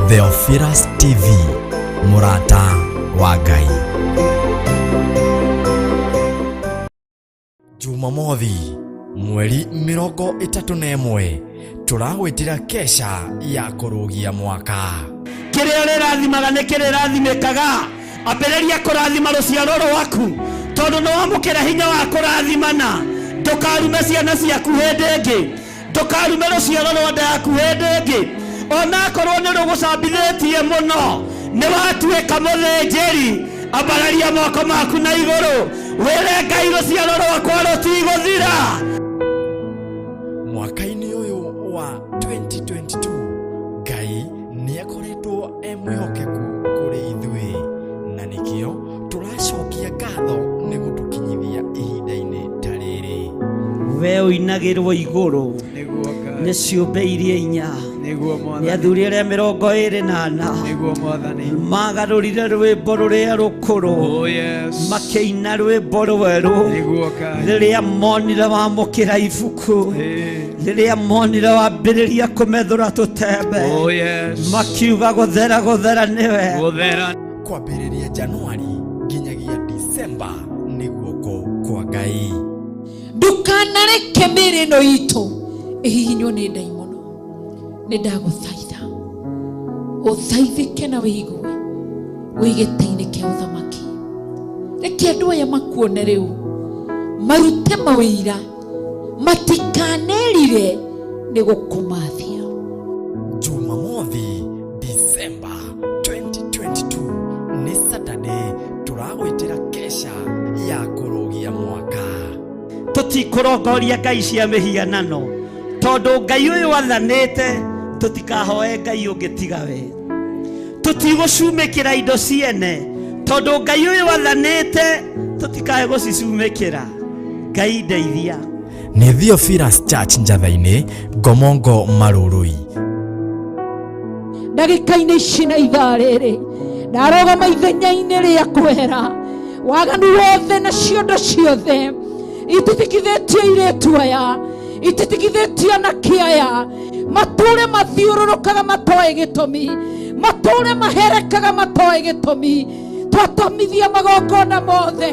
Theophilus TV, mũrata wa Ngai. Jumamothi mweri 31 tũragwĩtĩra kesha ya kũrũgia mwaka. Kĩrĩa ũrĩrathimaga nĩ kĩrĩrathimĩkaga. Ambĩrĩria kũrathima rũciaro rwaku, tondũ nĩ wamũkĩra hinya wa kũrathimana. Ndũkarume ciana ciaku hĩndĩ ĩngĩ, ndũkarume rũciaro rwa nda yaku hĩndĩ ĩngĩ, onakorwo nĩ rũgũcambithĩtie mũno. Nĩ watuĩka mũthĩnjĩri. Ambararia moko maku na igũrũ, wĩre Ngai, rũciaro rwakwa rũtigũthira. Mwaka-inĩ ũyũ wa 2022 Ngai nĩ akoretwo e mwĩhokeku kũrĩ ithuĩ, na nĩkĩo tũracokia ngatho nĩ gũtũkinyithia ihinda-inĩ ta rĩrĩ. We ũinagĩrwo igũrũ Nĩguo Ngai. nĩ ciũmbe iria inya, Nĩguo nĩ Mwathani. athuri arĩa 24 Nĩguo Mwathani. magarũrire rwĩmbo rũrĩa rũkũrũ, Oh yes. makĩina rwĩmbo rwerũ Nĩguo Ngai. rĩrĩa monire wamũkĩra ibuku, rĩrĩa monire wambĩrĩria kũmethũra tũtembe, Oh yes. makiuga gũthera gũthera nĩwe. Gũthera. Kwambĩrĩria Januari nginyagia Disemba nĩ guoko kwa Ngai. Ndukanareke mĩĩrĩ ĩno itũ ĩhihinywo nĩ ndaimono. Nĩ ndagũthaitha ũthaithĩke na wĩigue wĩ gĩtĩ-inĩ kĩa ũthamaki. Reke andũ aya makuone rĩu, marute mawĩira, matikanerire nĩ gũkũmathia. Jumamothi Disemba 2022 nĩ Saturday, tũragwĩtĩra kesha ya kũrũgia mwaka. Tũtikũrongoria ngai cia mĩhianano, tondũ Ngai ũyũ athanĩte tũtikahoe ngai ũngĩ tiga we. Tũtigũcumĩkĩra indo ciene, tondũ Ngai ũyũ athanĩte tũtikae gũcicumĩkĩra. Ngai ndeithia. Nĩ Theophilus Church, Njatha-inĩ, Ngomongo, Marũrũi. Ndagĩka-inĩ ici na ithaa rĩrĩ ndarũgama ithenya-inĩ rĩa kwehera waganu wothe na ciondo ciothe ititikithĩtio airĩtu aya, ititikithĩtio anake aya, matũre mathiũrũrũkaga matoĩ gĩtũmi, matũre maherekaga matoĩ gĩtũmi. Twatomithia magongona mothe,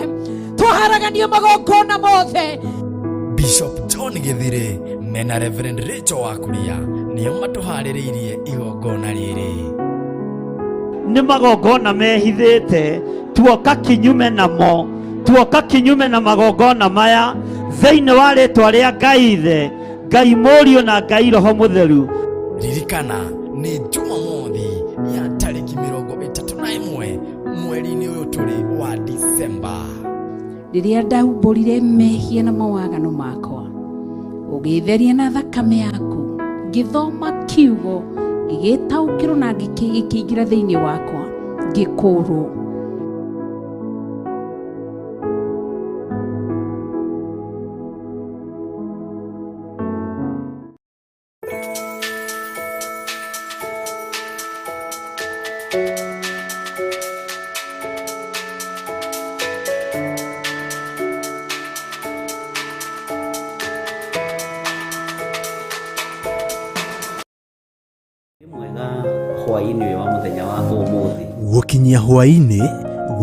twaharagania magongona mothe. Bishop John Gĩthirĩ mena Reverend Rachel Wakuria nĩo matũharĩrĩirie igongona rĩrĩ. Nĩ magongona mehithĩte, tuoka kinyume namo, tuoka kinyume na magongona maya thĩinĩ wa rĩtwa rĩa Ngai Ithe, Ngai Mũriũ na Ngai Roho Mũtheru. Ririkana nĩ Jumamothi ya tarĩki 31 mweri-inĩ ũyũ tũrĩ wa Disemba. Rĩrĩa ndaumbũrire mehia na mawaganu makwa, ũgĩtheria na thakame yaku. Ngĩthoma kiugo, ngĩgĩtaũkĩrwo na gĩkĩingĩra thĩinĩ wakwa, ngĩkũrwo. Nĩ mwega hwaĩ-inĩ ũyũ wa mũthenya wa ũmũthĩ. Gũkinyia hwaĩ-inĩ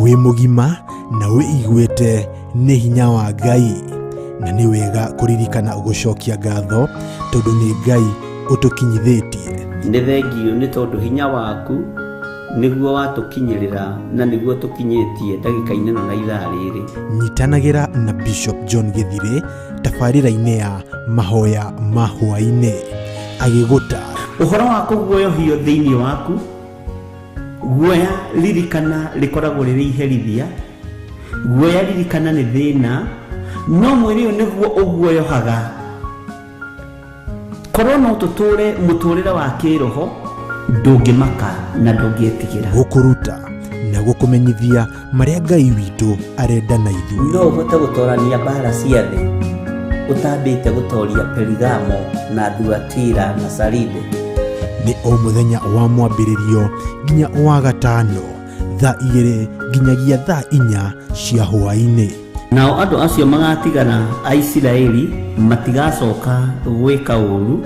wĩ mũgima na wĩiguĩte nĩ hinya wa Ngai, na nĩ wega kũririkana gũcokia ngatho tondũ nĩ Ngai ũtũkinyithĩtie. Nĩ thengiũ nĩ tondũ hinya waku nĩguo watũkinyĩrĩra na nĩguo tũkinyĩtie ndagĩka-inĩ ĩno na ithaa rĩrĩ. Nyitanagĩra na Bishop John Gĩthirĩ tabarĩra-inĩ ya mahoya ma hwaĩ-inĩ agĩgũta ũhoro wa kũguoyohio thĩinĩ waku. Guoya ririkana rĩkoragwo rĩrĩ iherithia, guoya ririkana nĩ thĩna, no mwĩrĩ ũyũ nĩguo ũguoyohaga. Korwo no tũtũre mũtũrĩre wa kĩroho, ndũngĩmaka na ndũngĩtigĩra. Gũkũruta Na gũkũmenyithia marĩa Ngai witũ arenda na ithuĩ. No ũhote gũtoorania mbaara cia thĩ ũtambĩte gũtooria Perigamo na Thuatira na Saride? Nĩ o mũthenya wa mwambĩrĩrio nginya wa gatano thaa 2 nginyagia thaa 4 cia hwaĩ-inĩ. Nao andũ acio magatigara a Isiraeli matigacoka gwĩka ũũru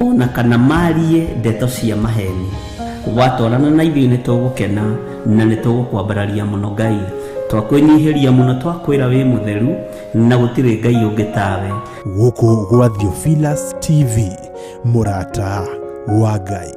o na kana maarie ndeto cia maheeni. Watwarana na ithuĩ nĩ tũgũkena na nĩ tũgũkwambararia mũno Ngai. Twakwĩnyihĩria mũno twakwĩra wĩ mũtheru na gũtirĩ Ngai ũngĩ tawe. Gũkũ gwa Theophilus TV, mũrata wa Ngai.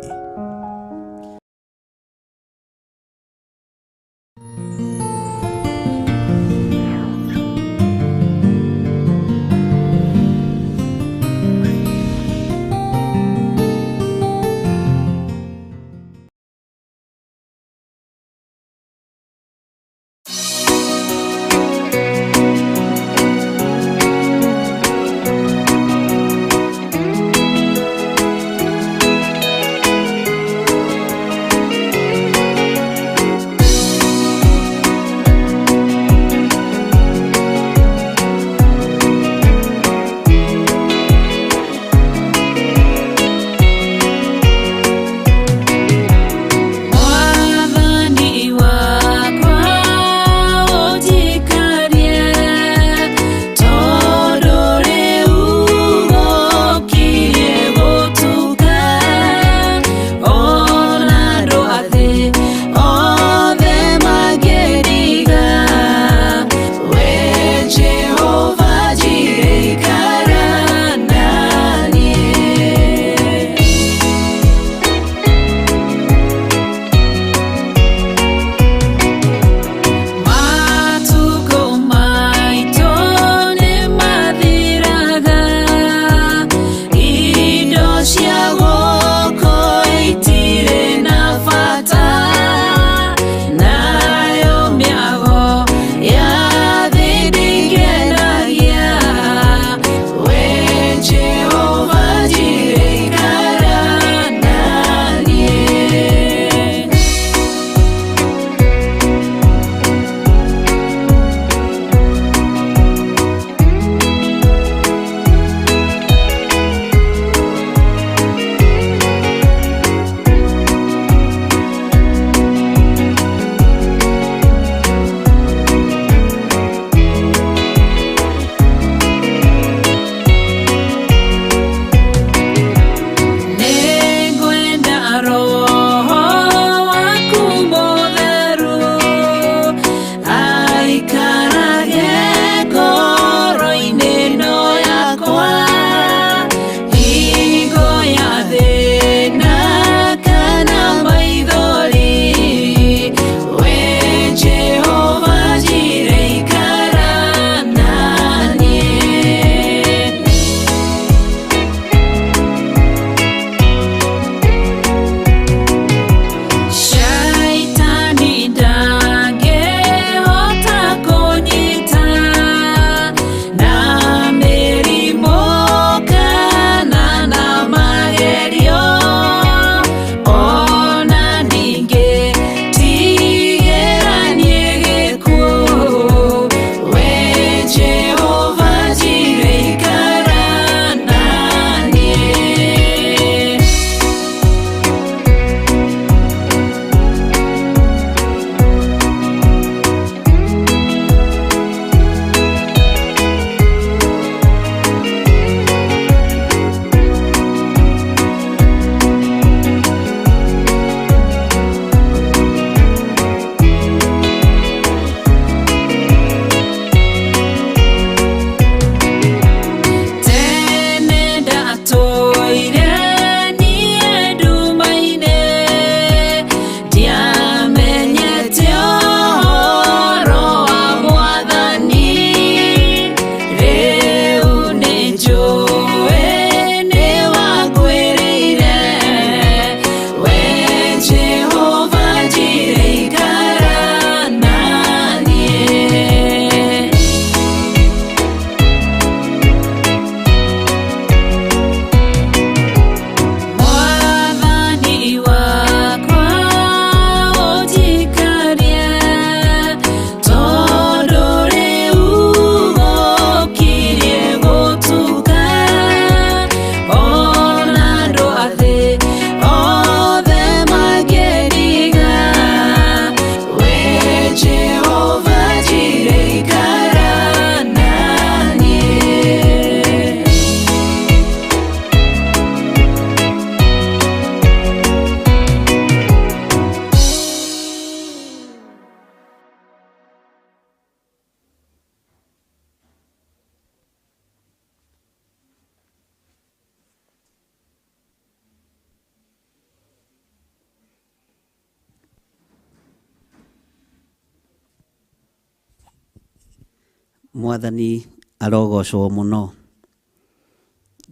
Mwathani arogocwo mũno.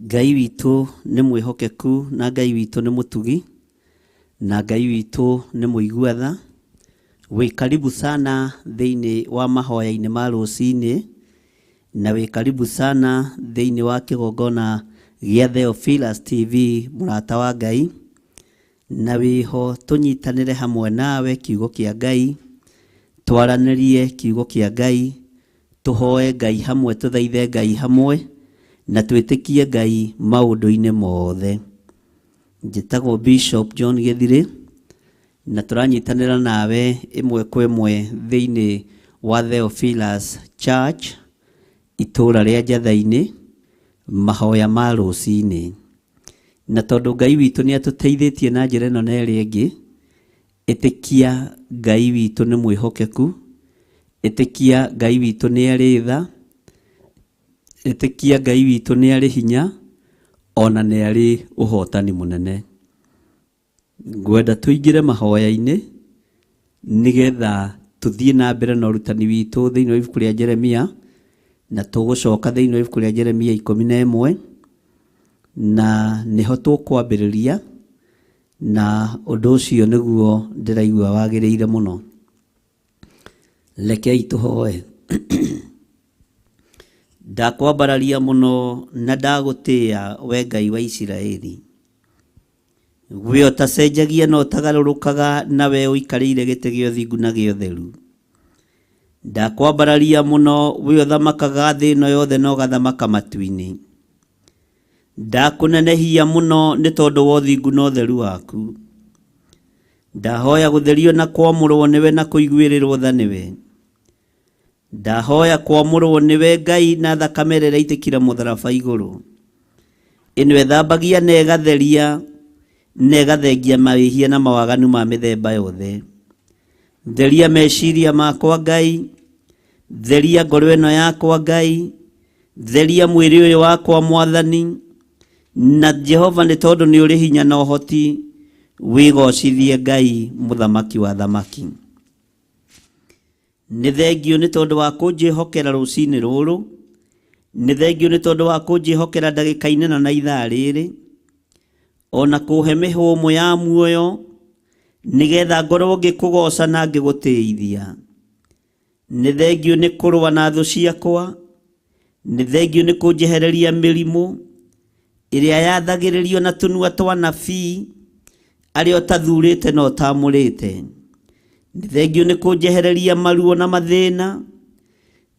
Ngai witũ nĩ mwĩhokeku na Ngai witũ nĩ mũtugi na Ngai witũ nĩ mũigua tha. Wĩ karibu sana thĩinĩ wa mahoya-inĩ ma rũcinĩ na wĩ karibu sana thĩinĩ wa kĩgongona gĩa Theophilus TV mũrata wa Ngai, na wĩho tũnyitanĩre hamwe nawe kiugo kĩa Ngai, twaranĩrie kiugo kĩa Ngai, tũhoe Ngai hamwe, tũthaithe Ngai hamwe na twĩtĩkie Ngai maũndũ-inĩ mothe. Njĩtagwo Bishop John Gĩthirĩ na tũranyitanĩra nawe ĩmwe kwa ĩmwe thĩinĩ wa Theophilus Church itũũra rĩa Njatha-inĩ, mahoya ma rũcinĩ. Na tondũ Ngai witũ nĩ atũteithĩtie na njĩra ĩno na ĩrĩa ĩngĩ, ĩtĩkia Ngai witũ nĩ mwĩhokeku, ĩtĩkia Ngai witũ nĩ arĩ tha, ĩtĩkia Ngai witũ nĩ arĩ hinya, ona nĩ arĩ ũhotani mũnene. Ngwenda tũingĩre mahoya-inĩ nĩgetha tũthiĩ na mbere na ũrutani witũ thĩinĩ wa ibuku rĩa Jeremia, na tũgũcoka thĩinĩ wa ibuku rĩa Jeremia 11, na nĩho tũkwambĩrĩria, na ũndũ ũcio nĩguo ndĩraigua wagĩrĩire mũno. Rekei tũhoe. Ndakwambararia mũno na ndagũtĩĩa we Ngai wa Isiraeli. We ũtacenjagia na ũtagarũrũkaga, na we ũikarĩire gĩtĩ gĩa ũthingu na gĩa ũtheru. Ndakwambararia mũno, we ũthamakaga thĩ ĩno yothe na ũgathamaka matu-inĩ. Ndakũnenehia mũno nĩ tondũ wa ũthingu na ũtheru waku. Ndahoya gũtherio na kwamũrwo nĩwe na kũiguĩrĩrwo tha nĩwe. Ndahoya kwamũrwo nĩwe Ngai na thakame ĩrĩa ĩraitĩkire mũtharaba igũrũ. Ĩno ĩthambagia na ĩgatheria na ĩgathengia mawĩhia na mawaganu ma mĩthemba yothe. Theria meciria makwa Ngai, theria ngoro ĩno yakwa Ngai, theria mwĩrĩ ũyũ wakwa Mwathani, na Jehova nĩ tondũ nĩ ũrĩ hinya na ũhoti, wĩgocithie Ngai mũthamaki wa thamaki. Nĩ thengio nĩ tondũ wa kũnjĩhokera rũcinĩ rũrũ, nĩ thengio nĩ tondũ wa kũnjĩhokera ndagĩka-inĩ ĩno na ithaa rĩrĩ, ona kũhe mĩhũmũ ya muoyo, nĩgetha ngorwo ngĩkũgoca na ngĩgũtĩithia. Nĩ thengio nĩ kũrũa na thũ ciakwa, nĩ thengio nĩ kũnjehereria mĩrimũ ĩrĩa yathagĩrĩrio na tũnua twa nabii arĩa ũtathurĩte na ũtamũrĩte. Nĩ thengio nĩ kũnjehereria maruo na mathĩna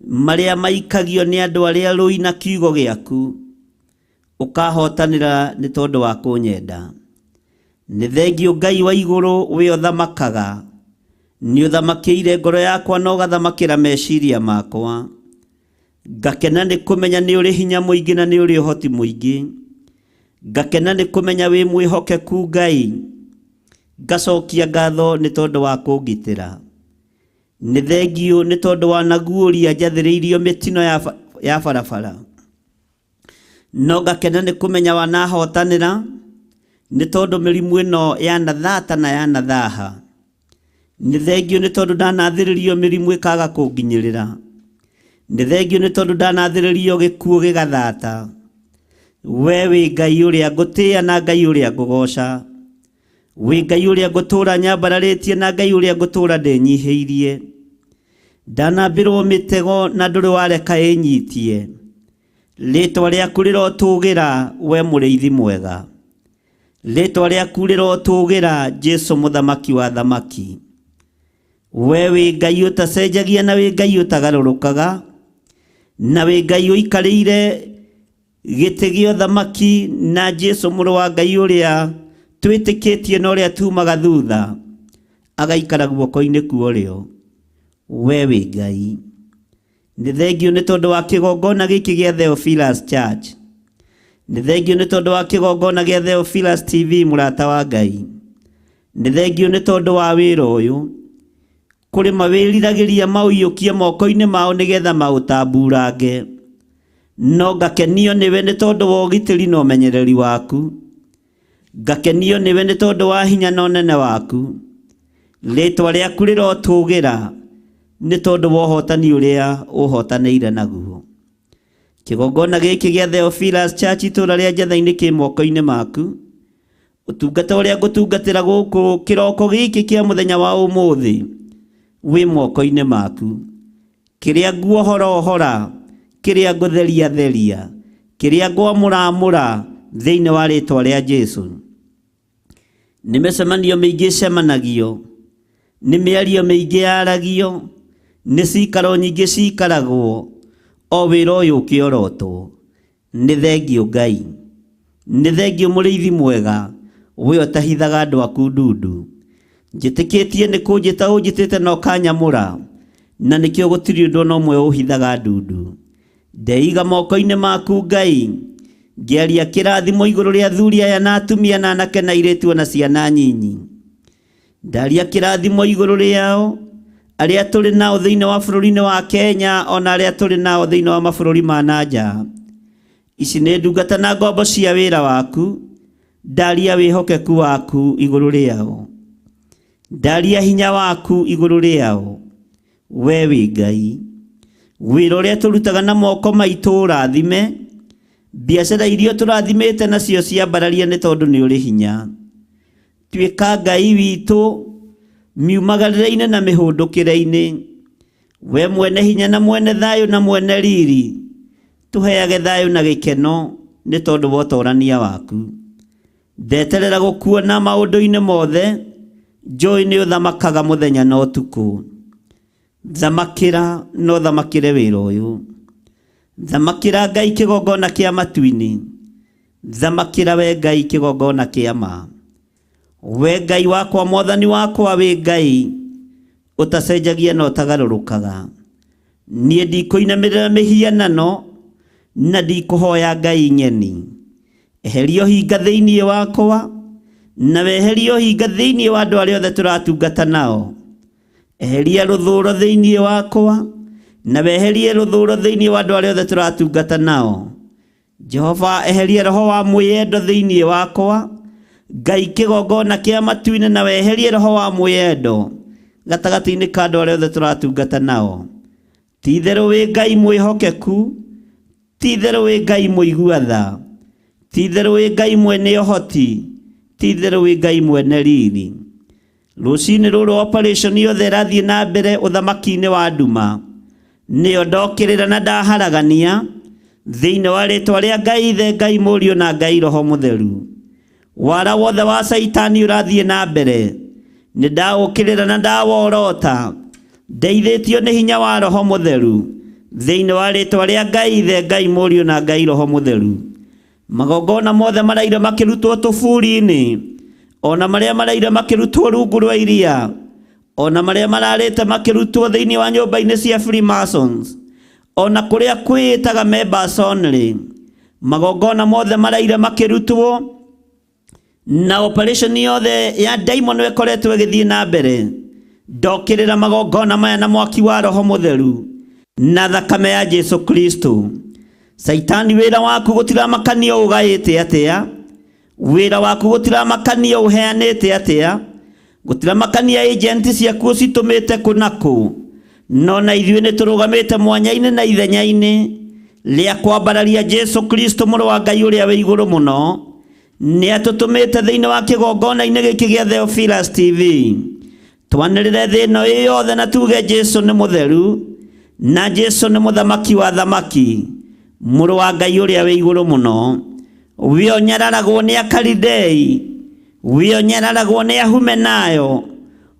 marĩa maikagio nĩ andũ arĩa rũi na kiugo gĩaku, ũkahotanĩra nĩ tondũ wa kũnyenda. Nĩ thengio Ngai wa igũrũ we ũthamakaga, nĩ ũthamakĩire ngoro yakwa na ũgathamakĩra meciria makwa. Ngakena nĩ kũmenya nĩ ũrĩ hinya mũingĩ na nĩ ũrĩ ũhoti mũingĩ. Ngakena nĩ kũmenya wĩ mwĩhokeku Ngai. Ngacokia ngatho nĩ tondũ wa kũngitĩra. Nĩ thengio nĩ tondũ wanaguũria njathĩrĩirio mĩtino ya barabara. No ngakena nĩ kũmenya wanahotanĩra nĩ tondũ mĩrimũ ĩno yanathata na yanathaha. Nĩ thengio nĩ tondũ ndanathĩrĩrio mĩrimũ ĩkaga kũnginyĩrĩra. Nĩ thengio nĩ tondũ ndanathĩrĩrio gĩkuũ gĩgathata. We wĩ Ngai ũrĩa ngũtĩĩa na Ngai ũrĩa ngũgoca. Wĩ Ngai ũrĩa ngũtũũra nyambararĩtie na Ngai ũrĩa ngũtũũra ndĩnyihĩirie. Ndanambĩrwo mĩtego na ndũrĩ wareka ĩnyitie. Rĩtwa rĩaku rĩrotũgĩra we mũrĩithi mwega. Rĩtwa rĩaku rĩrotũgĩra Jesu mũthamaki wa thamaki. We wĩ Ngai ũtacenjagia na wĩ Ngai ũtagarũrũkaga, na wĩ Ngai ũikarĩire gĩtĩ gĩa ũthamaki na Jesu mũrũ wa Ngai ũrĩa twĩtĩkĩtie na ũrĩa tumaga thutha agaikara guoko-inĩ kwa ũrĩo. We wĩ Ngai. Nĩ thengio nĩ tondũ wa kĩgongona gĩkĩ gĩa Theophilus Church. Nĩ thengio nĩ tondũ wa kĩgongona gĩa Theophilus TV mũrata wa Ngai. Nĩ thengio nĩ tondũ wa wĩra ũyũ. Kũrĩ mawĩriragĩria maũiyũkie moko-inĩ mao nĩgetha maũtamburange. No ngakenio nĩwe nĩ tondũ wa ũgitĩri na ũmenyereri waku. Ngakenio nĩwe nĩ tondũ wa hinya na ũnene waku. Rĩtwa rĩaku rĩrotũgĩra Nĩ tondũ wa ũhotani ũrĩa ũhotanĩire naguo. Kĩgongona gĩkĩ gĩa Theophilus Church itũũra rĩa Njatha-inĩ kĩ moko-inĩ maku. Ũtungata ũrĩa ngũtungatĩra gũkũ kĩroko gĩkĩ kĩa mũthenya wa ũmũthĩ wĩ moko-inĩ maku. Kĩrĩa nguohora ohora, kĩrĩa ngũtheria theria, kĩrĩa ngwamũramũra thĩinĩ wa rĩtwa rĩa Jesu. Nĩ mĩcemanio mĩingĩ ĩcemanagio, nĩ mĩario mĩingĩ yaragio, nĩ cikaro nyingĩ cikaragwo, o wĩra ũyũ ũkĩorotwo. Nĩ thengiũ Ngai, nĩ thengiũ mũrĩithi mwega, we ũtahithaga andũ aku ndundu. Njĩtĩkĩtie nĩ kũnjĩta ũnjĩtĩte na ũkanyamũra, na nĩkĩo gũtirĩ ũndũ ona ũmwe ũhithaga ndundu. Ndeiga moko-inĩ maku Ngai, ngĩaria kĩrathimo igũrũ rĩa athuri aya na atumia na anake na airĩtu ona ciana nyinyi. Ndaria kĩrathimo igũrũ rĩao arĩa tũrĩ nao thĩinĩ wa bũrũri-inĩ wa Kenya ona arĩa tũrĩ nao thĩinĩ wa mabũrũri ma na nja. Ici nĩ ndungata na ngombo cia wĩra waku, ndaria wĩhokeku waku igũrũ rĩao, ndaria hinya waku igũrũ rĩao. We wĩ Ngai, wĩra ũrĩa tũrutaga na moko maitũ ũrathime, biacara iria tũrathimĩte nacio ciambararie nĩ tondũ nĩ ũrĩ hinya. Tuĩka Ngai witũ miumagarĩre-inĩ na mĩhũndũkĩre-inĩ. We mwene hinya na mwene thayũ na mwene riri, tũheage thayũ na gĩkeno nĩ tondũ wa ũtorania waku. Ndeterera gũkuona maũndũ-inĩ mothe, njũĩ nĩ ũthamakaga mũthenya na ũtukũ. Thamakĩra na ũthamakĩre wĩra ũyũ. Thamakĩra Ngai kĩgongona kĩa matu-inĩ. Thamakĩra we Ngai kĩgongona kĩa ma. We Ngai wakwa, mwathani wakwa, wĩ Ngai ũtacenjagia na ũtagarũrũkaga. Niĩ ndikũinamĩrĩra mĩhianano na ndikũhoya Ngai ng'eni. Eheria ũhinga thĩinĩ wakwa na weherie ũhinga thĩinĩ wa andũ arĩa othe tũratungata nao. Eheria rũthũro thĩinĩ wakwa na weherie rũthũro thĩinĩ wa andũ arĩa othe tũratungata nao. Jehova, eheria roho wa mwĩyendo thĩinĩ wakwa. Ngai kĩgongona kĩa matu-inĩ na weherie roho wa mwĩyendo gatagatĩ-inĩ ka andũ arĩa othe tũratungata nao. Ti itherũ wĩ Ngai mwĩhokeku, ti itherũ wĩ Ngai mũigua tha, ti itherũ wĩ Ngai mwene ũhoti, ti itherũ wĩ Ngai mwene riri. Rũcinĩ rũrũ operation yothe ĩrathiĩ na mbere ũthamaki-inĩ wa nduma, nĩyo ndokĩrĩra na ndaharagania thĩinĩ wa rĩtwa rĩa Ngai Ithe, Ngai Mũriũ na Ngai Roho Mũtheru. Wara wothe wa Caitani ũrathiĩ na mbere, nĩ ndaũkĩrĩra na ndaworota, ndeithĩtio nĩ hinya wa Roho Mũtheru thĩinĩ wa rĩtwa rĩa Ngai Ithe, Ngai Mũriũ na Ngai Roho Mũtheru. Magongona mothe maraire makĩrutwo tũburi-inĩ, ona marĩa maraire makĩrutwo rungu rwa iria, ona marĩa mararĩte makĩrutwo thĩinĩ wa nyũmba-inĩ cia Freemasons, ona kũrĩa kwĩĩtaga members only, magongona mothe maraire makĩrutwo na operation yothe ya daimon ĩkoretwo ĩgĩthiĩ na mbere. Ndokĩrĩra magongona maya na mwaki wa Roho Mũtheru na thakame ya Jesu Kristo. Caitani, wĩra waku gũtiramakanio ũgaĩte atĩa, wĩra waku gũtiramakanio ũheanĩte atĩa, gũtiramakania agent ciaku ũcitũmĩte kũ na kũ, no na ithuĩ nĩ tũrũgamĩte mwanya-inĩ na ithenya-inĩ rĩa kwambararia Jesu Kristo mũrũ wa Ngai ũrĩa wĩ igũrũ mũno. Nĩ atũtũmĩte thĩinĩ wa kĩgongona-inĩ gĩkĩ gĩa Theophilus TV twanĩrĩre thĩ ĩno ĩ yothe na tuge Jesu nĩ mũtheru na Jesu nĩ mũthamaki wa thamaki, mũrũ wa Ngai ũrĩa wĩ igũrũ mũno. We ũnyararagwo nĩ Akalidei, we ũnyararagwo nĩ Ahumenayo,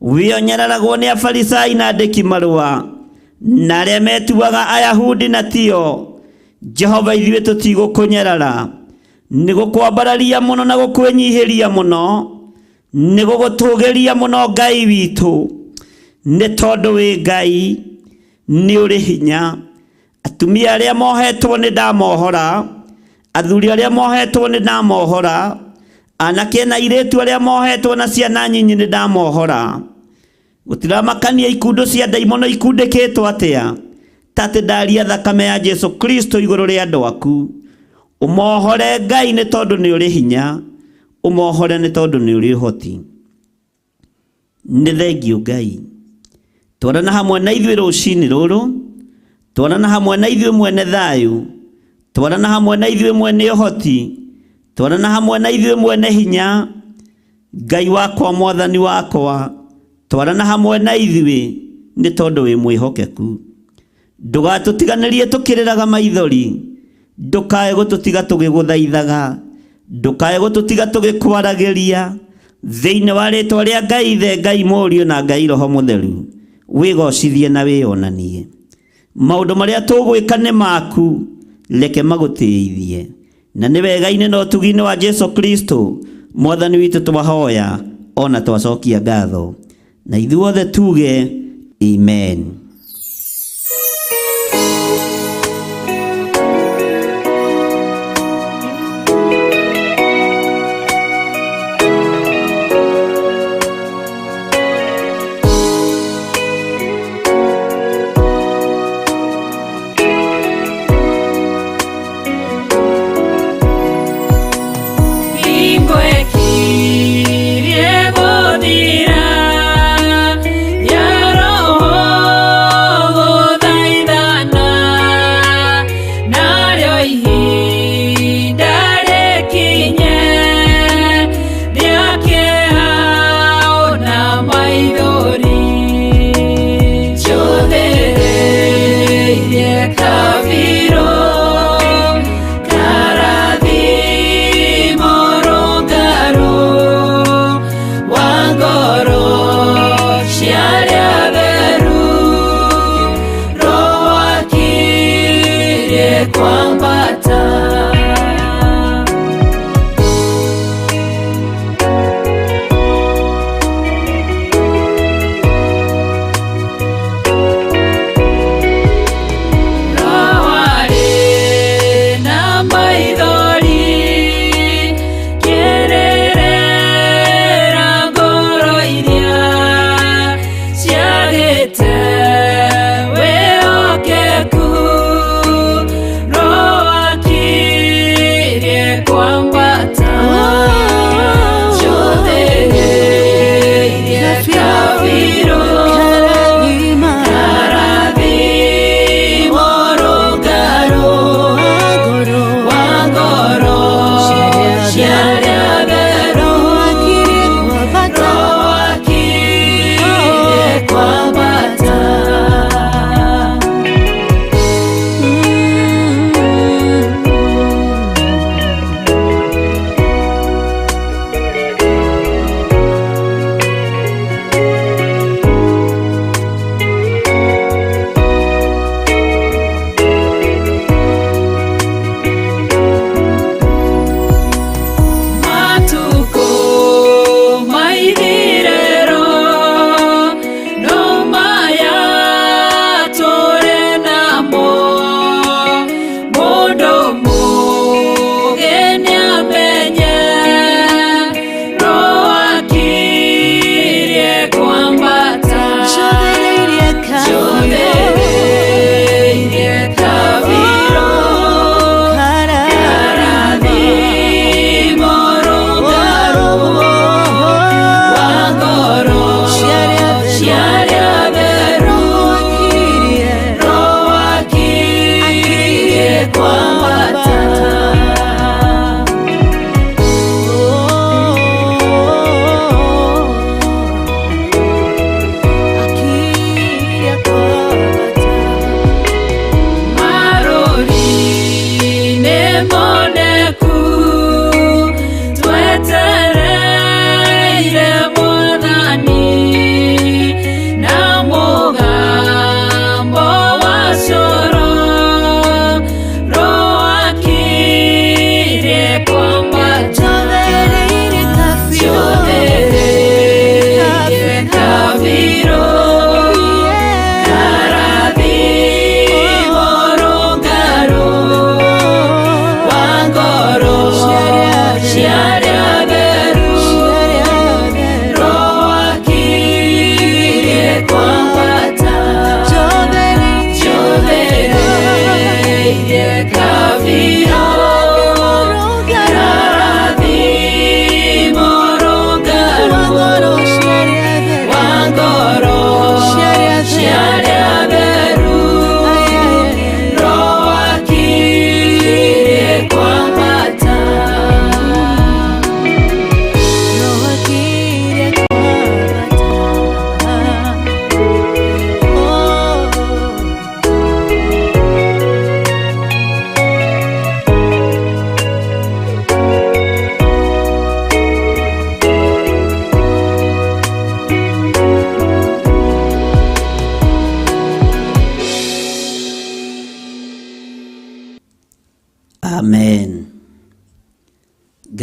we ũnyararagwo nĩ Afarisai na andĩki marũa na arĩa metuaga Ayahudi na tio. Jehova, ithuĩ tũtigũkũnyarara, nĩ gũkwambararia mũno na gũkwĩnyihĩria mũno, nĩ gũgũtũgĩria mũno Ngai witũ, nĩ tondũ wĩ Ngai, nĩ ũrĩ hinya. Atumia arĩa mohetwo nĩ ndamohora, athuri arĩa mohetwo nĩ ndamohora, anake na airĩtu arĩa mohetwo na ciana nyinyi nĩ ndamohora. Gũtiramakania ikundo cia ndaimono ikundĩkĩtwo atĩa, ta atĩ ndaria thakame ya Jesu Kristo igũrũ rĩa andũ aku. Ũmohore Ngai nĩ tondũ nĩ ũrĩ hinya, ũmohore nĩ tondũ nĩ ũrĩ ũhoti. Nĩ thengiũ Ngai. Twarana hamwe na ithuĩ rũcinĩ rũrũ, twarana hamwe na ithuĩ mwene thayũ, twarana hamwe na ithuĩ mwene ũhoti, twarana hamwe na ithuĩ mwene hinya. Ngai wakwa, mwathani wakwa, twarana hamwe na ithuĩ nĩ tondũ wĩ mwĩhokeku. Ndũgatũtiganĩrie tũkĩrĩraga maithori, ndũkae gũtũtiga tũgĩgũthaithaga, ndũkae gũtũtiga tũgĩkwaragĩria. Thĩinĩ wa rĩtwa rĩa Ngai Ithe, Ngai Mũriũ na Ngai Roho Mũtheru, wĩgocithie na wĩonanie. Maũndũ marĩa tũgwĩka nĩ maku, reke magũtĩithie. Na nĩ wega-inĩ na ũtugi-inĩ wa Jesu Kristo mwathani witũ twahoya ona twacokia ngatho, na ithuothe tuge amen. Hingo ĩkirie gũthira ya roho.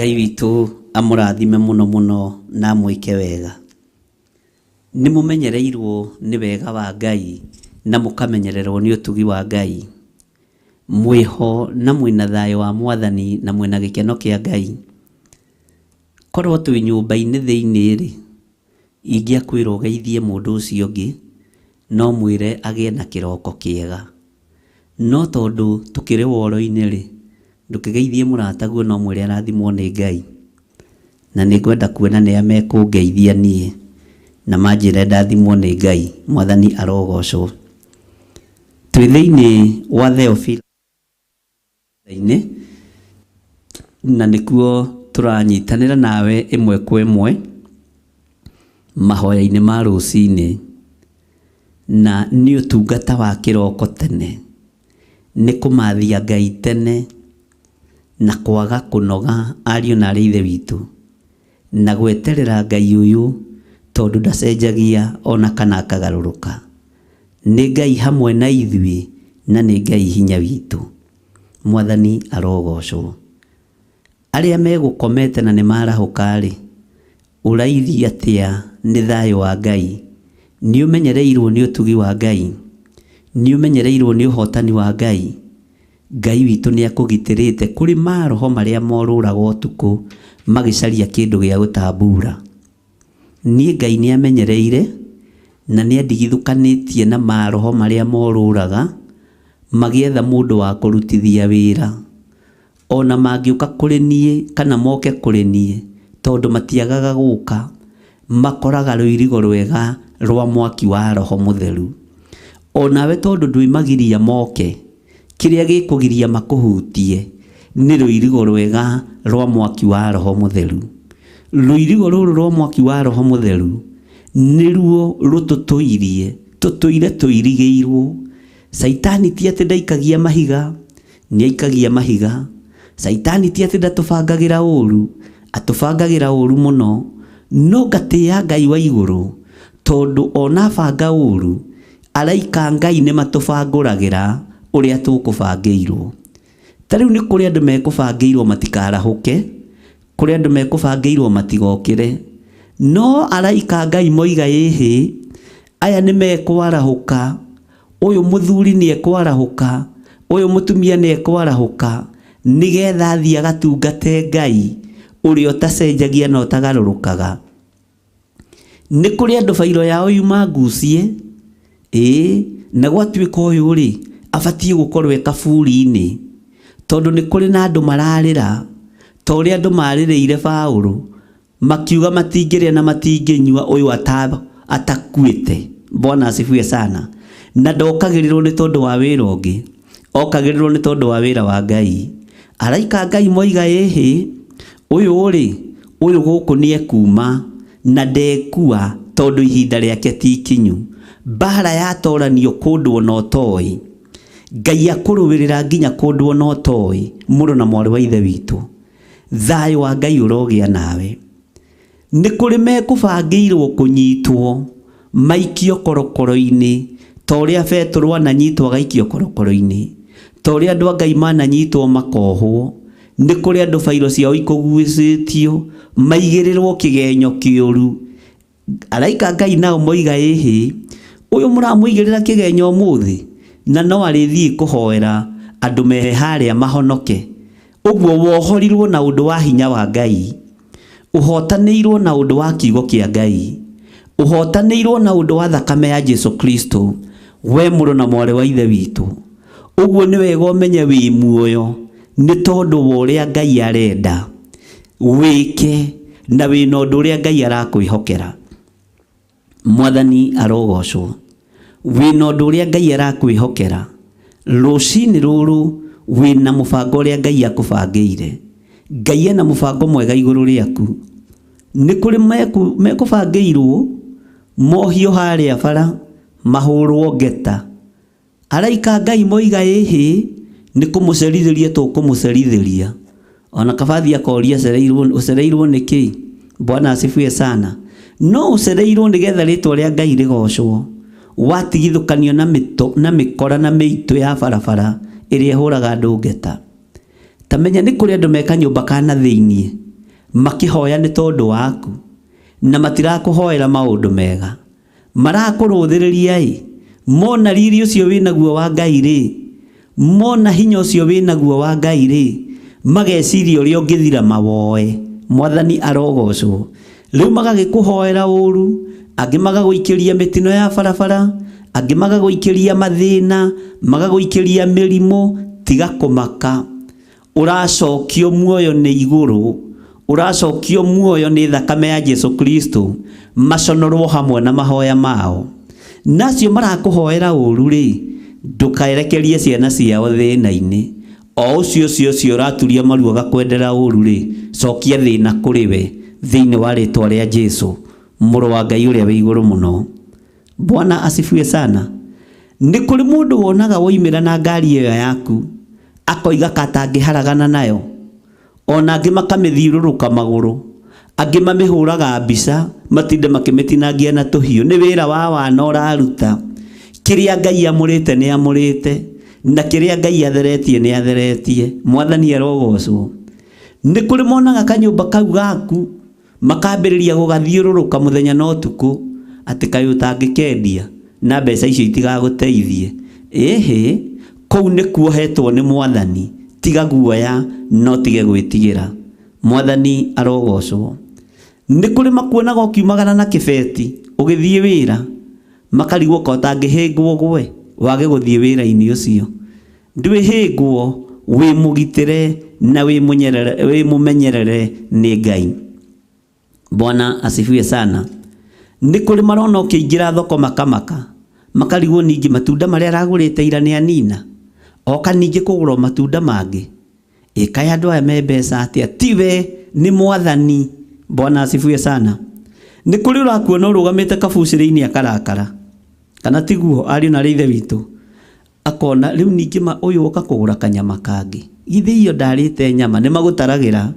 Ngai witũ amũrathime mũno mũno na amwĩke wega. Nĩ mũmenyereirwo nĩ wega wa Ngai na mũkamenyererwo nĩ ũtugi wa Ngai. Mwĩho na mwĩna thayũ wa Mwathani na mwĩna gĩkeno kĩa Ngai. Korwo twĩ nyũmba-inĩ thĩinĩ-rĩ, ingĩakwĩra ũgeithie mũndũ ũcio ũngĩ, no mwĩre agĩe na kĩroko kĩega. No tondũ tũkĩrĩ woro-inĩ-rĩ, ndũkĩgeithie mũrataguo no mwĩre arathimwo nĩ Ngai. Na nĩngwenda kuona nĩa mekũngeithia niĩ na manjĩre ndathimwo nĩ Ngai. Mwathani arogocwo. Twĩ thĩinĩ wa Theophilus inĩ na nĩkuo tũranyitanĩra nawe ĩmwe kwa ĩmwe mahoya-inĩ ma rũcinĩ, na nĩ ũtungata wa kĩroko tene, nĩ kũmathia Ngai tene na kwaga kũnoga ariũ na arĩ ithe witũ, na gweterera Ngai ũyũ tondũ ndacenjagia ona kana akagarũrũka. Nĩ Ngai hamwe na ithuĩ na nĩ Ngai hinya witũ. Mwathani arogocwo. Arĩa megũkomete na nĩ marahũka-rĩ, ũrairie atĩa nĩ thayũ wa Ngai? Nĩ ũmenyereirwo nĩ ũtugi wa Ngai? Nĩ ũmenyereirwo nĩ ũhotani wa Ngai? Ngai witũ nĩ akũgitĩrĩte kũrĩ maroho marĩa morũraga ũtukũ magĩcaria kĩndũ gĩa gũtambura. Niĩ Ngai nĩ amenyereire na nĩ andigithũkanĩtie na maroho marĩa morũraga magĩetha mũndũ wa kũrutithia wĩra. Ona mangĩũka kũrĩ niĩ kana moke kũrĩ niĩ, tondũ matiagaga gũka, makoraga rũirigo rwega rwa mwaki wa Roho Mũtheru. Onawe tondũ ndwĩmagiria moke, kĩrĩa gĩkũgiria makũhutie nĩ rũirigo rwega rwa mwaki wa Roho Mũtheru. Rũirigo rũrũ rwa mwaki wa Roho Mũtheru nĩruo rũtũtũirie, tũtũire tũirigĩirwo. Caitani ti atĩ ndaikagia mahiga, nĩ aikagia mahiga. Caitani ti atĩ ndatũbangagĩra ũru, atũbangagĩra ũru mũno. No ngatĩĩa Ngai wa igũrũ, tondũ ona banga ũru, araika Ngai nĩ matũbangũragĩra ũrĩa tũkũbangĩirwo. Ta rĩu nĩ kũrĩ andũ mekũbangĩirwo matikarahũke, kũrĩ andũ mekũbangĩirwo matigokĩre. No araika Ngai moiga ĩhĩ, aya nĩ mekwarahũka, ũyũ mũthuri nĩ ekwarahũka, ũyũ mũtumia nĩ ekwarahũka, nĩgetha athiĩ agatungate Ngai ũrĩa ũtacenjagia na ũtagarũrũkaga. Nĩ kũrĩ andũ bairo yao yuma ngucie, ĩĩ, na gwatuĩka ũyũ rĩ, abatiĩ gũkorwo e kaburi-inĩ, tondũ nĩ kũrĩ na andũ mararĩra, ta ũrĩa andũ marĩrĩire Paũlũ, makiuga matingĩrĩa na matingĩnyua ũyũ atakuĩte. Bwana asifiwe sana. Na ndokagĩrĩrwo nĩ tondũ wa wĩra ũngĩ, okagĩrĩrwo nĩ tondũ wa wĩra wa Ngai. Araika Ngai moiga ĩhĩ, ũyũ rĩ, ũyũ gũkũ nĩ ekuma na ndekua tondũ ihinda rĩake ti ikinyu. Mbara yatoranio kũndũ ona ũtoĩ, Ngai akũrũĩrĩra nginya kũndũ ona ũtoĩ. Mũrũ na mwarĩ wa ithe witũ, thayũ wa Ngai ũrogĩa nawe. Nĩ kũrĩ mekũbangĩirwo kũnyitwo maikio korokoro-inĩ, ta ũrĩa Betũrũ ananyitwo agaikio korokoro-inĩ, ta ũrĩa andũ a Ngai mananyitwo makohwo. Nĩ kũrĩ andũ bairo ciao ikũgucĩtio maigĩrĩrwo kĩgenyo kĩũru. Araika Ngai nao moiga ĩhĩ, ũyũ mũramũigĩrĩra kĩgenyo ũmũthĩ, na no arĩthiĩ kũhoera andũ me harĩa mahonoke. Ũguo wohorirwo na ũndũ wa hinya wa Ngai, ũhotanĩirwo na ũndũ wa kiugo kĩa Ngai, ũhotanĩirwo na ũndũ wa thakame ya Jesu Kristo, we mũrũ na mwarĩ wa ithe witũ. Ũguo nĩ wega ũmenye wĩ muoyo nĩ tondũ wa ũrĩa Ngai arenda wĩke, na wĩna ũndũ ũrĩa Ngai arakwĩhokera. Mwathani arogocwo. Wĩna ũndũ ũrĩa Ngai arakwĩhokera. Rũcinĩ rũrũ wĩna mũbango ũrĩa Ngai akũbangĩire. Ngai ena mũbango mwega igũrũ rĩaku. Nĩ kũrĩ mekũbangĩirwo mohio harĩa bara, mahũrwo ngeta. Araika Ngai moiga ĩhĩ, nĩ kũmũcerithĩria tũkũmũcerithĩria. Ona kabathi akoria ũcereirwo nĩ kĩ? Bwana asifiwe sana. No ũcereirwo nĩgetha rĩtwa rĩa Ngai rĩgocwo. Watigithũkanio na mĩkora na mĩitũ ya barabara ĩrĩa ĩhũraga andũ ngeta. Ta menya nĩ kũrĩ andũ me kanyũmba ka na thĩiniĩ. Makĩhoya nĩ tondũ waku na matirakũhoera maũndũ mega. Marakũrũthĩrĩria ĩ, mona riri ũcio wĩnaguo wa Ngai rĩ, mona hinya ũcio wĩnaguo wa Ngai rĩ, mageciria ũrĩa ũngĩthira mawoe. Mwathani arogocwo. Rĩu magagĩkũhoera ũru, angĩ magagũikĩria mĩtino ya barabara, angĩ magagũikĩria mathĩna, magagũikĩria mĩrimũ. Tiga kũmaka, ũracokio muoyo nĩ igũrũ, ũracokio muoyo nĩ thakame ya Jesu Kristo, maconorwo hamwe na mahoya mao. Nacio marakũhoera ũru rĩ, ndũkaerekerie ciana ciao thĩna-inĩ. O ũcio ũcio ũcio ũraturia maru agakwendera ũru rĩ, cokia thĩna kũrĩ we thĩinĩ wa rĩtwa rĩa Jesu, mũrũ wa Ngai ũrĩa wĩ igũrũ mũno. Bwana asifiwe sana. Nĩ kũrĩ mũndũ wonaga woimĩra na ngari ĩyo yaku, akoiga katangĩharagana nayo, ona angĩ makamĩthiũrũrũka magũrũ, angĩ mamĩhũraga mbica, matinde makĩmĩtinangia na tũhiũ. Nĩ wĩra wa wana ũraruta. Kĩrĩa Ngai amũrĩte nĩ amũrĩte, na kĩrĩa Ngai atheretie nĩ atheretie. Mwathani arogocwo. Nĩ kũrĩ monaga kanyũmba kau gaku, makambĩrĩria gũgathiũrũrũka mũthenya na ũtukũ, atĩ kaĩ ũtangĩkendia na mbeca icio itigagũteithie. Ĩhĩ, kũu nĩkuo hetwo nĩ Mwathani. Tiga guoya no tige gwĩtigĩra. Mwathani arogocwo. Nĩ kũrĩ makuonaga ũkiumagara na kĩbeti ũgĩthiĩ wĩra, makarigwo ka ũtangĩhĩngwo gwe wage gũthiĩ wĩra-inĩ ũcio. Ndwĩhĩngwo, wĩ mũgitĩre na wĩ mũmenyerere nĩ Ngai. Bwana asifiwe sana. Nĩ kũrĩ marona ũkĩingĩra thoko makamaka, makarigwo ningĩ matunda marĩa aragũrĩte ira nĩ anina, oka ningĩ kũgũra matunda mangĩ. Ĩkaĩ andũ aya me mbeca atĩa? Tiwe, nĩ Mwathani. Bwana asifiwe sana. Nĩ kũrĩ ũrakuona ũrũgamĩte kabucĩrĩ-inĩ akarakara, kana tiguo ariũ na arĩ ithe witũ, akona rĩu ningĩ ma ũyũ oka kũgũra kanyama kangĩ, githĩ iyo ndarĩte nyama, nĩ magũtaragĩra,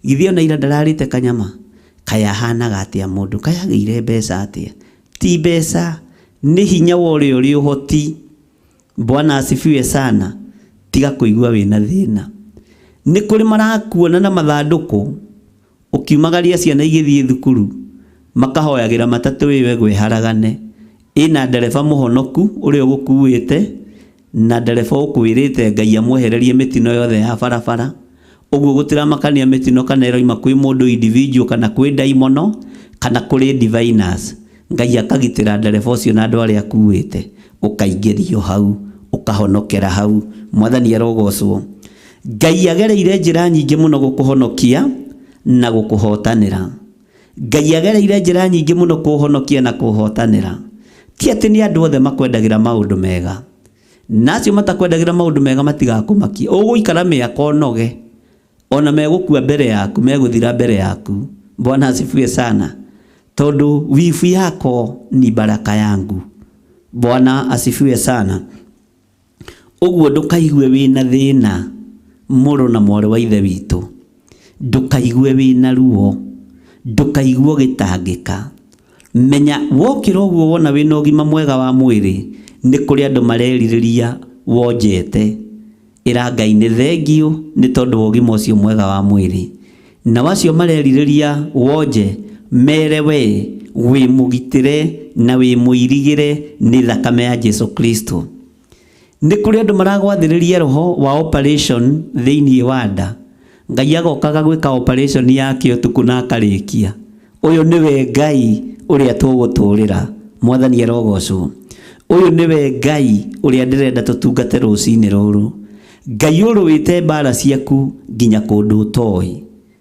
githĩ ona ira ndararĩte kanyama, kaĩ ahanaga atĩa mũndũ, kaĩ agĩire mbeca atĩa? Ti mbeca, nĩ hinya wa ũrĩa ũrĩ ũhoti. Bwana asifiwe sana. Tiga kũigua wĩna thĩna. Nĩ kũrĩ marakuona na mathandũkũ ũkiumagaria ciana igĩthiĩ thukuru, makahoyagĩra matatũ ĩyo ĩgwĩharagane, ĩna ndereba mũhonoku ũrĩa ũgũkuĩte, na ndereba ũkwĩrĩte Ngai amwehererie mĩtino yothe ya barabara. Ũguo gũtiramakania mĩtino kana ĩroima kwĩ mũndũ individual kana kwĩ ndaimono kana kũrĩ diviners. Ngai akagitĩra ndereba ũcio na andũ arĩa akuĩte, ũkaingĩrio hau, ũkahonokera hau. Mwathani arogocwo. Ngai agereire njĩra nyingĩ mũno gũkũhonokia na gũkũhotanĩra. Ngai agereire njĩra nyingĩ mũno kũhonokia na kũhotanĩra. Ti atĩ nĩ andũ othe makwendagĩra maũndũ mega, na acio matakwendagĩra maũndũ mega matigakũmakia. Ũgũikara mĩaka ũnoge, ona megũkua mbere yaku, megũthira mbere yaku. Bwana asifiwe sana. Tondũ wivu yako ni baraka yangu. Bwana asifiwe sana. Ũguo ndũkaigue wĩna thĩna, mũrũ na mwarĩ wa ithe witũ. Ndũkaigue wĩna ruo, ndũkaigue ũgĩtangĩka. Menya wokĩra ũguo wona wĩna ũgima mwega wa mwĩrĩ, nĩ kũrĩ andũ marerirĩria wonjete. Ĩra Ngai nĩ thengiũ nĩ tondũ wa ũgima ũcio mwega wa mwĩrĩ. Na wacio marerirĩria wonje, mere we wĩ mũgitĩre na wĩ mũirigĩre nĩ thakame ya Jesu Kristo. Nĩ kũrĩ andũ maragwathĩrĩria roho wa operation thĩinĩ wa nda. Ngai agokaga gwĩka operation yake ũtukũ na akarĩkia. Ũyũ nĩwe Ngai ũrĩa tũgũtũrĩra. Mwathani arogocwo. Ũyũ nĩwe Ngai ũrĩa ndĩrenda tũtungate rũcinĩ rũrũ. Ngai ũrũĩte mbara ciaku nginya kũndũ ũtoĩ.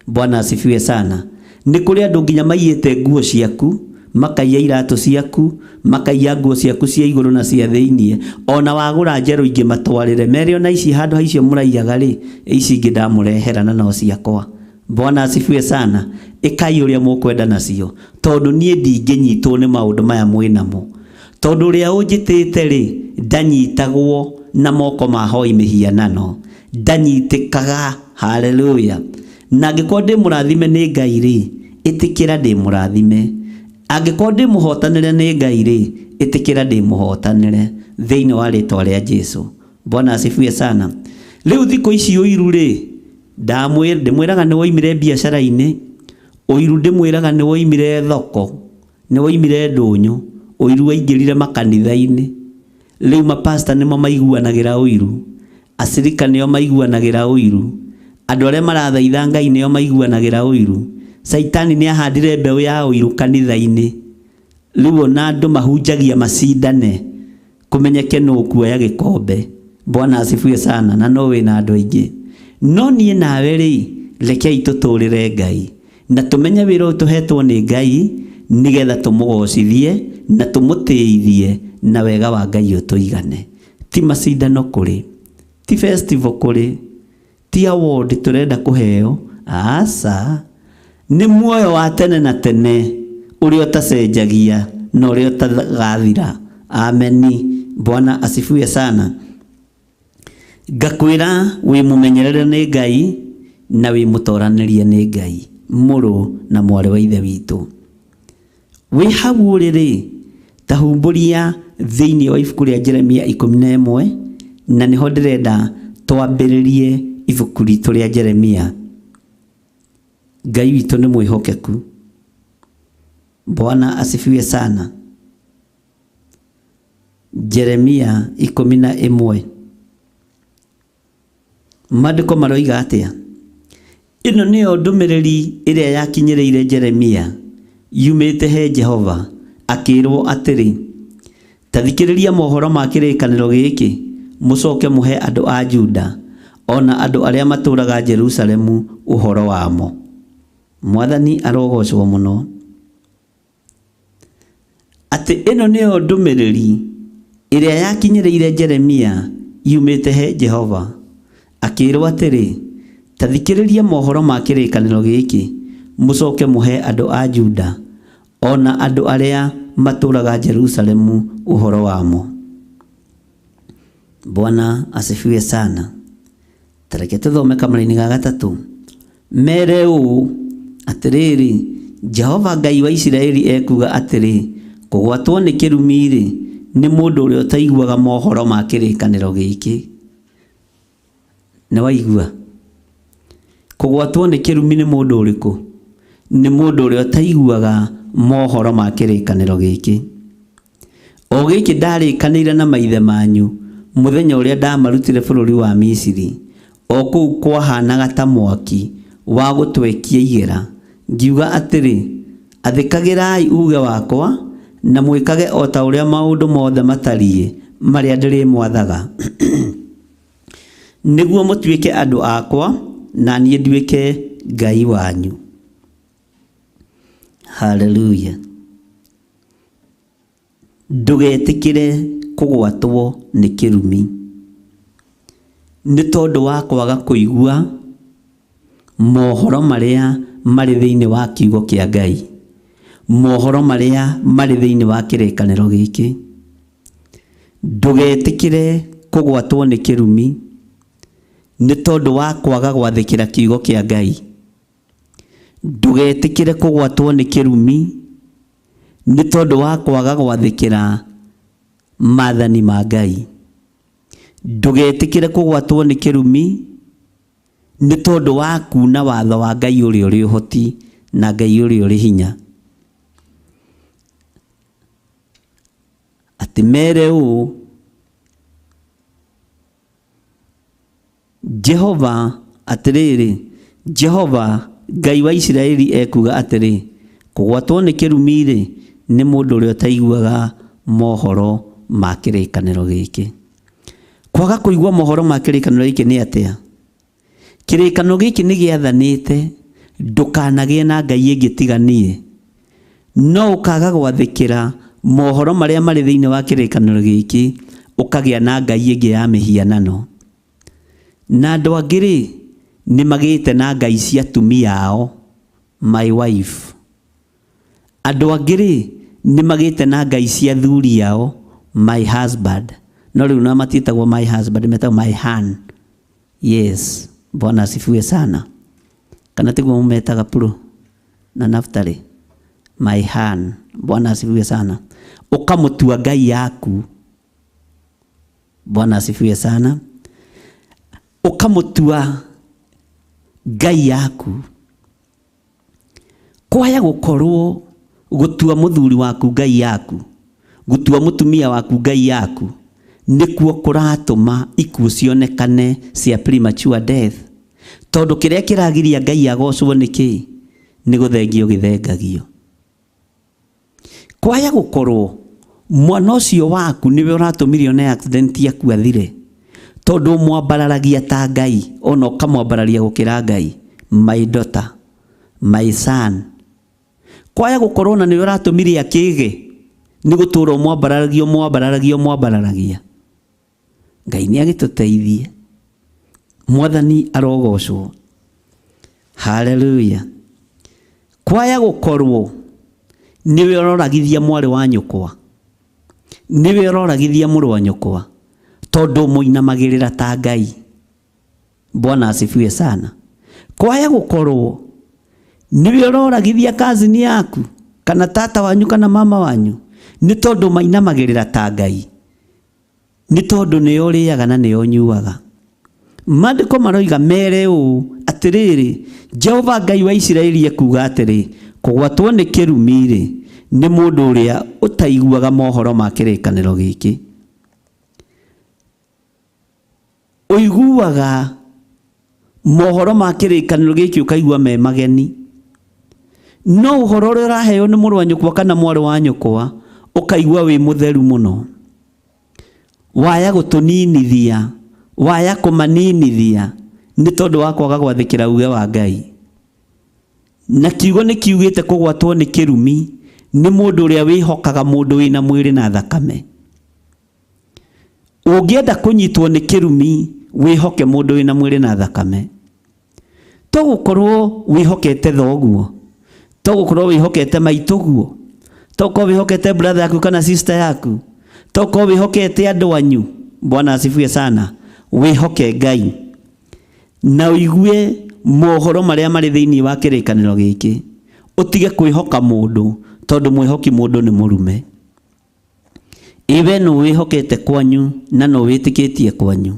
Bwana asifiwe sana. Nĩ kũrĩ andũ nginya maiyĩte nguo ciaku, makaiya iratũ ciaku, makaiya nguo ciaku cia igũrũ na cia thĩiniĩ, ona wagũra njerũ ingĩ matwarĩre, mere ona ici handũ ha icio mũraiyaga rĩ, ici ingĩ ndamũrehera na no ciakwa. Bwana asifiwe sana. Ĩkai ũrĩa mũkwenda nacio, tondũ niĩ ndingĩnyitwo nĩ maũndũ maya mwĩnamo. Tondũ ũrĩa ũnjĩtĩte rĩ, ndanyitagwo na moko ma hoi mĩhianano, ndanyitĩkaga. Haleluya. Na angĩkorwo ndĩ mũrathime nĩ Ngai rĩ, ĩtĩkĩra ndĩ mũrathime. Angĩkorwo ndĩ mũhotanĩre nĩ Ngai rĩ, ĩtĩkĩra ndĩ mũhotanĩre thĩinĩ wa rĩtwa rĩa Jesu. Bwana asifiwe sana. Rĩu thikũ ici ũiru rĩ, ndĩmwĩraga nĩ woimire biacara-inĩ, Ũiru ndĩmwĩraga nĩ woimire thoko, nĩ woimire ndũnyũ, ũiru waingĩrire makanitha-inĩ. Rĩu mapasta nĩmo maiguanagĩra ũiru, acirika nĩo maiguanagĩra ũiru, andũ arĩa marathaitha Ngai nĩo maiguanagĩra ũiru. Caitani nĩ ahandire mbeũ ya ũiru kanitha-inĩ. Rĩu ona andũ mahunjagia macindane kũmenyeke nũ ũkuoya gĩkombe. Bwana asifiwe sana, na no wĩna andũ aingĩ. No niĩ nawe rĩ, rekei tũtũrĩre Ngai na tũmenye wĩra ũyũ tũhetwo nĩ Ngai nĩgetha tũmũgocithie na tũmũtĩithie na wega wa Ngai ũtũigane. Ti macindano kũrĩ, ti festival kũrĩ, ti award tũrenda kũheo, aca. Nĩ muoyo wa tene na tene ũrĩa ũtacenjagia na ũrĩa ũtagathira. Ameni. Bwana asifiwe sana. Ngakwĩra wĩ mũmenyerere nĩ Ngai na wĩ mũtoranĩrie nĩ Ngai, mũrũ na mwarĩ wa ithe witũ. Wĩ hau ũrĩ rĩ, ta humbũria thĩinĩ wa ibuku rĩa Jeremia 11, na nĩho ndĩrenda twambĩrĩrie ibuku ritũ rĩa Jeremia. Ngai witũ nĩ mwĩhokeku. Bwana asifiwe sana. Jeremia 11. Maandĩko maroiga atĩa? Ĩno nĩyo ndũmĩrĩri ĩrĩa yakinyĩrĩire Jeremia yumĩte he Jehova, akĩĩrwo atĩrĩ, ta thikĩrĩria mohoro ma kĩrĩkanĩro gĩkĩ, mũcoke mũhe andũ a Juda o na andũ arĩa matũũraga Jerusalemu ũhoro wamo. Mwathani arogocwo mũno. Atĩ ĩno nĩyo ndũmĩrĩri ĩrĩa yakinyĩrĩire Jeremia yumĩte he Jehova, akĩĩrwo atĩrĩ, ta thikĩrĩria mohoro ma kĩrĩkanĩro gĩkĩ, mũcoke mũhe andũ a Juda o na andũ arĩa matũũraga Jerusalemu ũhoro wamo. Bwana asifiwe sana. Tareke tũthome kamũraini ga gatatũ. Mere ũũ atĩrĩrĩ, Jehova Ngai wa Isiraeli ekuuga atĩrĩ, kũgwatwo nĩ kĩrumi-rĩ, nĩ mũndũ ũrĩa ũtaiguaga mohoro ma kĩrĩkanĩro gĩkĩ. Nĩ waigua? Kũgwatwo nĩ kĩrumi nĩ mũndũ ũrĩkũ? Nĩ mũndũ ũrĩa ũtaiguaga mohoro ma kĩrĩkanĩro gĩkĩ. O gĩkĩ ndarĩkanĩire na maithe manyu mũthenya ũrĩa ndamarutire bũrũri wa Misiri, o kũu kwahanaga ta mwaki wa gũtwekia igera, ngiuga atĩrĩ, athĩkagĩrai uuge wakwa na mwĩkage o ta ũrĩa maũndũ mothe matariĩ marĩa ndĩrĩmwathaga, nĩguo mũtuĩke andũ akwa na niĩ nduĩke Ngai wanyu. Haleluya. Ndũgetĩkĩre kũgwatwo nĩ kĩrumi nĩ tondũ wa kwaga kũigua mohoro marĩa marĩ thĩinĩ wa kiugo kĩa Ngai, mohoro marĩa marĩ thĩinĩ wa kĩrĩkanĩro gĩkĩ. Ndũgetĩkĩre kũgwatwo nĩ kĩrumi nĩ tondũ wa kwaga gwathĩkĩra kiugo kĩa Ngai. Ndũgetĩkĩre kũgwatwo nĩ kĩrumi nĩ tondũ wa kwaga gwathĩkĩra maathani ma Ngai. Ndũgetĩkĩre kũgwatwo nĩ kĩrumi nĩ tondũ wa kuuna watho wa Ngai ũrĩa ũrĩ ũhoti na Ngai ũrĩa ũrĩ hinya. Atĩ mere ũũ, Jehova atĩrĩrĩ, Jehova Ngai wa Isiraeli ekuuga atĩrĩ, kũgwatwo nĩ kĩrumi-rĩ, nĩ mũndũ ũrĩa ũtaiguaga mohoro ma kĩrĩkanĩro gĩkĩ. Kwaga kũigua mohoro ma kĩrĩkanĩro gĩkĩ nĩ atĩa? Kĩrĩkanĩro gĩkĩ nĩ gĩathanĩte ndũkanagĩe na Ngai ĩngĩ tiga niĩ. No ũkaga gwathĩkĩra mohoro marĩa marĩ thĩinĩ wa kĩrĩkanĩro gĩkĩ, ũkagĩa na Ngai ĩngĩ ya mĩhianano. Na andũ angĩ rĩ, nĩ magĩte na ngai cia atumia ao, my wife. Andũ angĩ rĩ, nĩ magĩte na ngai cia athuri ao, my husband. No rĩu na matiĩtagwo my husband, metagwo my hun. Yes, Bwana asifiwe sana. Kana tiguo mũmetaga Puro na Naftali? My hun. Bwana asifiwe sana. Ũkamũtua ngai yaku. Bwana asifiwe sana. Ũkamũtua ngai yaku. Kwaya gũkorwo gũtua mũthuri waku ngai yaku, gũtua mũtumia waku ngai yaku, nĩkuo kũratũma ikuũ cionekane cia premature death. Tondũ kĩrĩa kĩragiria Ngai agocwo nĩ kĩĩ? Nĩ gũthengio gĩthengagio. Kwaya gũkorwo mwana ũcio waku nĩwe ũratũmire one accident yaku athire, tondũ ũmwambararagia ta Ngai, ona ũkamwambararia gũkĩra Ngai. My daughter, my son. Kwaya gũkorwo na nĩwe ũratũmire akĩge, nĩ gũtũra ũmwambararagia, ũmwambararagia, ũmwambararagia. Ngai nĩ agĩtũteithie. Mwathani arogocwo. Haleluya. Kwaya gũkorwo nĩwe ũroragithia mwarĩ wa nyũkwa, nĩwe ũroragithia mũrũ wa nyũkwa, tondũ mũinamagĩrĩra ta Ngai. Bwana asifiwe sana. Kwaya gũkorwo nĩwe ũroragithia cousin yaku kana tata wanyu kana mama wanyu, nĩ tondũ mainamagĩrĩra ta Ngai, nĩ tondũ nĩo ũrĩaga na nĩo ũnyuaga. Maandĩko maroiga mere ũũ atĩrĩrĩ, Jehova Ngai wa Isiraeli ekuuga atĩrĩ, kũgwatwo nĩ kĩrumi-rĩ, nĩ mũndũ ũrĩa ũtaiguaga mohoro ma kĩrĩkanĩro gĩkĩ. Ũiguaga mohoro ma kĩrĩkanĩro gĩkĩ ũkaigua me mageni, no ũhoro ũrĩa ũraheo nĩ mũrũ wa nyũkwa kana mwarĩ wa nyũkwa ũkaigua wĩ mũtheru mũno. Waya gũtũninithia, waya kũmaninithia nĩ tondũ wa kwaga gwathĩkĩra uge wa Ngai. Na kiugo nĩ kiugĩte kũgwatwo nĩ kĩrumi nĩ mũndũ ũrĩa wĩhokaga mũndũ wĩna mwĩrĩ na thakame. Ũngĩenda kũnyitwo nĩ kĩrumi, wĩhoke mũndũ wĩna mwĩrĩ na thakame. To gũkorwo wĩhokete thoguo, to gũkorwo wĩhokete maitũguo, to gũkorwo wĩhokete brother yaku kana sister yaku, to gũkorwo wĩhokete andũ anyu. Bwana asifiwe sana. Wĩhoke Ngai na ũigue mohoro marĩa marĩ thĩinĩ wa kĩrĩkanĩro gĩkĩ. Ũtige kwĩhoka mũndũ, tondũ mwĩhoki mũndũ nĩ mũrume. Iwe nũ wĩhokete kwanyu na nũ wĩtĩkĩtie kwanyu.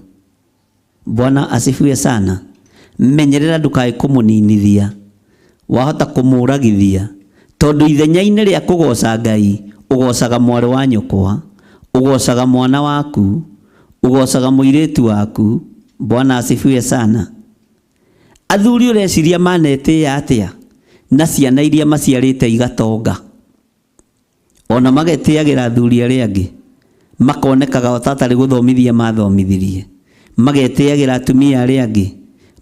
Bwana asifiwe sana. Menyerera ndũkae kũmũninithia, wahota kũmũragithia, tondũ ithenya-inĩ rĩa kũgoca Ngai ũgocaga mwarĩ wa nyũkwa, ũgocaga mwana waku, ũgocaga mũirĩtu waku. Bwana asifiwe sana. Athuri ũreciria manetĩĩa atĩa na ciana iria maciarĩte igatonga, ona magetĩagĩra athuri arĩa angĩ, makonekaga o ta atarĩ gũthomithia mathomithirie, magetĩagĩra atumia arĩa angĩ,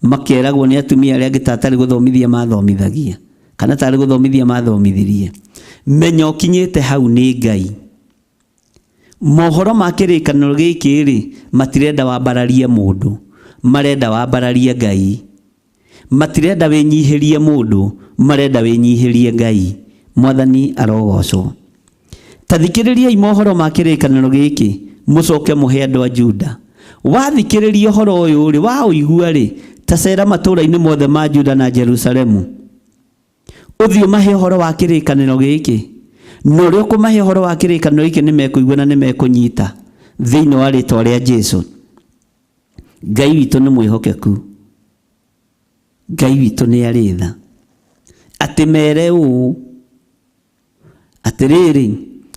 makeragwo nĩ atumia arĩa angĩ ta atarĩ gũthomithia mathomithagia kana tarĩ gũthomithia mathomithirie. Menya ũkinyĩte hau nĩ Ngai. Mohoro ma kĩrĩkanĩro gĩkĩ rĩ, matirenda wambararie mũndũ, marenda wambararie Ngai. Matirenda wĩnyihĩrie mũndũ, marenda wĩnyihĩrie Ngai. Mwathani arogocwo. Ta thikĩrĩriai mohoro ma kĩrĩkanĩro gĩkĩ, mũcoke mũhe andũ a Juda. Wathikĩrĩria ũhoro ũyũ rĩ, waũigua rĩ, ta cera matũũra-inĩ mothe ma Juda na Jerusalemu, ũthiĩ ũmahe ũhoro wa kĩrĩkanĩro gĩkĩ. Na ũrĩa ũkũmahe ũhoro wa kĩrĩkanĩro gĩkĩ nĩ mekũigua na nĩ mekũnyita thĩinĩ wa rĩtwa rĩa Jesu. Ngai witũ nĩ mwĩhokeku, Ngai witũ nĩ arĩ tha. Atĩ mere ũũ atĩrĩrĩ,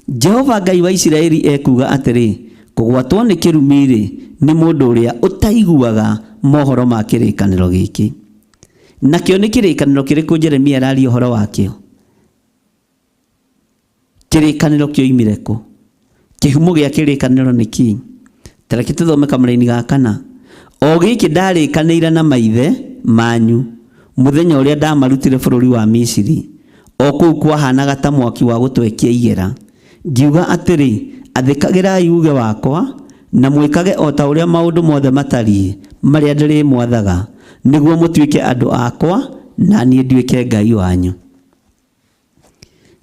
Jehova Ngai wa Isiraeli ekuuga atĩrĩ, kũgwatwo nĩ kĩrumi-rĩ, nĩ mũndũ ũrĩa ũtaiguaga mohoro ma kĩrĩkanĩro gĩkĩ. Nakĩo nĩ kĩrĩkanĩro kĩrĩkũ Jeremia araria ũhoro wakĩo? Kĩrĩkanĩro kĩoimire kũ? Kĩhumo gĩa kĩrĩkanĩro nĩ kĩĩ? Ta reke tũthome kamũraini ga kana. O gĩkĩ ndarĩkanĩire na maithe manyu mũthenya ũrĩa ndamarutire bũrũri wa Misiri, o kũu kwahanaga ta mwaki wa gũtwekia igera. Ngiuga atĩrĩ, athĩkagĩrai uuge wakwa na mwĩkage o ta ũrĩa maũndũ mothe matariĩ marĩa ndĩrĩmwathaga, nĩguo mũtuĩke andũ akwa na niĩ nduĩke Ngai wanyu.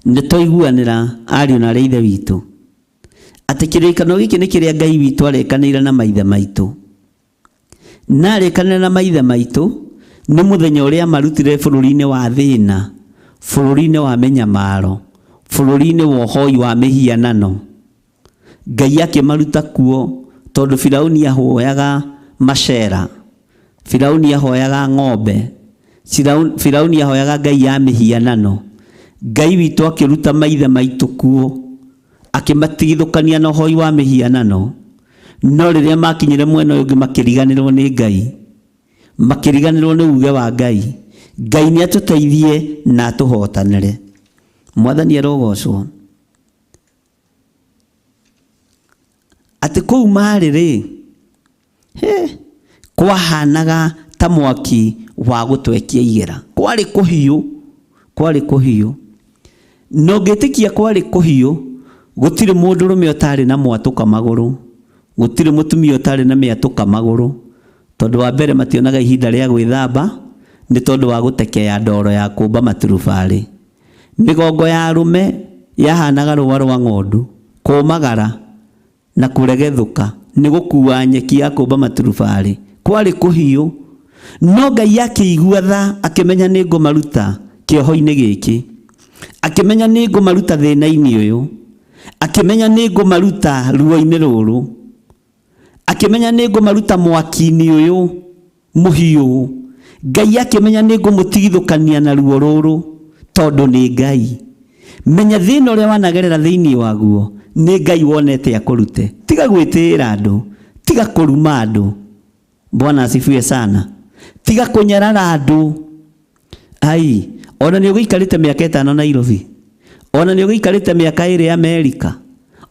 Nĩ twaiguanĩra ariũ na arĩa ithe witũ atĩ kĩrĩkanĩro gĩkĩ nĩ kĩrĩa Ngai witũ arĩkanĩire na maithe maitũ. Na arĩkanĩra na maithe maitũ nĩ mũthenya ũrĩa marutire bũrũri-inĩ wa thĩna, bũrũri-inĩ wa mĩnyamaro, bũrũri-inĩ wa ũhoi wa mĩhianano. Ngai akĩmaruta kuo tondũ Firauni ahoyaga macera, Firauni ahoyaga ng'ombe, Firauni ahoyaga ngai ya mĩhianano. Ngai witũ akĩruta maithe maitũ kuo, akĩmatigithũkania na ũhoi wa mĩhianano. No rĩrĩa makinyire mwena ũyũ ũngĩ makĩriganĩrwo nĩ Ngai, makĩriganĩrwo nĩ uge wa Ngai. Ngai nĩ atũteithie na atũhotanĩre. Mwathani arogocwo. Atĩ kũu marĩ rĩ, he kwahanaga ta mwaki wa gũtwekia igera. Kwarĩ kũhiũ, kwarĩ kũhiũ. Na ũngĩtĩkia kwarĩ kũhiũ, gũtirĩ mũndũrũme ũtarĩ na mwatũka magũrũ, gũtirĩ mũtumia ũtarĩ na mĩatũka magũrũ, tondũ wa mbere mationaga ihinda rĩa gwĩthamba nĩ tondũ wa gũtekea ndoro ya kũmba maturubarĩ. Mĩgongo ya arũme yahanaga rũa rwa ng'ondu, kũmagara na kũregethũka nĩ gũkua nyeki ya kũmba maturubarĩ. Kwarĩ kũhiũ. No Ngai akĩigua tha, akĩmenya nĩ ngũmaruta kĩoho-inĩ gĩkĩ, akĩmenya nĩ ngũmaruta thĩna-inĩ ũyũ, akĩmenya nĩ ngũmaruta ruo-inĩ rũrũ, akĩmenya nĩ ngũmaruta mwaki-inĩ ũyũ mũhiũ. Ngai akĩmenya nĩ ngũmũtigithũkania na ruo rũrũ, tondũ nĩ Ngai. Menya thĩna ũrĩa wanagerera thĩinĩ waguo nĩ Ngai wonete akũrute. Tiga gwĩtĩĩra andũ, tiga kũruma andũ. Bwana asifiwe sana. Tiga kũnyarara andũ. Ai, ona nĩ ũgĩikarĩte mĩaka 5 Nairobi, ona nĩ ũgĩikarĩte mĩaka 2 Amerika,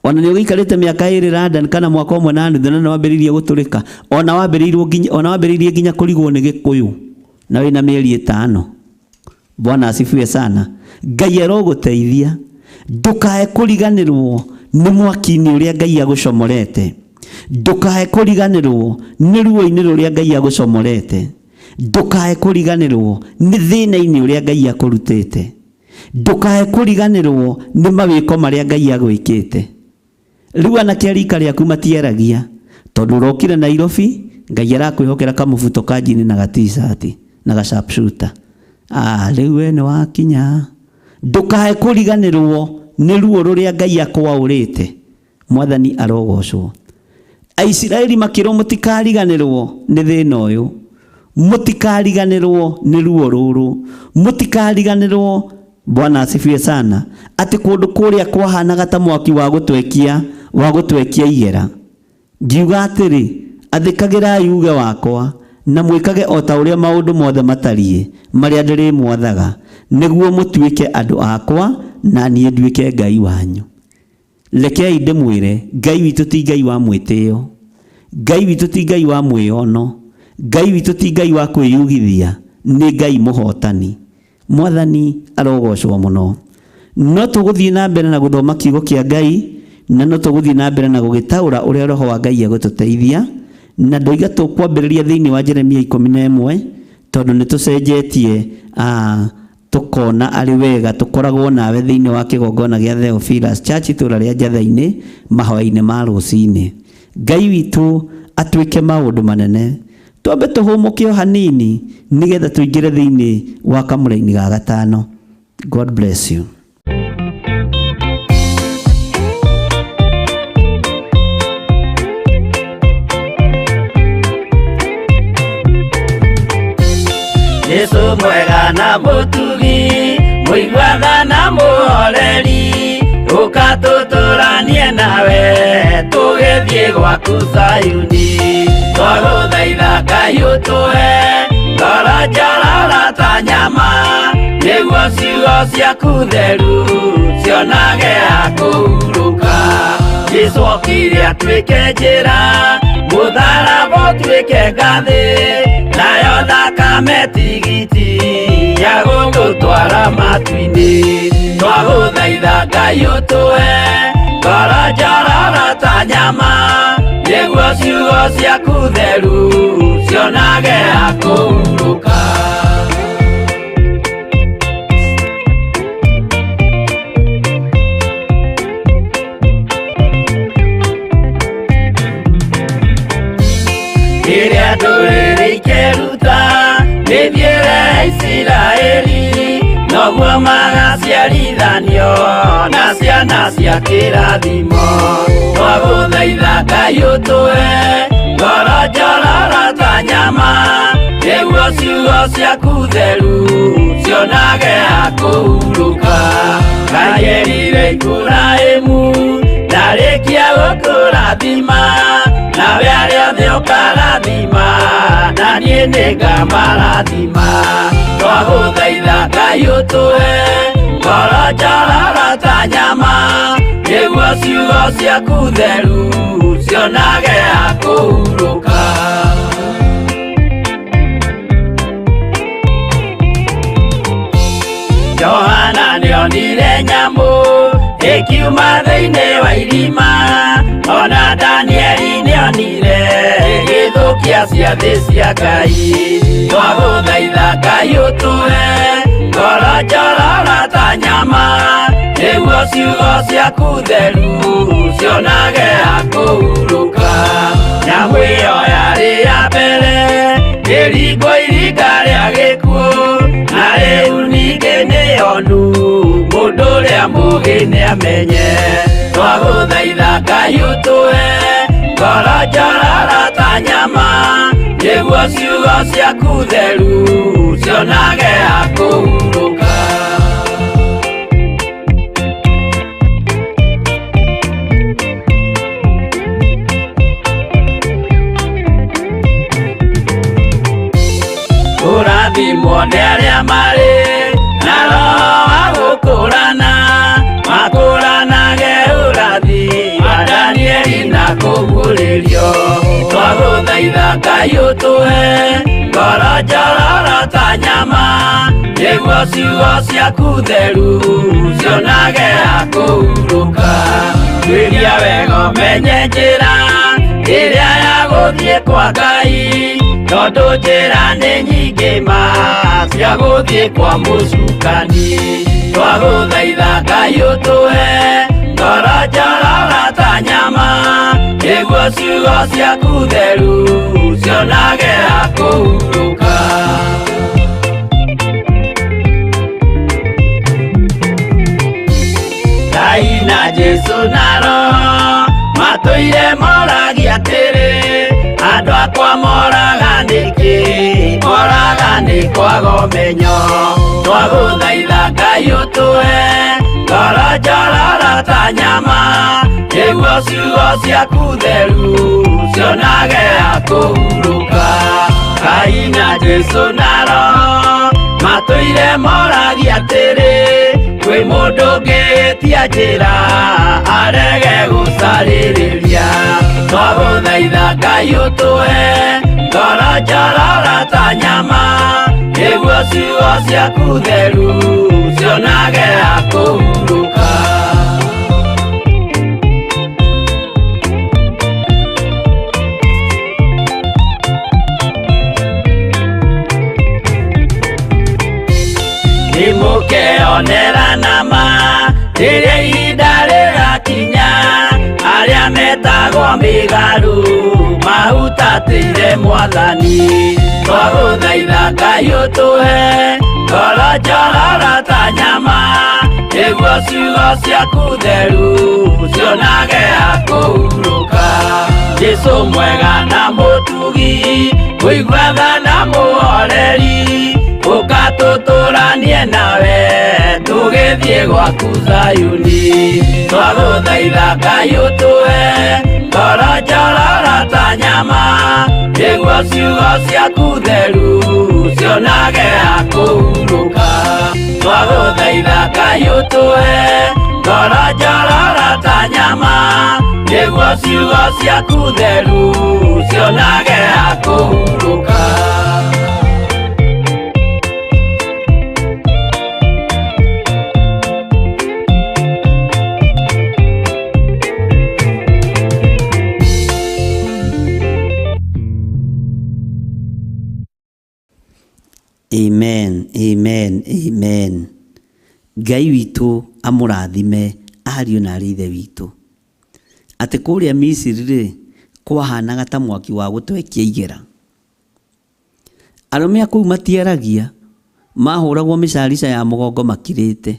ona nĩ ũgĩikarĩte mĩaka 2 London kana mwaka ũmwe na nuthu, na nĩ wambĩrĩirie gũtũrĩka, ona wambĩrĩirio nginya, ona wambĩrĩirie nginya kũrigwo nĩ Gĩkũyũ na wĩna mĩeri 5. Bwana asifiwe sana. Ngai arogũteithia ndũkae kũriganĩrwo nĩ mwaki-inĩ ũrĩa Ngai agũcomorete, ndũkae kũriganĩrwo nĩ ruo-inĩ rũrĩa Ngai agũcomorete, ndũkae kũriganĩrwo nĩ thĩna-inĩ ũrĩa Ngai akũrutĩte, ndũkae kũriganĩrwo nĩ mawĩko marĩa Ngai agwĩkĩte. Rĩu anake a rika rĩaku matiaragia tondũ ũrokire Nairobi, Ngai arakwĩhokera kamũbuto ka njini na ga-t-shirt na ga sharpshooter. Rĩu we nĩ wakinya. Ndũkae kũriganĩrwo nĩ ruo rũrĩa Ngai akwaũrĩte. Mwathani arogocwo. Aisiraeli makĩrwo mũtikariganĩrwo nĩ thĩna ũyũ, mũtikariganĩrwo nĩ ruo rũrũ, mũtikariganĩrwo. Bwana asifiwe sana. Atĩ kũndũ kũrĩa kwahanaga ta mwaki wa gũtwekia, wa gũtwekia igera. Ngiuga atĩrĩ, athĩkagĩrai uge wakwa na mwĩkage o ta ũrĩa maũndũ mothe matariĩ marĩa ndĩrĩmwathaga, nĩguo mũtuĩke andũ akwa na niĩ nduĩke Ngai wanyu. Rekei ndĩmwĩre, Ngai witũ ti Ngai wa mwĩtĩo, Ngai witũ ti Ngai wa mwĩono, Ngai witũ ti Ngai wa kwĩyugithia, nĩ Ngai mũhotani. Mwathani arogocwo mũno. No tũgũthiĩ na mbere na gũthoma kiugo kĩa Ngai, na no tũgũthiĩ na mbere na gũgĩtaũra ũrĩa Roho wa Ngai egũtũteithia. Na ndoiga tũkwambĩrĩria thĩinĩ wa Jeremia 11, tondũ nĩ tũcenjetie, tũkona arĩ wega tũkoragwo nawe thĩinĩ wa kĩgongona gĩa Theophilus Church itũũra rĩa Njatha-inĩ mahoya-inĩ ma rũcinĩ. Ngai witũ atuĩke maũndũ manene. Twambe tũhũmũke o hanini nĩgetha tũingĩre thĩinĩ wa kamũraini ga gatano. God bless you. Jesu mwega na mũtugi, mũiguana na mũhoreri, ũka tũtũranie nawe tũgĩthiĩ gwaku Zayuni. Twagũthaitha Ngai ũtũhe ngoro njororo ta nyama, nĩguo ciugo ciaku theru cionage ha kũhurũka. Jesu okire atuĩke njĩra, mũtharaba ũtuĩke ngathĩ, nayo thakame tigiti ya gũgũtwara matu-inĩ. Twagũthaitha Ngai ũtũhe ngoro njororo ta nyama, nĩguo ciugo ciaku theru cionage ha kũhurũka. Rĩrĩa ndũrĩrĩ ikeruta mĩthiĩre ya Isiraeli, noguo magaciarithanio na ciana cia kĩrathimo. Twagũthaitha Ngai ũtũhe Ngoro njororo ta nyama, nĩguo ciugo ciaku theru cionage ha kũhurũka. Ngai erire Iburahĩmu, ndarĩkia gũkũrathima, nawe arĩa othe ũkarathima, na niĩ nĩngamarathima. Twagũthaitha Ngai ũtũhe ngoro njororo ta nyama, nĩguo ciugo ciaku theru cionage ha kũhurũka. Johana nĩonire nyamũ ĩkiuma thĩinĩ wa irima, ona Danieli nĩonire ĩgĩthũkia ciathĩ cia Ngai. Twagũthaitha Ngai ũtũhe ngoro njororo ta nyama, nĩguo ciugo ciaku theru cionage ha kũhurũka. Nyamũ ĩyo yarĩ ya mbere ĩringwo iringa rĩa gĩkuũ, na rĩu ningĩ nĩyonu mũndũ ũrĩa mũũgĩ nĩamenye. Twagũthaitha Ngai ũtũhe ngoro njororo ta nyama, nĩguo ciugo ciaku theru cionage ha kũhurũka. Kũrathimwo nĩ arĩa marĩ na roho wa gũkũrana, makũranage ũrathi wa Danieli na kũguũrĩrio. Twagũthaitha Ngai ũtũhe ngoro njororo ta nyama, nĩguo ciugo ciaku theru cionage ha kũhurũka. Tuĩria wega ũmenye njĩra ĩrĩa ya gũthiĩ kwa Ngai, tondũ njĩra nĩ nyingĩ ma cia gũthiĩ kwa mũcukani. Twagũthaitha Ngai ũtũhe ngoro njororo ta nyama, nĩguo ciugo ciaku theru cionage ha kũhurũka. Ngai na Jesũ na Roho matũire moragia atĩrĩ, andũ akwa moraga nĩkĩ? Moraga nĩ kwaga ũmenyo. Twagũthaitha Ngai ũtũhe ngoro njororo ta nyama, nĩguo ciugo ciaku theru cionage ha kũhurũka. Ngai na Jesũ na Roho matũire moragia atĩrĩ, kwĩ mũndũ ũngĩtia njĩra arege gũcarĩrĩria. Twagũthaitha Ngai ũtũhe ngoro njororo ta nyama, nĩguo ciugo ciaku theru cionage ha kũhurũka. Nĩmũkeonera nama rĩrĩa ihinda rĩgakinya, arĩa metagwo mĩgarũ mahutatĩire Mwathani. Twagũthaitha Ngai ũtũhe ngoro njororo ta nyama, nĩguo ciugo ciaku theru cionage ha kũhurũka. Jesũ mwega na mũtugi, mũigua tha na mũhoreri, ũka tũtũranie nawe tũgĩthiĩ gwaku Zayuni. Twagũthaitha Ngai ũtũhe ngoro njororo ta nyama, nĩguo ciugo ciaku theru cionage ha kũhurũka. Twagũthaitha Ngai ũtũhe ngoro njororo ta nyama, nĩguo ciugo ciaku theru cionage ha kũhurũka. Amen, amen, amen. Ngai witũ amũrathime ariũ na arĩ ithe witũ. Atĩ kũrĩa Misiri rĩ, kwahanaga ta mwaki wa gũtwekia igera. Arũme a kũu matiaragia, mahũragwo mĩcarica ya mũgongo makirĩte.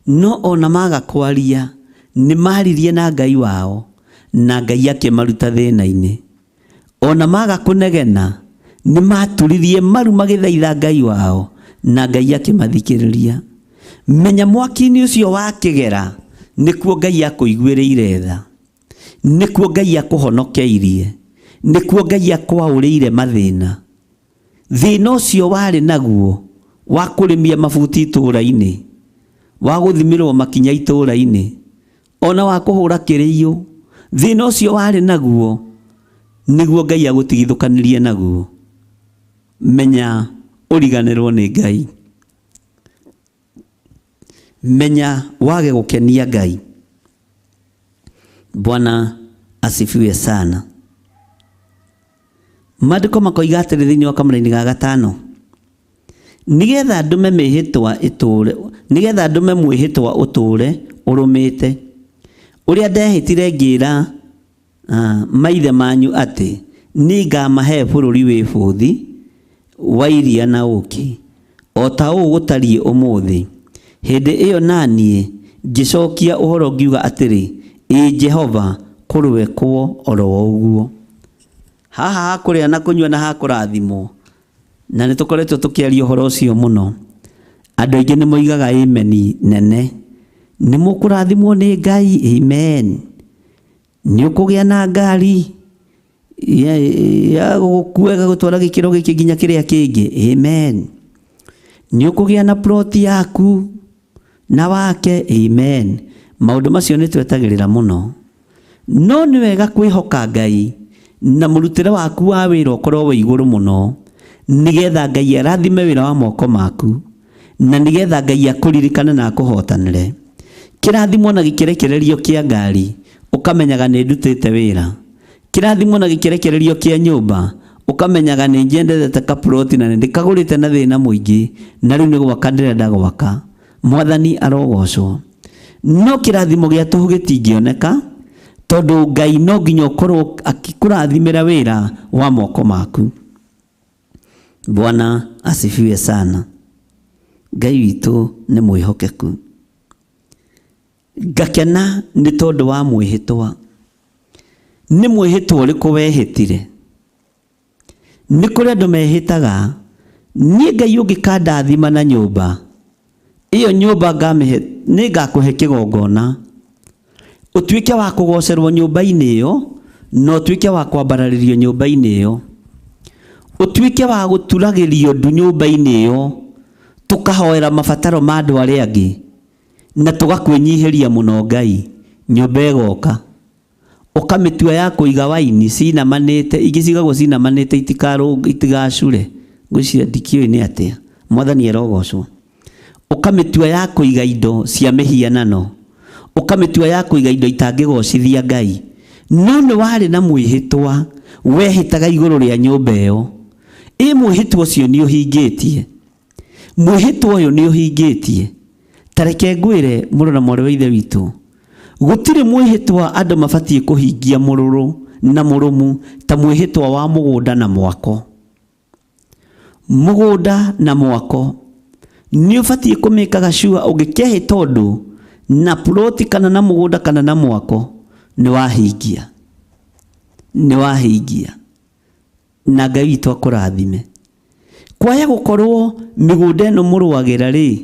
No ona maga kwaria, nĩ maririe na Ngai wao, na Ngai akĩmaruta thĩna-inĩ. Ona maga kũnegena, nĩ maturirie maru magĩthaitha Ngai wao, na Ngai akĩmathikĩrĩria. Menya mwaki-inĩ ũcio wa kĩgera nĩkuo Ngai akũiguĩrĩire tha, nĩkuo Ngai akũhonokeirie, nĩkuo Ngai akwaũrĩire mathĩna. Thĩna ũcio warĩ naguo wa kũrĩmia mabuti itũũra-inĩ, wa gũthimĩrwo makinya itũũra-inĩ, ona wa kũhũra kĩrĩiyũ, thĩna ũcio warĩ naguo nĩguo Ngai agũtigithũkanirie naguo. Menya ũriganĩrwo nĩ Ngai, menya wage gũkenia Ngai. Bwana asifiwe sana. Maandĩko makoiga atĩrĩ thĩinĩ wa kamũraini ga gatano, nĩgetha ndũme mĩhĩtwa ĩtũũre, nĩgetha ndũme mwĩhĩtwa ũtũũre ũrũmĩte, ũrĩa ndehĩtire ngĩĩra maithe manyu atĩ nĩngamahe bũrũri wĩ bũthi wa iria na ũũkĩ, o ta ũũ gũtariĩ ũmũthĩ. Hĩndĩ ĩyo naniĩ ngĩcokia ũhoro ngiuga atĩrĩ, ĩ Jehova, kũrũekwo oro ũguo. Haha hakũrĩa na kũnyua na hakũrathimwo, na nĩ tũkoretwo tũkĩaria ũhoro ũcio mũno. Andũ aingĩ nĩ moigaga ameni nene, nĩ mũkũrathimwo nĩ Ngai, amen. Nĩ ũkũgĩa na ngari ya gũgũkua ĩgagũtwara gĩkĩro gĩkĩ nginya kĩrĩa kĩngĩ, amen. Nĩ ũkũgĩa na plot yaku na wake, amen. Maũndũ macio nĩ twetagĩrĩra mũno, no nĩ wega kwĩhoka Ngai na mũrutĩre waku wa wĩra ũkorwo wĩ igũrũ mũno, nĩgetha Ngai arathime wĩra wa moko maku, na nĩgetha Ngai akũririkane na akũhotanĩre. Kĩrathimo na gĩkĩrekererio kĩa ngari, ũkamenyaga nĩ ndutĩte wĩra. Kĩrathimo na gĩkĩrekererio kĩa nyũmba, ũkamenyaga nĩ njendete kaploti na nĩ ndĩkagũrĩte na thĩna mũingĩ, na rĩu nĩ gwaka ndĩrenda gwaka. Mwathani arogocwo. No kĩrathimo gĩa tũhũ gĩtingĩoneka, tondũ Ngai no nginya ũkorwo akĩkũrathimĩra wĩra wa moko maku. Bwana asifiwe sana. Ngai witũ nĩ mwĩhokeku. Ngakena nĩ tondũ wa mwĩhĩtwa. Nĩ mwĩhĩtwa ũrĩkũ wehĩtire? Nĩ kũrĩ andũ mehĩtaga, niĩ Ngai ũngĩkandathima na nyũmba, ĩyo nyũmba ngamĩhe, nĩ ngakũhe kĩgongona, ũtuĩke wa kũgocerwo nyũmba-inĩ ĩyo, na ũtuĩke wa kwambararĩrio nyũmba-inĩ ĩyo, ũtuĩke wa gũturagĩrio ndu nyũmba-inĩ ĩyo, tũkahoera mabataro ma andũ arĩa angĩ, na tũgakwĩnyihĩria mũno Ngai. Nyũmba ĩgoka, ũkamĩtua ya kũiga waini cinamanĩte, ingĩ cigagwo cinamanĩte itigacure, ngwĩciria ndikĩũĩ nĩ atĩa. Mwathani arogocwo. Ũkamĩtua ya kũiga indo cia mĩhianano, ũkamĩtua ya kũiga indo itangĩgocithia Ngai. No nĩ warĩ na mwĩhĩtwa wehĩtaga igũrũ rĩa nyũmba ĩyo. Ĩ mwĩhĩtwa ũcio nĩ ũhingĩtie? Mwĩhĩtwa ũyũ nĩ ũhingĩtie? Ta reke ngwĩre mũrũ na mwarĩ wa Ithe witũ, gũtirĩ mwĩhĩtwa andũ mabatiĩ kũhingia mũrũrũ na mũrũmu ta mwĩhĩtwa wa mũgũnda na mwako. Mũgũnda na mwako nĩ ũbatiĩ kũmĩkaga sure ũngĩkehĩta ũndũ na ploti kana na mũgũnda kana na mwako nĩ wahingia, nĩ wahingia. Na Ngai witũ akũrathime. Kwaya gũkorwo mĩgũnda ĩno mũrũagĩra rĩ,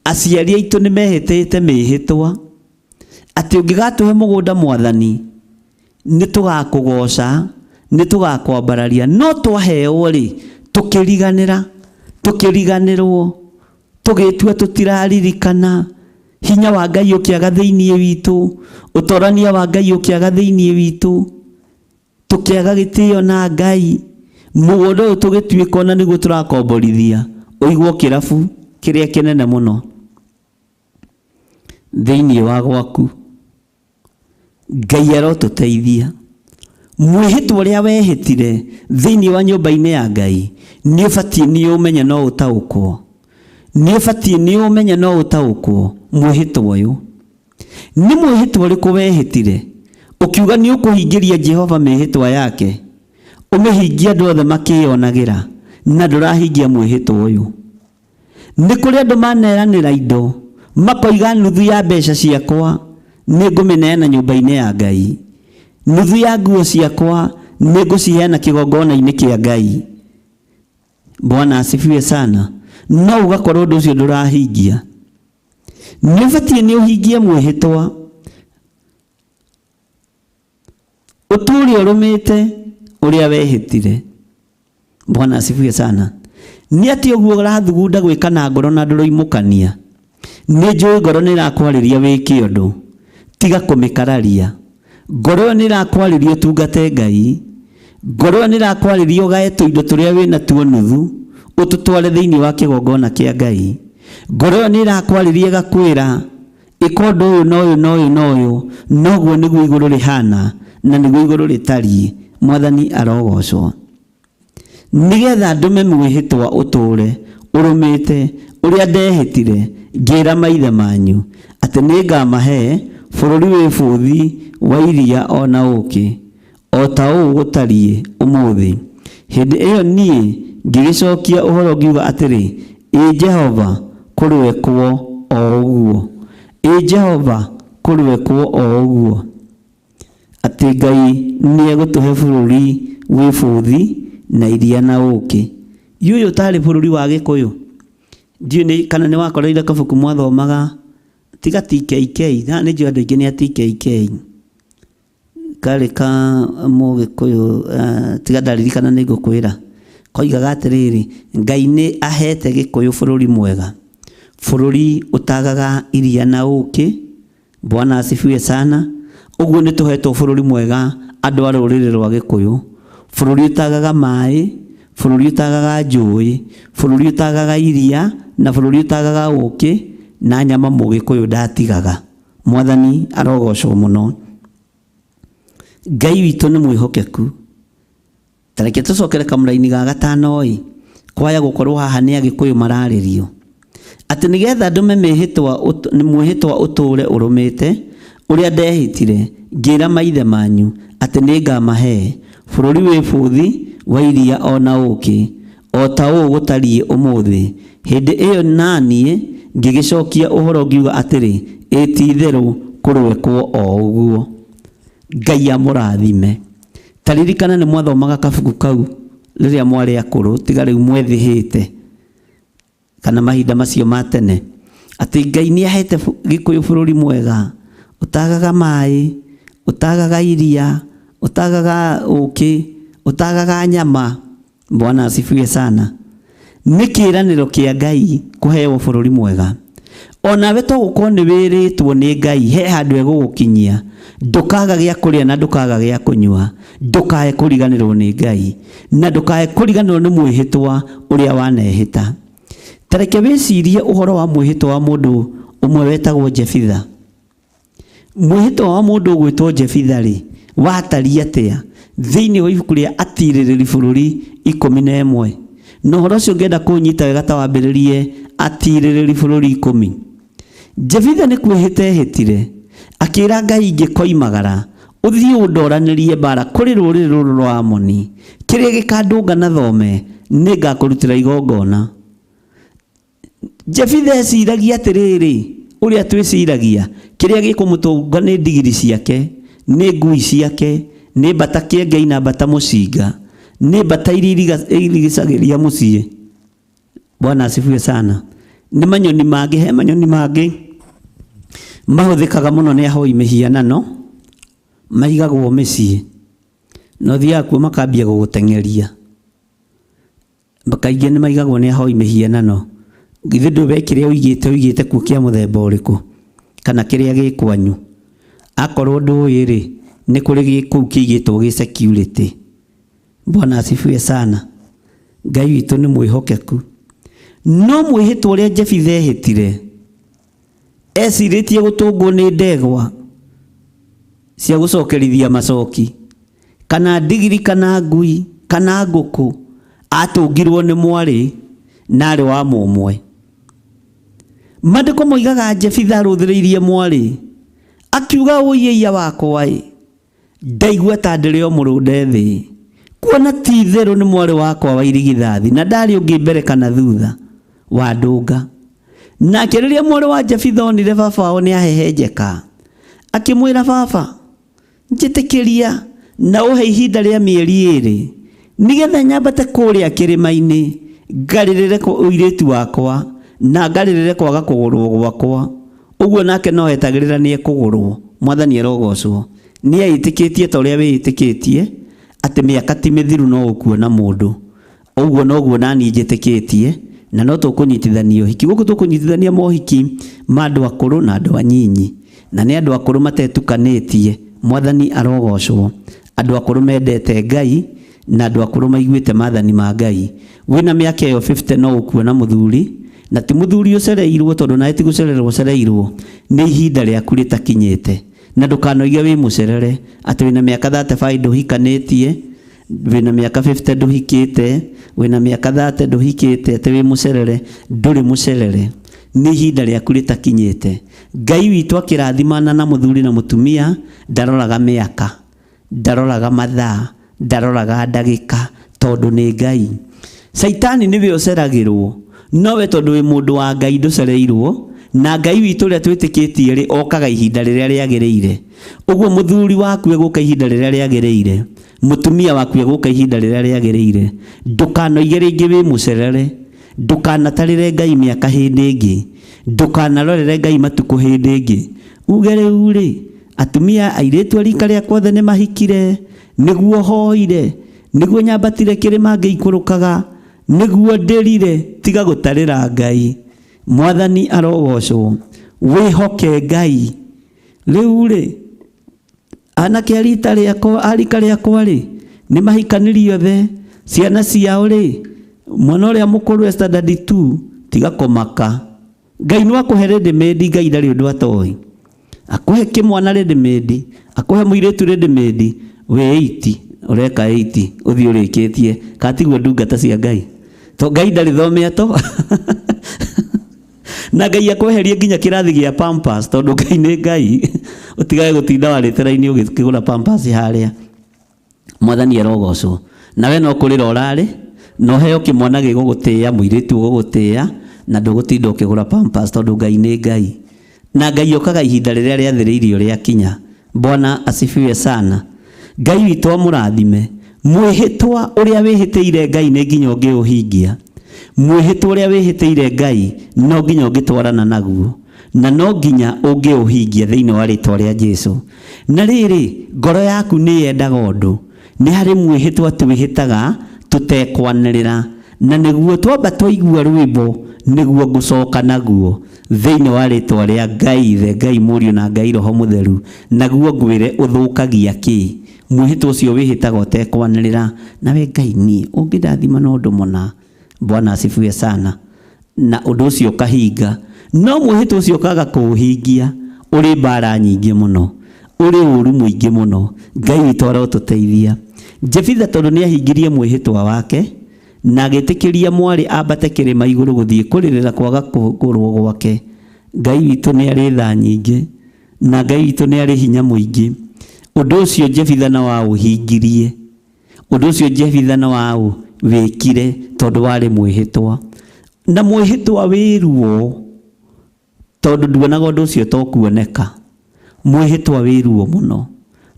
aciari aitũ nĩ mehĩtĩte mĩhĩtwa atĩ ũngĩgatũhe mũgũnda Mwathani nĩ tũgakũgoca, nĩ tũgakwambararia. No twaheo rĩ, tũkĩriganĩra, tũkĩriganĩrwo, tũgĩtua tũtiraririkana. Hinya wa Ngai ũkĩaga thĩinĩ witũ, ũtorania wa Ngai ũkĩaga thĩinĩ witũ, tũkĩaga gĩtĩo na Ngai. Mũgũnda ũyũ tũgĩtuĩka ona nĩguo tũrakomborithia, ũigwo kĩrabu kĩrĩa kĩnene mũno thĩinĩ wa gwaku. Ngai arotũteithia. Mwĩhĩtwa ũrĩa wehĩtire thĩinĩ wa nyũmba-inĩ ya Ngai nĩ ũbatiĩ nĩ ũmenye no ũtaũkwo, nĩ ũbatiĩ nĩ ũmenye no ũtaũkwo. Mwĩhĩtwa ũyũ nĩ mwĩhĩtwa ũrĩkũ wehĩtire ũkiuga nĩ ũkũhingĩria Jehova mĩhĩtwa yake, ũmĩhingie andũ othe makĩyonagĩra, na ndũrahingia mwĩhĩtwa ũyũ. Nĩ kũrĩ andũ maneranĩra indo makoiga nuthu ya mbeca ciakwa nĩ ngũmĩneana nyũmba-inĩ ya Ngai, nuthu ya nguo ciakwa Nĩ ngũciheana kĩgongona-inĩ kĩa Ngai. Bwana asifiwe sana. No ũgakorwo ũndũ ũcio ndũrahingia. Nĩ ũbatiĩ nĩ ũhingie mwĩhĩtwa, ũtũũre ũrũmĩte ũrĩa wehĩtire. Bwana asifiwe sana. Nĩ atĩ ũguo ũrathugunda gwĩka na ngoro na ndũroimũkania. Nĩ njũĩ ngoro nĩ ĩrakwarĩria wĩke ũndũ, tiga kũmĩkararia. Ngoro ĩyo nĩ ĩrakwarĩria ũtungate Ngai. Ngoro ĩyo nĩ ĩrakwarĩria ũgae tũindo tũrĩa wĩna tuo nuthu, ũtũtware thĩinĩ wa kĩgongona kĩa Ngai. Ngoro ĩyo nĩ ĩrakwarĩria ĩgakwĩra ĩka ũndũ ũyũ na ũyũ na ũyũ na ũyũ, noguo nĩguo igũrũ rĩhana na nĩguo igũrũ rĩtariĩ. Mwathani arogocwo. Nĩgetha ndũme mwĩhĩtwa ũtũũre ũrũmĩte ũrĩa ndehĩtire ngĩĩra maithe manyu atĩ nĩngamahe bũrũri wĩ bũthi wa iria o na ũũkĩ, o ta ũũ gũtariĩ ũmũthĩ. Hĩndĩ ĩyo niĩ ngĩgĩcokia ũhoro ngiuga atĩrĩ, ĩ Jehova, kũrũekwo o ũguo. Ĩ Jehova, kũrũekwo o ũguo. Atĩ Ngai nĩegũtũhe bũrũri wĩ bũthi na iria na ũũkĩ. Yu ũyũ ũtarĩ bũrũri wa Gĩkũyũ. Ndiũĩ nĩ kana nĩ wakoreire kabuku mwathomaga tiga TKK, na nĩ njũĩ andũ aingĩ nĩ a TKK. Karĩ ka Mũgĩkũyũ, tiga ndaririkana nĩ ngũkwĩra. Koigaga atĩrĩrĩ, Ngai nĩ ahete Gĩkũyũ bũrũri mwega. Bũrũri ũtagaga iria na ũũkĩ. Bwana asifiwe sana. Ũguo nĩ tũhetwo bũrũri mwega andũ a rũrĩrĩ rwa Gĩkũyũ. Bũrũri ũtagaga maĩ, bũrũri ũtagaga njũĩ, bũrũri ũtagaga iria na bũrũri ũtagaga ũũkĩ na nyama Mũgĩkũyũ ndatigaga. Mwathani arogocwo mũno. Ngai witũ nĩ mwĩhokeku. Ta reke tũcokere kamũraini ga gatano ĩ, kwaya gũkorwo haha nĩ Agĩkũyũ mararĩrio. Atĩ nĩgetha ndũme mwĩhĩtwa ũtũũre ũrũmĩte ũrĩa ndehĩtire ngĩĩra maithe manyu atĩ nĩngamahe bũrũri wĩ bũthi wa iria o na ũũkĩ, o ta ũũ gũtariĩ ũmũthĩ. Hĩndĩ ĩyo naniĩ ngĩgĩcokia ũhoro ngiuga atĩrĩ, ĩ ti-itherũ kũrũekwo o ũguo. Ngai amũrathime. Ta ririkana nĩ mwathomaga kabuku kau rĩrĩa mwarĩ akũrũ, tiga rĩu mwethĩhĩte kana mahinda macio ma tene, atĩ Ngai nĩ ahete Gĩkũyũ bũrũri mwega ũtagaga maĩ, ũtagaga iria, ũtagaga ũũkĩ, ũtagaga nyama. Bwana asifiwe sana. Nĩ kĩĩranĩro kĩa Ngai kũheo bũrũri mwega. Onawe to gũkorwo nĩ wĩrĩtwo nĩ Ngai he handũ egũgũkinyia, ndũkaga gĩa kũrĩa na ndũkaga gĩa kũnyua, ndũkae kũriganĩrwo nĩ Ngai na ndũkae kũriganĩrwo nĩ mwĩhĩtwa ũrĩa wanehĩta. Ta reke wĩcirie ũhoro wa mwĩhĩtwa wa mũndũ ũmwe wetagwo Jefitha. Mwĩhĩtwa wa mũndũ ũgwĩtwo Jefitha rĩ, watariĩ atĩa thĩinĩ wa ibuku rĩa Atirĩrĩri bũrũri 11? Na ũhoro ũcio ngenda kũũnyita wega ta wambĩrĩrie Atirĩrĩri bũrũri 10. Jefitha nĩ kwĩhĩta ehĩtire akĩĩra Ngai ingĩkoimagara ũthiĩ ũndoranĩrie mbara kũrĩ rũrĩrĩ rũrũ rwa Amoni, kĩrĩa gĩkandũnga na thome nĩngakũrutĩra igongona. Jefitha eciragia atĩrĩrĩ, ũrĩa twĩciragia, kĩrĩa gĩkũmũtũnga nĩ ndigiri ciake, nĩ ngui ciake, nĩ mbata kĩengei na mbata mũcinga, nĩ mbata iria irigicagĩria mũciĩ. Bwana asifiwe sana. Nĩ manyoni mangĩ, he manyoni mangĩ mahũthĩkaga mũno nĩ ahoi mĩhianano, maigagwo mĩciĩ. Na ũthiaga kuo makambia gũgũteng'eria. Kaingĩ nĩ maigagwo nĩ ahoi mĩhianano. Githĩ ndũĩ we kĩrĩa ũigĩte, ũigĩte kuo kĩa mũthemba ũrĩkũ, kana kĩrĩa gĩ kwanyu. Akorwo ndũĩ rĩ, nĩ kũrĩ gĩ kũu kĩigĩtwo gĩ security. Bwana asifiwe sana. Ngai witũ nĩ mwĩhokeku. No mwĩhĩtwa ũrĩa Jefitha ehĩtire, ecirĩtie gũtũngwo nĩ ndegwa cia gũcokerithia macoki, kana ndigiri, kana ngui, kana ngũkũ, atũngirwo nĩ mwarĩ na arĩ wa mũmwe. Maandĩko moigaga Jefitha arũthĩrĩirie mwarĩ, akiuga ũiĩia wakwa ĩ, ndaigua ta ndĩrĩ o mũrũnde thĩ, kuona ti itherũ nĩ mwarĩ wakwa wa irigithathi na ndarĩ ũngĩ mbere kana thutha wa ndũnga. Nake rĩrĩa mwarĩ wa Jefitha onire baba wao nĩ ahehenjeka, akĩmwĩra, baba, njĩtĩkĩria Na ũhe ihinda rĩa mĩeri 2 nĩgetha nyambate kũrĩa kĩrĩma-inĩ ngarĩrĩre ũirĩtu wakwa na ngarĩrĩre kwaga kũgũrwo gwakwa. Ũguo nake no etagĩrĩra nĩ ekũgũrwo. Mwathani arogocwo. Nĩ eĩtĩkĩtie ta ũrĩa wĩĩtĩkĩtie atĩ mĩaka ti mĩthiru no ũkuona mũndũ. Ũguo noguo nani njĩtĩkĩtie, na no tũkũnyitithania ũhiki. Gũkũ tũkũnyitithania mohiki ma andũ akũrũ na andũ anyinyi, na nĩ andũ akũrũ matetukanĩtie. Mwathani arogocwo. Andũ akũrũ mendete Ngai na andũ akũrũ maiguĩte maathani ma Ngai. Wĩna mĩaka ĩyo 50 no ũkuona mũthuri, na ti mũthuri ũcereirwo, tondũ nawe ti gũcererwo ũcereirwo, nĩ ihinda rĩaku rĩtakinyĩte. Na ndũkanoige wĩ mũcerere atĩ wĩna mĩaka 35 ndũhikanĩtie, wĩna mĩaka 50 ndũhikĩte, wĩna mĩaka 30 ndũhikĩte, atĩ wĩ mũcerere. Ndũrĩ mũcerere, nĩ ihinda rĩaku rĩtakinyĩte. Ngai witũ akĩrathimana na mũthuri na mũtumia, ndaroraga mĩaka, ndaroraga mathaa, ndaroraga ndagĩka, tondũ nĩ Ngai. Caitani nĩwe ũceragĩrwo, nowe tondũ wĩ mũndũ wa Ngai ndũcereirwo, na Ngai witũ ũrĩa twĩtĩkĩtie rĩ, okaga ihinda rĩrĩa rĩagĩrĩire. Ũguo mũthuri waku egũka ihinda rĩrĩa rĩagĩrĩire, mũtumia waku egũka ihinda rĩrĩa rĩagĩrĩire. Ndũkanoige rĩngĩ wĩ mũcerere, ndũkanatarĩre Ngai mĩaka hĩndĩ ĩngĩ, ndũkanarorere Ngai matukũ hĩndĩ ĩngĩ. Uge rĩu rĩ, atumia airĩtu a rika rĩakwa othe nĩ mahikire, nĩguo hoire, nĩguo nyambatire kĩrĩma ngĩikũrũkaga, nĩguo ndĩrire. Tiga gũtarĩra Ngai. Mwathani arogocwo. Wĩhoke Ngai. Rĩu rĩ, anake a rita rĩakwa, a rika rĩakwa rĩ, nĩ mahikanirie othe, ciana ciao rĩ, mwana ũrĩa mũkũrũ e standard 2, tiga kũmaka. Ngai no akũhe ready made, Ngai ndarĩ ũndũ atoĩ. Akũhe kĩmwana ready made, akũhe mũirĩtu ready made, wĩ 80, ũreka 80, ũthiĩ ũrĩkĩtie. Kana tiguo ndungata cia Ngai? To Ngai ndarĩ thomea to. Na Ngai akweherie nginya kĩrathi gĩa Pampers, tondũ Ngai nĩ Ngai. Ũtigage gũtinda warĩte raini ũgĩkĩgũra Pampers harĩa. Mwathani arogocwo. Nawe no kũrĩra ũrarĩ, na ũheo kĩmwana gĩgũgũtĩĩa, mũirĩtu ũgũgũtĩĩa, na ndũgũtinda ũkĩgũra Pampers, tondũ Ngai nĩ Ngai. Na Ngai okaga ihinda rĩrĩa rĩathĩrĩirio rĩakinya. Bwana asifiwe sana. Ngai witũ amũrathime. Mwĩhĩtwa ũrĩa wĩhĩtĩire Ngai nĩ nginya ũngĩũhingia. Mwĩhĩtwa ũrĩa wĩhĩtĩire Ngai no nginya ũngĩtwarana naguo, na no nginya ũngĩũhingia thĩinĩ wa rĩtwa rĩa Jesu. Na rĩrĩ, ngoro yaku nĩ yendaga ũndũ, nĩ harĩ mwĩhĩtwa twĩhĩtaga tũtekwanĩrĩra, na nĩguo twamba twaigua rwĩmbo nĩguo ngũcoka naguo thĩinĩ wa rĩtwa rĩa Ngai Ithe, Ngai Mũriũ na Ngai Roho Mũtheru. Naguo ngwĩre ũthũkagia kĩ? Mwĩhĩtwa ũcio wĩhĩtaga ũtekwanĩrĩra, nawe Ngai niĩ ũngĩndathima na ũndũ mũna. Bwana asifiwe sana. Na ũndũ ũcio ũkahinga, no mwĩhĩtwa ũcio ũkaga kũũhingia, ũrĩ mbara nyingĩ mũno, ũrĩ ũru mũingĩ mũno. Ngai witũ arotũteithia. Jefitha tondũ nĩ ahingirie mwĩhĩtwa wake na agĩtĩkĩria mwarĩ ambate kĩrĩma igũrũ gũthiĩ kũrĩrĩra kwaga kũgũrwo gwake, Ngai witũ nĩ arĩ tha nyingĩ na Ngai witũ nĩ arĩ hinya mũingĩ. Ũndũ ũcio Jefitha na waũhingirie, ũndũ ũcio Jefitha na waũwĩkire tondũ warĩ mwĩhĩtwa. Na mwĩhĩtwa wĩ ruo, tondũ nduonaga ũndũ ũcio to kuoneka. Mwĩhĩtwa wĩ ruo mũno.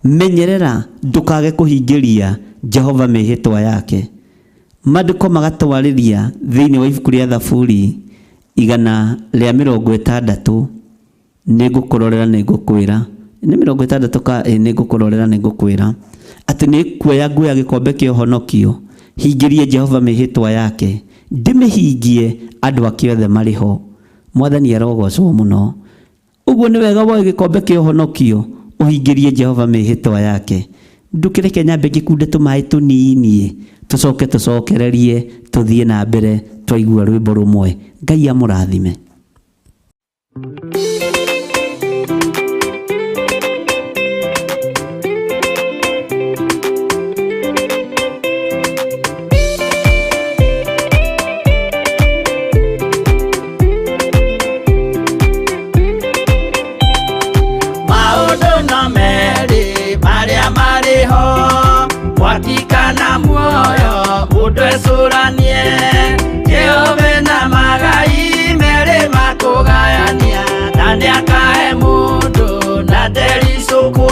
Menyerera ndũkage kũhingĩria Jehova mĩhĩtwa yake. Maandĩko magatwarĩria thĩinĩ wa ibuku rĩa Thaburi 160, nĩngũkũrorera nĩngũkwĩra, nĩ 60 ka ĩ, nĩngũkũrorera nĩngũkwĩra atĩ nĩ kuoya nguoya gĩkombe kĩa ũhonokio, hingĩrie Jehova mĩhĩtwa yake, ndĩmĩhingie andũ ake othe marĩ ho. Mwathani arogocwo mũno. Ũguo nĩ wega woe gĩkombe kĩa ũhonokio, ũhingĩrie Jehova mĩhĩtwa yake. Ndũkĩreke nyambe ngĩkunde tũmaĩ tũnini, tũcoke tũcokererie tũthiĩ na mbere twaigua rwĩmbo rũmwe. Ngai amũrathime. Maũndũ no merĩ marĩa marĩ ho, mwaki kana muoyo, mũndũ ecũranie. Jehova na magai merĩ makũgayania, na nĩakahe mũndũ na ndericũkwo.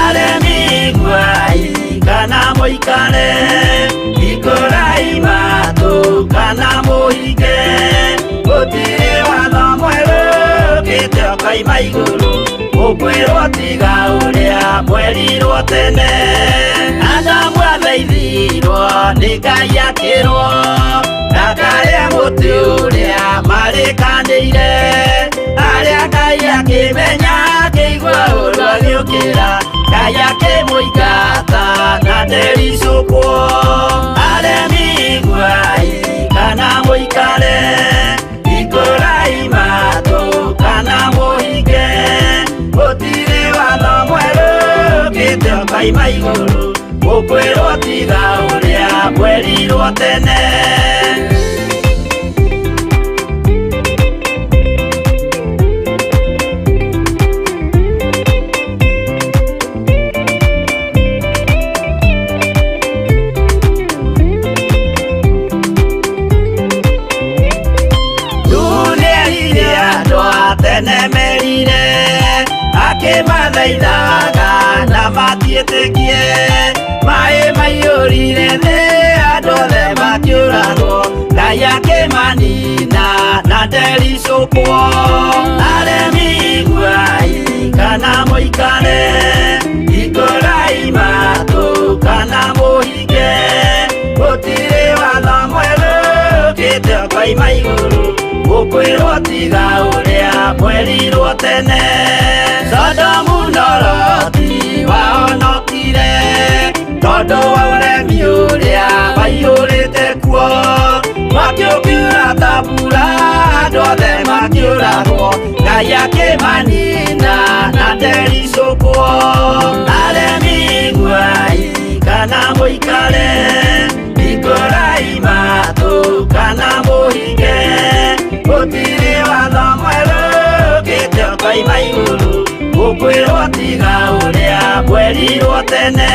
Aremi igua mũikare, hingũrai matũ kana mũhinge. Gũtirĩ watho mwerũ ũkĩte ũkoima igũrũ, mũkwĩrwo tiga ũrĩa mwerirwo tene. Adamu athaithirwo nĩ Ngai akĩrwo ndakarĩe mũtĩ ũrĩa marĩkanĩire. Arĩa Ngai akĩmenya akĩigua ũru agĩũkĩra, Ngai akĩmũingata na ndericũkwo. Aremi iguai kana mũikare, hingũrai matũ kana mũhinge. Gũtirĩ watho mwerũ ũkĩte ũkoima igũrũ, mũkwĩrwo tiga ũrĩa mwerirwo tene. Nĩerire andũ a tene merire, akĩmathaithaga na matiĩtĩkie. Maĩ maiyũrire thĩ andũ othe makĩũragwo, Ngai akĩmanina na ndericũkwo. Aremi iguai kana mũikare, hingũrai matũ kana mũhinge. Gũtirĩ watho mwerũ ũkĩte ũkoima igũrũ, mũkwĩrwo tiga ũrĩa mwerirwo tene. Sodomu na Loti wahonokire tondũ wa ũremi ũrĩa waiyũrĩte kuo. Mwaki ũkiura ta mbura andũ othe makĩũragwo, Ngai akĩmanina na ndericũkwo. Aremi iguai kana mũikare, hingũrai matũ kana mũhinge. Gũtirĩ watho mwerũ ũkĩte ũkoima igũrũ, mũkwĩrwo tiga ũrĩa mwerirwo tene.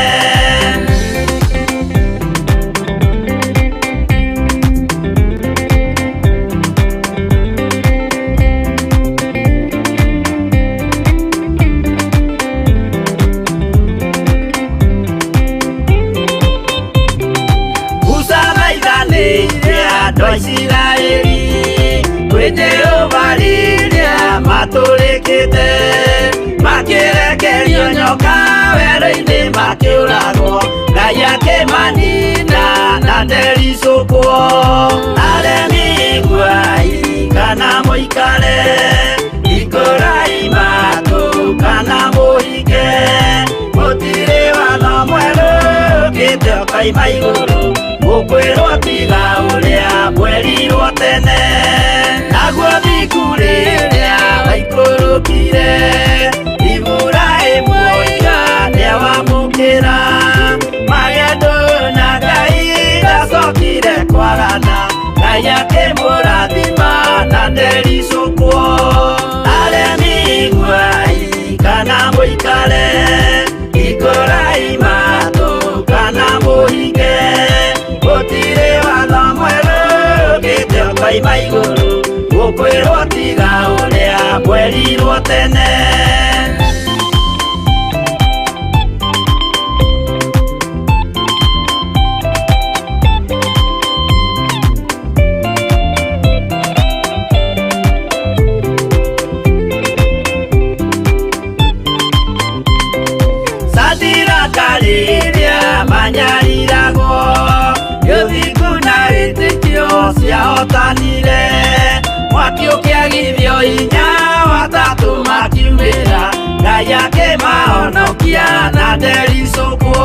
Musa thaithanĩire andũ a Isiraeli kwĩ Jehova rĩrĩa matũrĩkĩte, makĩrekerio nyoka werũ-inĩ makĩũragwo, Ngai akĩmanina na ndericũkwo. Aremi iguai kana mũikare, hingũrai matũ kana mũhinge. Gũtirĩ watho mwerũ ũkĩte ũkoima igũrũ, mũkwĩrwo tiga ũrĩa mwerirwo tene. Naguo thingu rĩrĩa waikũrũkire, Iburahĩmu oiga nĩawamũkĩra. Magendo na Ngai ndacokire kwagana, Ngai akĩmũrathima na ndericũkwo. Aremi iguai kana mũikare, hingũrai matũ kana mũhinge. Gũtirĩ watho mwerũ ũkĩte ũkoima igũrũ, mũkwĩrwo tiga ũrĩa mwerirwo tene. Sadiraka rĩrĩa manyariragwo, ũthingu na wĩtĩkio ciahotanire. Mwaki ũkĩagithio hinya watatũ makiumĩra, Ngai akĩmahonokia na ndericũkwo.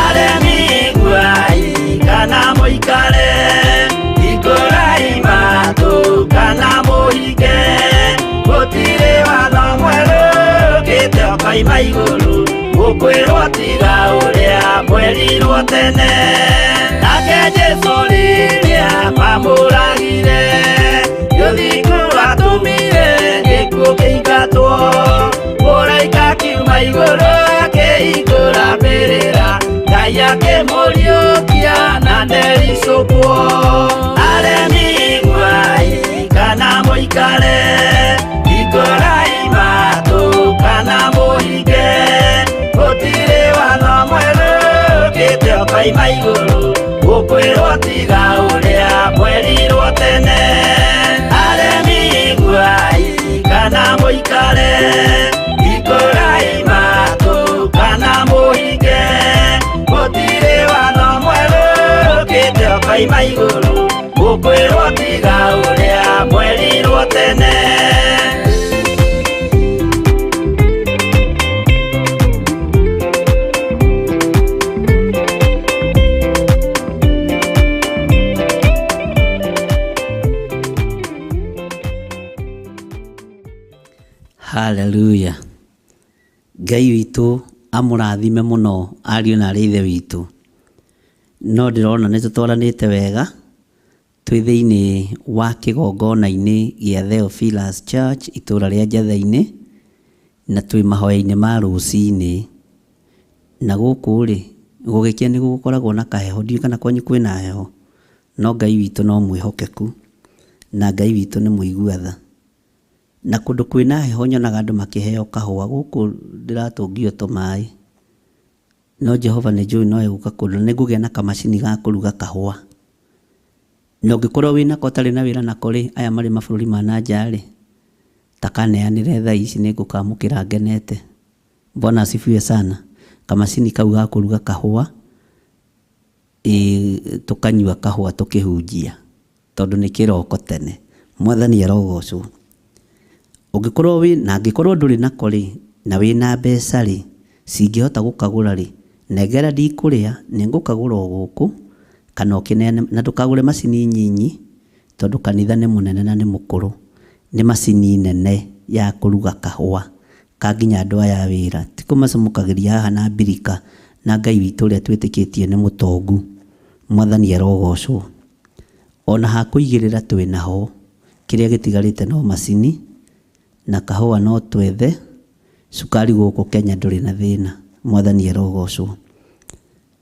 Aremi iguai kana mũikare, hingũrai matũ kana mũhinge. Gũtirĩ watho mwerũ ũkĩte ũkoima igũrũ, mũkwĩrwo tiga ũrĩa mwerirwo tene. Nake Jesũ rĩrĩa mamũragire, ũthingu watũmire gĩkuũ kĩingatwo. Mũraika akiuma igũrũ akĩhingũra mbĩrĩra, Ngai akĩmũriũkia na ndericũkwo. Aremi iguai kana mũikare, hingũrai matũ kana mũhinge. Gũtirĩ watho mwerũ ũkĩte ũkoima igũrũ gũkwĩrwo tiga ũrĩa mwerirwo tene aremi iguai kana mũikare ikũrai matũ kana mũhinge gũtirĩ watho mwerũ ũkĩte ũkoima igũrũ gũkwĩrwo tiga ũrĩa mwerirwo tene. Haleluya. Ngai witũ amũrathime mũno ariũ na arĩ ithe witũ. No ndĩrona nĩ tũtwaranĩte wega twĩ thĩinĩ wa kĩgongona-inĩ gĩa Theophilus Church itũra rĩa Njatheinĩ na twĩ mahoya-inĩ ma rũcinĩ. Na gũkũ rĩ, gũgĩkĩa nĩ gũkoragwo na kaheho, ndiũĩ kana kwanyu kwĩna heho, no Ngai witũ no mwĩhokeku na Ngai witũ nĩ mũigua tha. Na kũndũ kwĩna heho nyonaga andũ makĩheo kahũa, gũkũ ndĩratũngio tũmaĩ. No Jehova nĩ njũĩ no egũka kũndũ, nĩ ngũgĩa na kamacini ga kũruga kahũa. Na ũngĩkorwo wĩnako ũtarĩ na wĩra nako rĩ, aya marĩ mabũrũri ma na nja rĩ, ta kaneanĩre thaa ici nĩ ngũkamũkĩra ngenete. Bwana asifiwe sana. Kamacini kau ga kũruga kahũa, ĩ tũkanyua kahũa tũkĩhunjia, tondũ nĩ kĩroko tene. Mwathani arogocwo. Ũngĩkorwo wĩ na angĩkorwo ndũrĩ nako rĩ, na wĩna mbeca rĩ, cingĩhota gũkagũra rĩ, nengera ndikũrĩa, nĩ ngũkagũra o gũkũ, kana ũkĩneane, na ndũkagũre macini nyinyi, tondũ kanitha nĩ mũnene na nĩ mũkũrũ. Nĩ macini nene ya kũruga kahũa ka nginya andũ aya a wĩra. Ti kũmacamũkagĩria haha na mbirika, na Ngai witũ ũrĩa twĩtĩkĩtie nĩ mũtongu. Mwathani arogocwo. Ona ha kũigĩrĩra twĩ naho, kĩrĩa gĩtigarĩte no macini, na kahũa no twethe, cukari gũkũ Kenya ndũrĩ na thĩna. Mwathani arogocwo.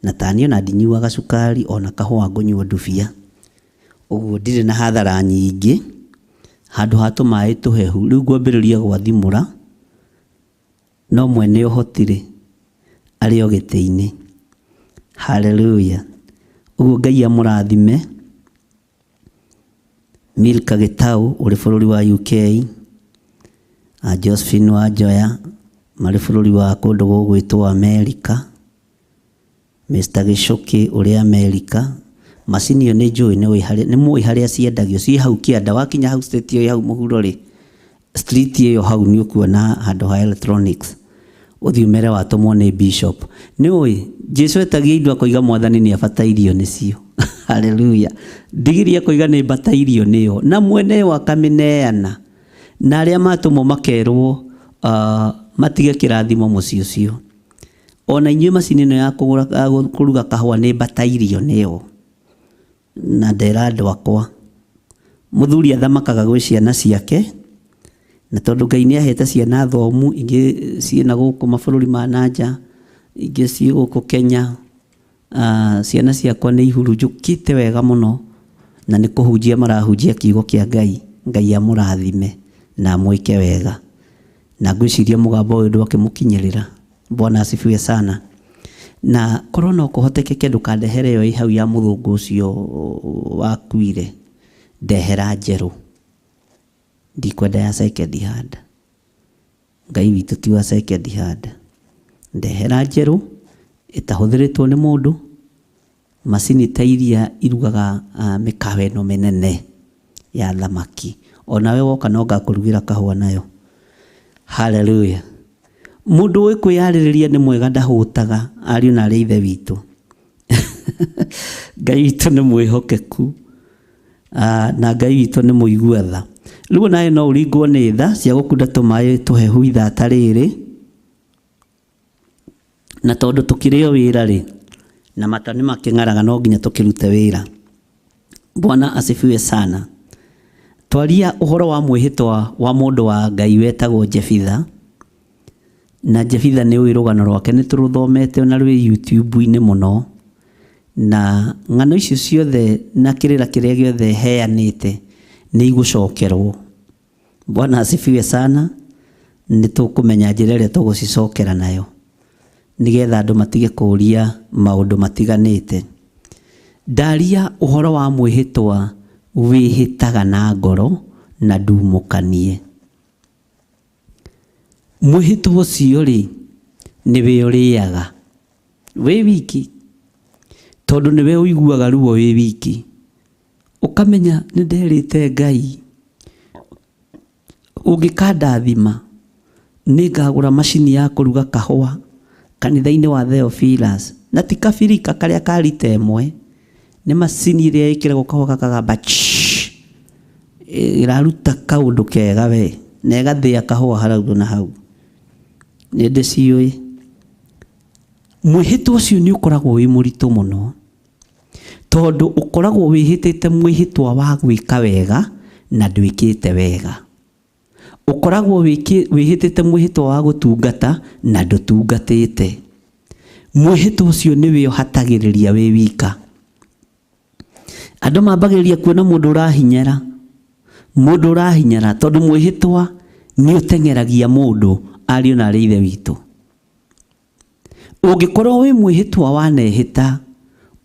Na taniĩ ona ndinyuaga cukari ona kahũa ngũnyua ndubia. Ũguo ndirĩ na hathara nyingĩ, handũ ha tũmaĩ tũhehu. Rĩu ngwambĩrĩria gwathimũra, no mwene ũhoti rĩ, arĩ o gĩtĩ-inĩ. Haleluya. Ũguo Ngai amũrathime. Milka Gĩtau ũrĩ bũrũri wa UK, Josephine Wanjoya marĩ bũrũri wa kũndũ gũgwĩtwo America, Mr Gĩcũkĩ ũrĩ America. Macini ĩyo nĩ njũĩ nĩ mũĩ harĩa ciendagio, ciĩ hau kĩanda, wakinya hau state ĩyo ĩ hau mũhuro rĩ, street ĩyo hau nĩ ũkuona handũ ha electronics. Ũthiĩ ũmere watũmwo nĩ bishop. Nĩ ũĩ, Jesu etagia indo akoiga mwathani nĩ abatairio nĩcio. Haleluya. Ndigiri akoiga nĩ mbatairio nĩyo, na mwene yo akamĩneana. Na arĩa matũmwo makerwo matige kĩrathimo mũciĩ ũcio. Ona inyuĩ macini ĩno ya kũgũra, ya kũruga kahũa nĩ mbatairio nĩyo. Na ndera andũ akwa, mũthuri athamakaga gwĩ ciana ciake, na tondũ Ngai nĩ ahete ciana thomu, ingĩ ciĩna gũkũ mabũrũri ma na nja, ingĩ ciĩ gũkũ Kenya. Ciana ciakwa nĩ ihurunjũkĩte wega mũno, na nĩ kũhunjia marahunjia kiugo kĩa Ngai. Ngai amũrathime na amwĩke wega. Na ngwĩciria mũgambo ũyũ ndwakĩmũkinyĩrĩra. Bwana asifiwe sana. Na korwo no kũhotekeke ndũkandehere ĩyo ĩ hau ya mũthũngũ ũcio wakuire, ndehera njerũ. Ndikwenda ya second hand. Ngai witũ ti wa second hand. Ndehera njerũ ĩtahũthĩrĩtwo nĩ mũndũ, macini ta iria irugaga mĩkawa ĩno mĩnene ya thamaki. Onawe woka no ngakũrugĩra kahũa nayo. Haleluya. Mũndũ ũĩ kwĩyarĩrĩria nĩ mwega ndahũtaga, ariũ na arĩ ithe witũ. Ngai witũ nĩ mwĩhokeku na Ngai witũ nĩ mũigua tha. Rĩu onawe no ũringwo nĩ tha cia gũkunda tũmaĩ tũhehu ithaa ta rĩrĩ, na tondũ tũkĩrĩ o wĩra rĩ, na mata nĩ makĩng'araga no nginya tũkĩrute wĩra. Bwana asifiwe sana. Twaria ũhoro wa mwĩhĩtwa wa mũndũ wa Ngai wetagwo Jefitha, na Jefitha nĩ ũĩ rũgano rwake, nĩ tũrũthomete ona rwĩ YouTube-inĩ mũno, na ng'ano icio ciothe na kĩrĩra kĩrĩa gĩothe heanĩte nĩ igũcokerwo. Bwana asifiwe sana. Nĩ tũkũmenya njĩra ĩrĩa tũgũcicokera nayo. Nĩgetha andũ matige kũũria maũndũ matiganĩte. Ndaria ũhoro wa mwĩhĩtwa wĩhĩtaga na ngoro na ndumũkanie. Mwĩhĩtwa ũcio rĩ, nĩwe ũrĩaga wĩ wiki, tondũ nĩwe ũiguaga ruo wĩ wiki. Ũkamenya nĩ nderĩte Ngai ũngĩkandathima nĩ ngagũra macini ya kũruga kahũa kanitha-inĩ wa Theophilus, na ti kabirika karĩa ka rita ĩmwe, nĩ macini ĩrĩa ĩkĩragwo kahũa gakagamba ĩraruta kaũndũ kega we, na ĩgathĩa kahũa harau na hau. Nĩ ndĩciũĩ. Mwĩhĩtwa ũcio nĩ ũkoragwo wĩ mũritũ mũno, tondũ ũkoragwo wĩhĩtĩte mwĩhĩtwa wa gwĩka wega na ndwĩkĩte wega. Ũkoragwo wĩhĩtĩte mwĩhĩtwa wa gũtungata na ndũtungatĩte. Mwĩhĩtwa ũcio nĩwe ũhatagĩrĩria wĩ wika. Andũ mambagĩrĩria kuona mũndũ ũrahinyara, mũndũ ũrahinyara, tondũ mwĩhĩtwa nĩ ũteng'eragia mũndũ ariũ na arĩ ithe witũ. Ũngĩkorwo wĩ mwĩhĩtwa wanehĩta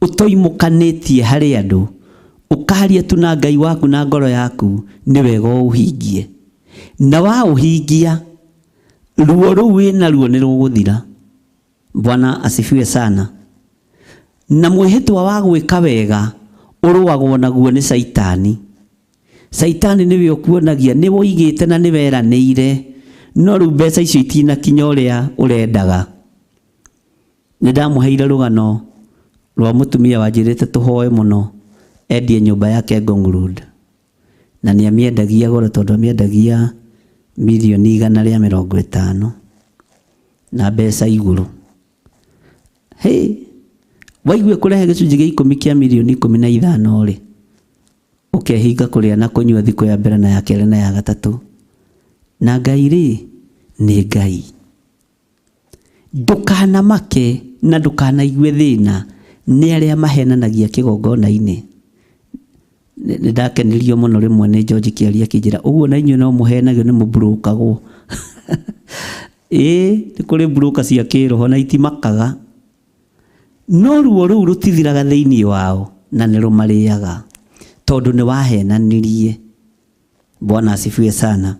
ũtoimũkanĩtie harĩ andũ, ũkaria tu na Ngai waku na ngoro yaku, nĩ wega ũũhingie. Na waũhingia, ruo rũu wĩna ruo nĩ rũgũthira. Bwana asifiwe sana. Na mwĩhĩtwa wa gwĩka wega ũrũagwo naguo nĩ Caitani. Caitani nĩwe ũkuonagia nĩ woigĩte na nĩ weranĩire, no rĩu mbeca icio itinakinya ũrĩa ũrendaga. Nĩ ndamũheire rũgano rwa mũtumia wanjĩrĩte tũhoe mũno endie nyũmba yake Ngong Road. Na nĩ amĩendagia goro tondũ amĩendagia mirioni 150 na mbeca igũrũ. Hey, waigue kũrehe gĩcunjĩ gĩa 10 kĩa mirioni 15 rĩ, ũkehinga kũrĩa na kũnyua thikũ ya mbere na ya kerĩ na ya gatatũ. Na Ngai rĩ, nĩ Ngai. Ndũkanamake na ndũkanaigue thĩna nĩ arĩa mahenanagia kĩgongona-inĩ. Nĩ ndakenirio mũno rĩmwe nĩ George Kĩaria akĩnjĩra ũguo na inyuĩ no mũhenagio nĩ mũmburũkagwo. Ĩĩ, nĩ kũrĩ mburũka cia kĩroho na itimakaga. No ruo rũu rũtithiraga thĩinĩ wao na nĩ rũmarĩaga tondũ nĩ wahenanirie. Bwana asifiwe sana.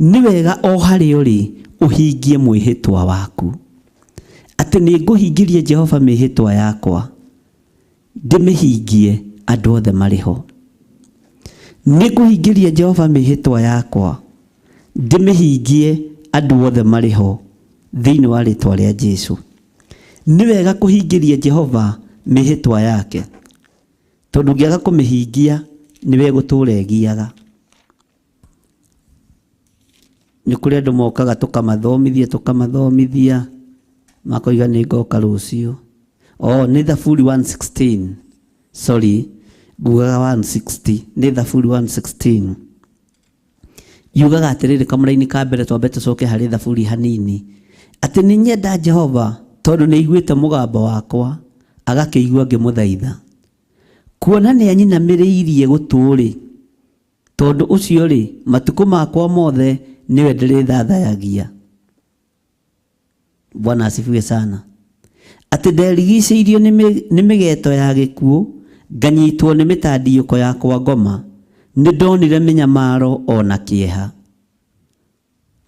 Nĩ wega o harĩa ũrĩ ũhingie mwĩhĩtwa waku. Atĩ nĩ ngũhingĩria Jehova mĩhĩtwa yakwa, ndĩmĩhingie andũ othe marĩ ho. Nĩ ngũhingĩria Jehova mĩhĩtwa yakwa, ndĩmĩhingie andũ othe marĩ ho thĩinĩ wa rĩtwa rĩa Jesũ. Nĩ wega kũhingĩria Jehova mĩhĩtwa yake, tondũ ũngĩaga kũmĩhingia nĩwe gũtũra ĩgiaga. Nĩ kũrĩ andũ mokaga tũkamathomithia makoiga nĩ ngoka rũciũ. Oh, nĩ Thaburi 116. Sorry, ngugaga 160. Nĩ Thaburi 116. Yugaga atĩrĩrĩ, kamũraini ka mbere twambe tũcoke harĩ Thaburi hanini. Atĩ nĩ nyenda Jehova tondũ nĩ aiguĩte mũgambo wakwa, agakĩigua ngĩmũthaitha. Kuona nĩ anyinamĩrĩirie gũtũ-rĩ, tondũ ũcio rĩ, matukũ makwa mothe nĩwe ndĩrĩthathayagia. Bwana asifiwe sana. Atĩ nderigicĩirio nĩ mĩgeto ya gĩkuũ, nganyitwo nĩ mĩtandiũko ya kwa ngoma, nĩ ndonire mĩnyamaro ona kĩeha.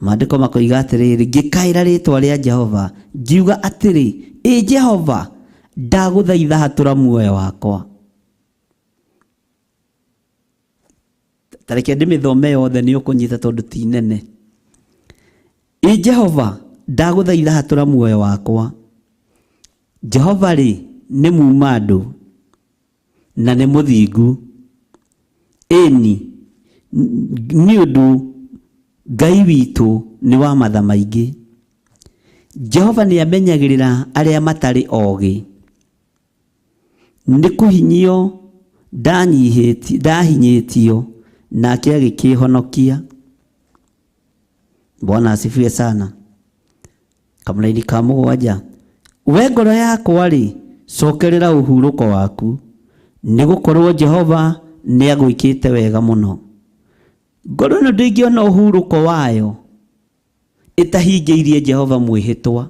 Maandĩko makoiga atĩrĩrĩ, ngĩkaĩra rĩtwa rĩa Jehova, ngiuga atĩrĩ, ĩ Jehova, ndagũthaitha hatũra muoyo wakwa. Ta reke ndĩmĩthome yothe nĩ ũkũnyita tondũ ti nene. Ĩ Jehova, ndagũthaitha hatũra muoyo wakwa. Jehova rĩ, nĩ muuma andũ na nĩ mũthingu. Ĩni, nĩ ũndũ Ngai witũ nĩ wa matha maingĩ. Jehova nĩ amenyagĩrĩra arĩa matarĩ ogĩ. Nĩ kũhinyio ndahinyĩtio, nake agĩkĩhonokia. Bwana asifiwe sana. Kamũraini ka 7. We ngoro yakwa rĩ, cokerera ũhurũko waku, nĩ gũkorwo Jehova nĩ agwĩkĩte wega mũno. Ngoro ĩno ndĩngĩona ũhurũko wayo ĩtahingĩirie Jehova mwĩhĩtwa.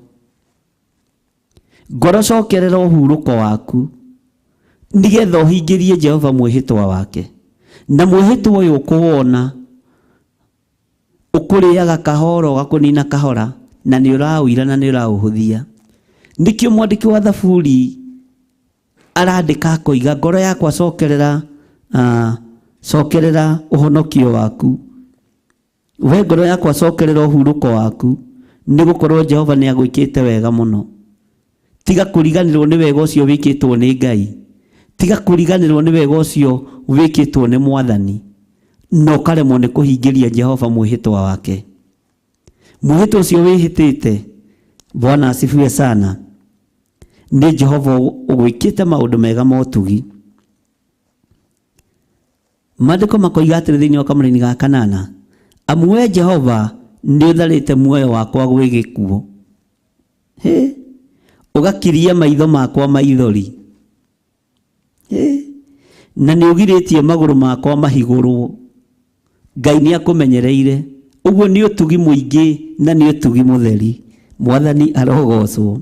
Ngoro cokerera ũhurũko waku nĩgetha ũhingĩrie Jehova mwĩhĩtwa wake. Na mwĩhĩtwa ũyũ ũkũwona ũkũrĩaga kahora ũgakũnina kahora na nĩ ũraũira na nĩ ũraũhũthia. Nĩkĩo mwandĩki wa Thaburi arandĩka akoiga ngoro yakwa cokerera cokerera ũhonokio waku. We ngoro yakwa cokerera ũhurũko waku nĩgũkorwo Jehova nĩ agwĩkĩte wega mũno. Tiga kũriganĩrwo nĩ wega ũcio wĩkĩtwo nĩ Ngai. Tiga kũriganĩrwo nĩ wega ũcio wĩkĩtwo nĩ Mwathani na ũkaremwo nĩ kũhingĩria Jehova mwĩhĩtwa wake. Mwĩhĩtwa ũcio wĩhĩtĩte, Bwana asifiwe sana, nĩ Jehova ũgwĩkĩte maũndũ mega ma ũtugi. Maandĩko makoiga atĩrĩ thĩinĩ wa kamũraini ga kanana, amu we Jehova nĩ ũtharĩte muoyo wakwa gwĩ gĩkuũ. Hĩ, ũgakiria maitho makwa maithori. Hĩ, na nĩ ũgirĩtie magũrũ makwa mahigũrwo. Ngai nĩ akũmenyereire. Ũguo nĩ ũtugi mũingĩ na nĩ ũtugi mũtheri. Mwathani arogocwo.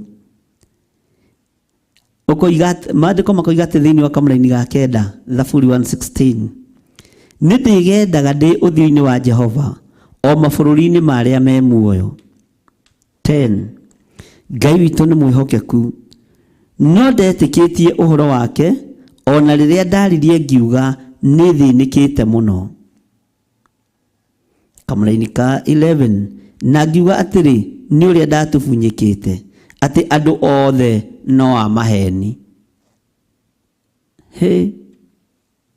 Ũkoiga maandĩko makoiga atĩ thĩinĩ wa kamũraini ga kenda, Thaburi 116, nĩ ndĩgendaga ndĩ ũthiũ-inĩ wa Jehova o mabũrũri-inĩ marĩa me muoyo. 10 Ngai witũ nĩ mwĩhokeku, no ndetĩkĩtie ũhoro wake ona rĩrĩa ndaririe ngiuga nĩ thĩnĩkĩte mũno. Kamũraini ka 11 na ngiuga atĩrĩ nĩ ũrĩa ndatubunyĩkĩte atĩ andũ othe no a maheni. Hĩ,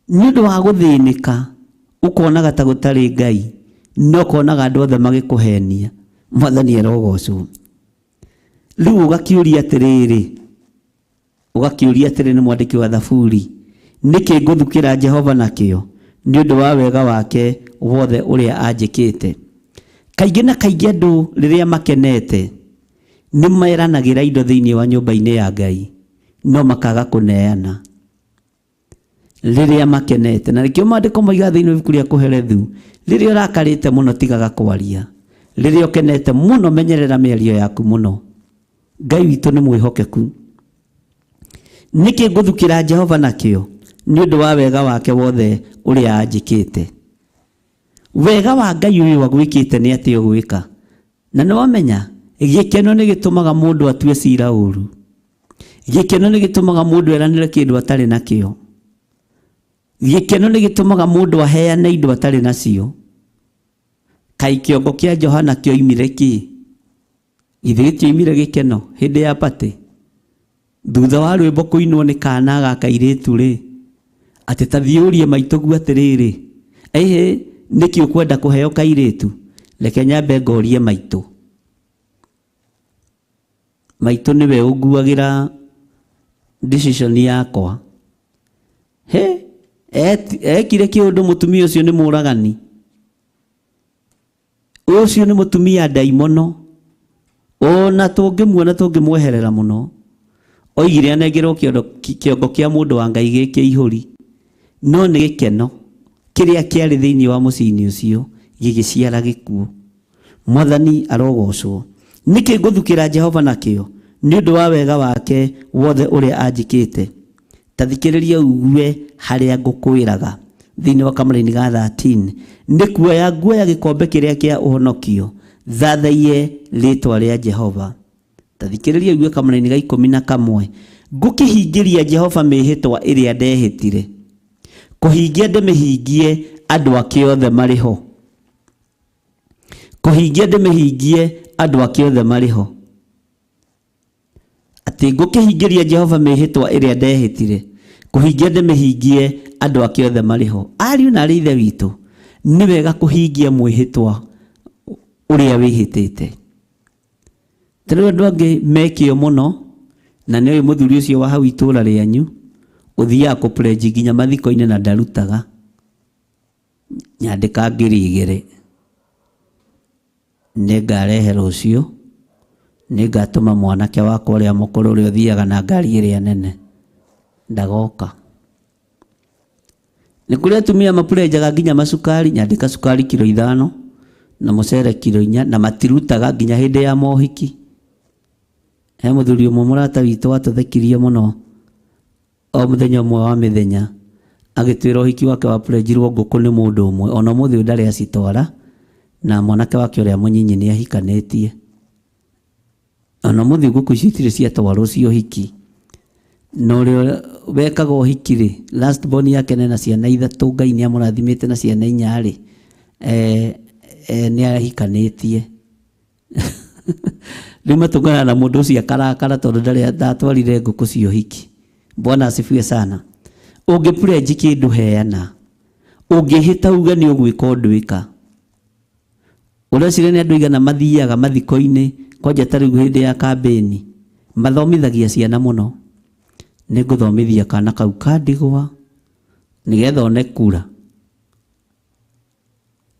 nĩ ũndũ wa gũthĩnĩka ũkonaga ta gũtarĩ Ngai no ũkonaga andũ othe magĩkũhenia. Mwathani arogocwo. Rĩu ũgakĩũria atĩrĩrĩ, ũgakĩũria atĩrĩ nĩ mwandĩki wa Thaburi, nĩkĩ ngũthukĩra Jehova nakĩo nĩ ũndũ wa wega wake wothe ũrĩa anjĩkĩte. Kaingĩ na kaingĩ andũ rĩrĩa makenete nĩ meranagĩra indo thĩinĩ wa nyũmba-inĩ ya Ngai no makaga kũneana rĩrĩa makenete. Na nĩkĩo maandĩko moigaga thĩinĩ wa ibuku rĩa Kũherethu, rĩrĩa ũrakarĩte mũno tigaga kwaria, rĩrĩa ũkenete mũno menyerera mĩario yaku mũno. Ngai witũ nĩ mwĩhokeku. Nĩkĩ ngũthukĩra Jehova nakĩo nĩ ũndũ wa wega wake wothe ũrĩa anjĩkĩte. Wega wa Ngai ũyũ agwĩkĩte nĩ atĩ ũgwĩka. Na nĩ wamenya gĩkeno nĩ gĩtũmaga mũndũ atue cira ũru. Gĩkeno nĩ gĩtũmaga mũndũ eranĩre kĩndũ atarĩ nakĩo. Gĩkeno nĩ gĩtũmaga mũndũ aheane indo atarĩ nacio. Kaĩ kĩongo kĩa Johana kĩoimire kĩ? Githĩ gĩtioimire gĩkeno hĩndĩ ya party? Thutha wa rwĩmbo kũinwo nĩ kana ga kairĩtu rĩ, atĩ ta thiĩ ũrie maitũguo atĩrĩrĩ, ĩhĩ nĩkĩ ũkwenda kũheo kairĩtu? Reke nyambe ngorie maitũ. Maitũ nĩwe ũnguagĩra decision yakwa. He, ekire kĩũndũ mũtumia ũcio nĩ mũragani. Ũcio nĩ mũtumia ndaimono. Ona tũngĩmuona tũngĩmweherera mũno. Oigire anengerwo kĩongo kĩa mũndũ wa Ngai gĩkĩ ihũri. No nĩ gĩkeno kĩrĩa kĩarĩ thĩinĩ wa mũciĩ-inĩ ũcio gĩgĩciara gĩkuũ. Mwathani arogocwo. Nĩkĩ ngũthukĩra Jehova nakĩo nĩ ũndũ wa wega wake wothe ũrĩa anjĩkĩte. Ta thikĩrĩria ũigue harĩa ngũkwĩraga thĩinĩ wa kamũraini ga 13, nĩ kuoya nguoya gĩkombe kĩrĩa kĩa ũhonokio thathaiye rĩtwa rĩa Jehova. Ta thikĩrĩria ũigue kamũraini ga 11, ngũkĩhingĩria Jehova mĩhĩtwa ĩrĩa ndehĩtire. Kũhingia ndĩmĩhingie andũ ake othe marĩ ho. Kũhingia ndĩmĩhingie andũ ake othe marĩ ho. Atĩ ngũkĩhingĩria Jehova mĩhĩtwa ĩrĩa ndehĩtire. Kũhingia ndĩmĩhingie andũ ake othe marĩ ho. Ariũ na arĩ ithe witũ, nĩ wega kũhingia mwĩhĩtwa ũrĩa wĩhĩtĩte. Ta rĩu andũ angĩ mekĩo mũno, na nĩ ũyũ mũthuri ũcio wa hau itũũra rĩanyu, ũthiaga kũ-pledge nginya mathiko-inĩ na ndarutaga. Nyandĩka 2,000. Nĩngarehe rũciũ, nĩngatũma mwanake wakwa ũrĩa mũkũrũ ũrĩa ũthiaga na ngari ĩrĩa nene. Ndagoka. Nĩ kũrĩ atumia mapurenjaga nginya macukari, nyandĩka cukari kiro 5 na mũcere kiro 4 na matirutaga nginya hĩndĩ ya mohiki. He mũthuri ũmwe mũrata witũ watũthekirie mũno o mũthenya ũmwe wa mĩthenya, agĩtwĩra ũhiki wake wa pledge-irwo ngũkũ nĩ mũndũ ũmwe, ona ũmũthĩ ũyũ ndarĩ acitwara, na mwanake wake ũrĩa mũnyinyi nĩ ahikanĩtie. Ona ũmũthĩ ngũkũ icio itirĩ ciatwarwo cia ũhiki. Na ũrĩa wekaga ũhiki rĩ, last born yake nena ciana ithatũ, Ngai nĩ amũrathimĩte na ciana inya rĩ, nĩ ahikanĩtie. Rĩu matũnganaga na mũndũ ũcio akarakara tondũ ndarĩ ndatwarire ngũkũ cia ũhiki. Bwana asifiwe sana. Ũngĩ pledge kĩndũ heana. Ũngĩhĩta uge nĩ ũgwĩka ũndũ ĩka. Ũreciria nĩ andũ aigana mathiaga mathiko-inĩ kwanja ta rĩu hĩndĩ ya kambĩni mathomithagia ciana mũno. Nĩ ngũthomithia kana kau ka ndigwa nĩgetha one kura.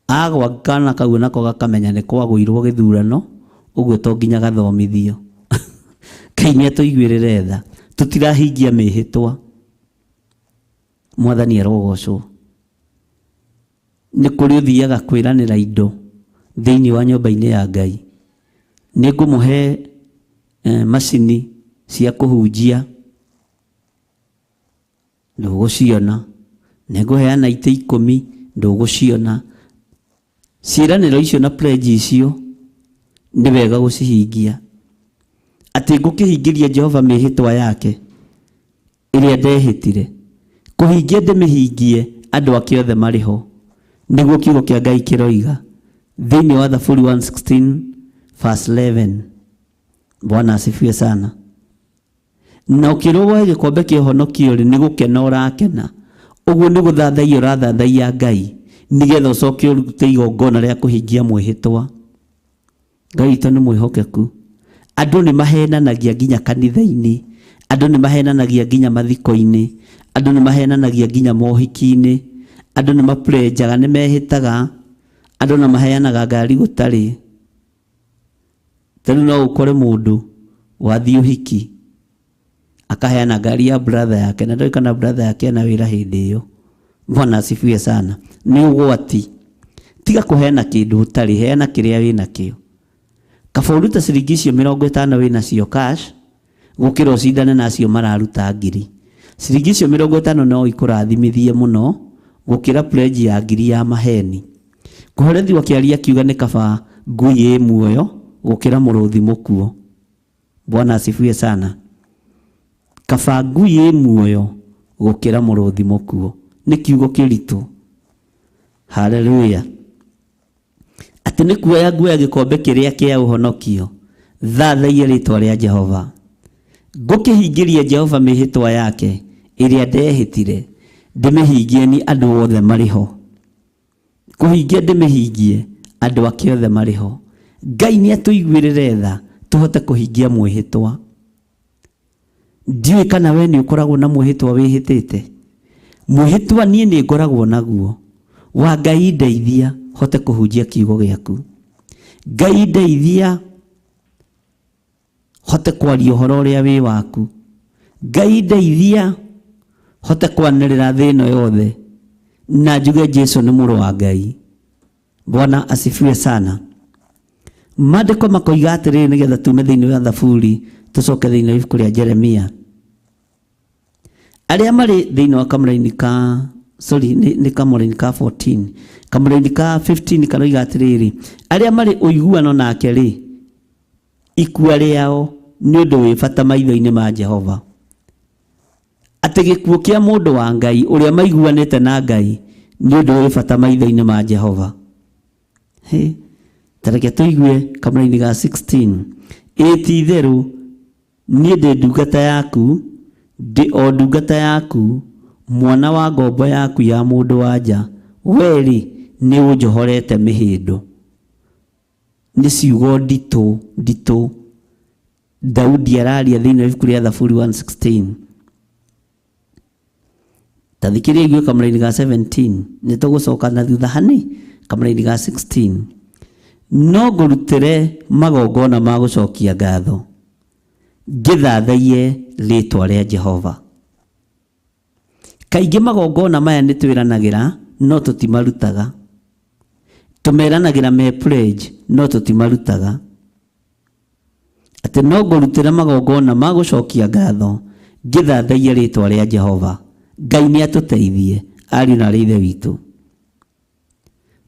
Agwa kana kau nako gakamenya nĩ kwagũirwo gĩthurano ũguo to nginya gathomithio. Ngai nĩ atũiguĩrĩre tha, tũtirahingia mĩhĩtwa. Mwathani arogocwo. Nĩ kũrĩ ũthiaga kwĩranĩra indo thĩinĩ wa nyũmba-inĩ ya Ngai. Nĩ ngũmũhe macini cia kũhunjia, ndũgũciona. Nĩ ngũheana itĩ 10, ndũgũciona. Ciĩranĩro icio na pledge icio nĩ wega gũcihingia. Atĩ ngũkĩhingĩria Jehova mĩhĩtwa yake ĩrĩa ndehĩtire, kũhingia ndĩmĩhingie andũ ake othe marĩ ho. Nĩguo kiugo kĩa Ngai kĩroiga thĩinĩ wa Thaburi 116 verse 11. Bwana asifiwe sana. Na ũkĩrwo woe gĩkombe kĩa ũhonokio rĩ, nĩ gũkena ũrakena. Ũguo nĩ gũthathaiya ũrathathaiya Ngai, nĩgetha ũcoke ũrute igongona rĩa kũhingia mwĩhĩtwa. Ngai witũ nĩ mwĩhokeku. Andũ nĩ mahenanagia nginya kanitha-inĩ, andũ nĩ mahenanagia nginya mathiko-inĩ, andũ nĩ mahenanagia nginya mohiki-inĩ, andũ nĩ maplenjaga, nĩ mehĩtaga, andũ na maheanaga ngari gũtarĩ. Ta rĩu no ũkore mũndũ wathiĩ ũhiki akaheana ngari ya brother yake na ndoĩ kana brother yake ena wĩra hĩndĩ ĩyo. Bwana asifiwe sana. Nĩ ũgwati. Tiga kũheana kĩndũ ũtarĩ, heana kĩrĩa wĩnakĩo. Kaba ũrute ciringi icio 50 wĩnacio cash gũkĩra ũcindane na acio mararuta ngiri. Ciringi icio 50 no ikũrathimithie mũno gũkĩra pledge ya ngiri ya maheni. Kũherethio akĩaria akiuga nĩ kaba ngui ĩ muoyo gũkĩra mũrũthi mũkuo. Bwana asifiwe sana. Kaba ngui ĩ muoyo gũkĩra mũrũthi mũkuo. Nĩ kiugo kĩritũ. Haleluya. Atĩ nĩ kuoya nguoya gĩkombe kĩrĩa kĩa ũhonokio, thathaiye rĩtwa rĩa Jehova. Ngũkĩhingĩria Jehova mĩhĩtwa yake ĩrĩa ndehĩtire, ndĩmĩhingie ni andũ othe marĩ ho. Kũhingia ndĩmĩhingie andũ ake othe marĩ ho. Ngai nĩ atũiguĩrĩre tha tũhote kũhingia mwĩhĩtwa. Ndiũĩ kana we nĩ ũkoragwo na mwĩhĩtwa wĩhĩtĩte. Mwĩhĩtwa niĩ nĩ ngoragwo naguo wa Ngai ndeithia hote kũhunjia kiugo gĩaku. Ngai ndeithia hote kwaria ũhoro ũrĩa wĩ waku. Ngai ndeithia hote kwanĩrĩra thĩ ĩno yothe na njuge Jesu nĩ mũrũ wa Ngai. Bwana asifiwe sana. Maandĩko makoiga atĩrĩrĩ nĩgetha tume thĩinĩ wa Thaburi tũcoke thĩinĩ wa ibuku rĩa Jeremia. Arĩa marĩ thĩinĩ wa kamũraini ka sorry nĩ kamũraini ka 14 kamũraini ka 15 karoiga atĩrĩrĩ, arĩa marĩ ũiguano nake rĩ, ikua rĩao nĩ ũndũ wĩ bata maitho-inĩ ma Jehova. Atĩ gĩkuũ kĩa mũndũ wa Ngai ũrĩa maiguanĩte na Ngai nĩ ũndũ wĩ bata maitho-inĩ ma Jehova. He, ta reke tũigue kamũraini ga 16. Ĩ ti itherũ niĩ ndĩ ndungata yaku, ndĩ o ndungata yaku, mwana wa ngombo yaku ya mũndũ wa nja, we-rĩ nĩ ũnjohorete mĩhĩndo. Nĩ ciugo nditũ nditũ Daudi araria thĩinĩ wa ibuku rĩa Thaburi 116. Ta thikĩrĩria igue kamũraini ga 17, nĩ tũgũcoka na thutha hani kamũraini ga 16. No ngũrutĩre magongona ma gũcokia ngatho, ngĩthathaiye rĩtwa rĩa Jehova. Kaingĩ magongona maya nĩ twĩranagĩra no tũtimarutaga. Tũmeranagĩra me pledge no tũtimarutaga. Atĩ no ngũrutĩra magongona ma gũcokia ngatho ngĩthathaiya rĩtwa rĩa Jehova. Ngai nĩ atũteithie ariũ na aarĩ a Ithe witũ.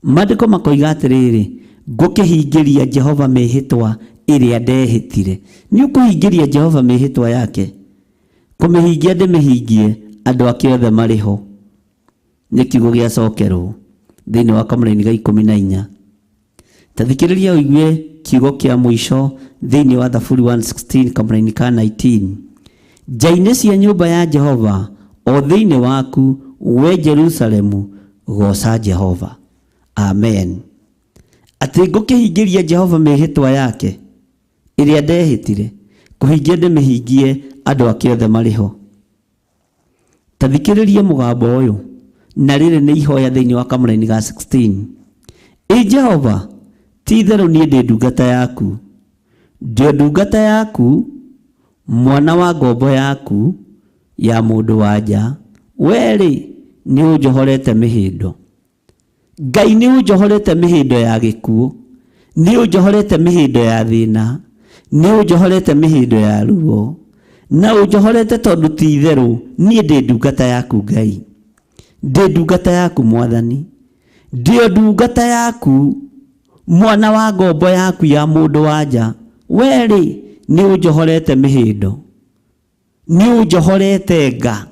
Maandĩko makoiga atĩrĩrĩ, ngũkĩhingĩria Jehova mĩhĩtwa ĩrĩa ndehĩtire. Nĩ ũkũhingĩria Jehova mĩhĩtwa yake? Kũmĩhingia ndĩmĩhingie andũ ake othe marĩ ho. Nĩ kiugo gĩacokerwo thĩinĩ wa kamũraini ga 14. Ta thikĩrĩria ũigue kiugo kĩa mũico thĩinĩ wa Thaburi 116 kamũraini ka 19. Nja-inĩ cia nyũmba ya Jehova, o thĩinĩ waku, we Jerusalemu, gooca Jehova. Amen. Atĩ ngũkĩhingĩria Jehova mĩhĩtwa yake ĩrĩa ndehĩtire, kũhingia ndĩmĩhingie andũ ake othe marĩ ho. Ta thikĩrĩria mũgambo ũyũ, na rĩrĩ nĩ ihoya thĩinĩ wa kamũraini ga 16. Ĩ Jehova, ti itherũ niĩ ndĩ ndungata yaku, ndĩ o ndungata yaku, mwana wa ngombo yaku ya mũndũ wa nja, wee-rĩ, nĩ ũnjohorete mĩhĩndo. Ngai nĩ ũnjohorete mĩhĩndo ya gĩkuũ, nĩ ũnjohorete mĩhĩndo ya thĩna, nĩ ũnjohorete mĩhĩndo ya ruo, na ũnjohorete tondũ ti itherũ niĩ ndĩ ndungata yaku Ngai, ndĩ ndungata yaku Mwathani, ndĩ o ndungata yaku, mwana wa ngombo yaku ya mũndũ wa nja, wee-rĩ, nĩ ũnjohorete mĩhĩndo, nĩ ũnjohorete nga,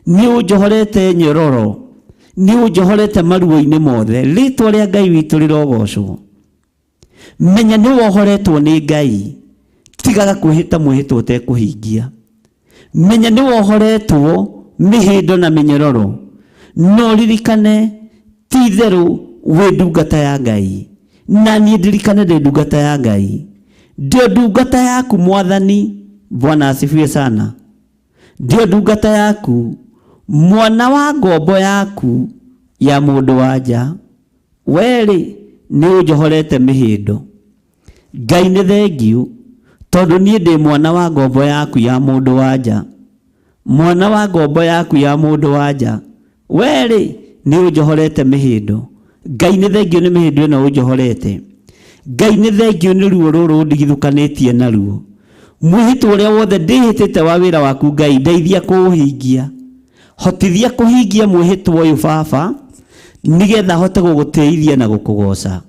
nĩ ũnjohorete nyororo, nĩ ũnjohorete maruo-inĩ mothe. Rĩtwa rĩa Ngai witũ rĩrogocwo. Menya nĩ wohoretwo nĩ Ngai, tigaga kwĩhĩta mwĩhĩtwa ũtekũhingia. Menya nĩ wohoretwo mĩhĩndo na mĩnyororo, no ririkane ti itherũ wĩ ndungata ya Ngai, na niĩ ndirikane ndĩ ndungata ya Ngai. Ndĩ ndungata yaku Mwathani. Bwana asifiwe sana. Ndĩ ndungata yaku, mwana wa ngombo yaku ya mũndũ wa nja, wee-rĩ, nĩ ũnjohorete mĩhĩndo. Ngai nĩ thengiũ, tondũ niĩ ndĩ mwana wa ngombo yaku ya mũndũ wa nja, mwana wa ngombo yaku ya mũndũ wa nja, wee-rĩ, nĩ ũnjohorete mĩhĩndo. Ngai nĩ thengiũ nĩ mĩhĩndo ĩno ũnjohorete. Ngai nĩ thengiũ nĩ ruo rũrũ ũndigithũkanĩtie naruo. Mwĩhĩtwa ũrĩa wothe ndĩhĩtĩte wa wĩra waku Ngai, ndeithia kũũhingia. Hotithia kũhingia mwĩhĩtwa ũyũ Baba, nĩgetha hote gũgũtĩithia na gũkũgooca,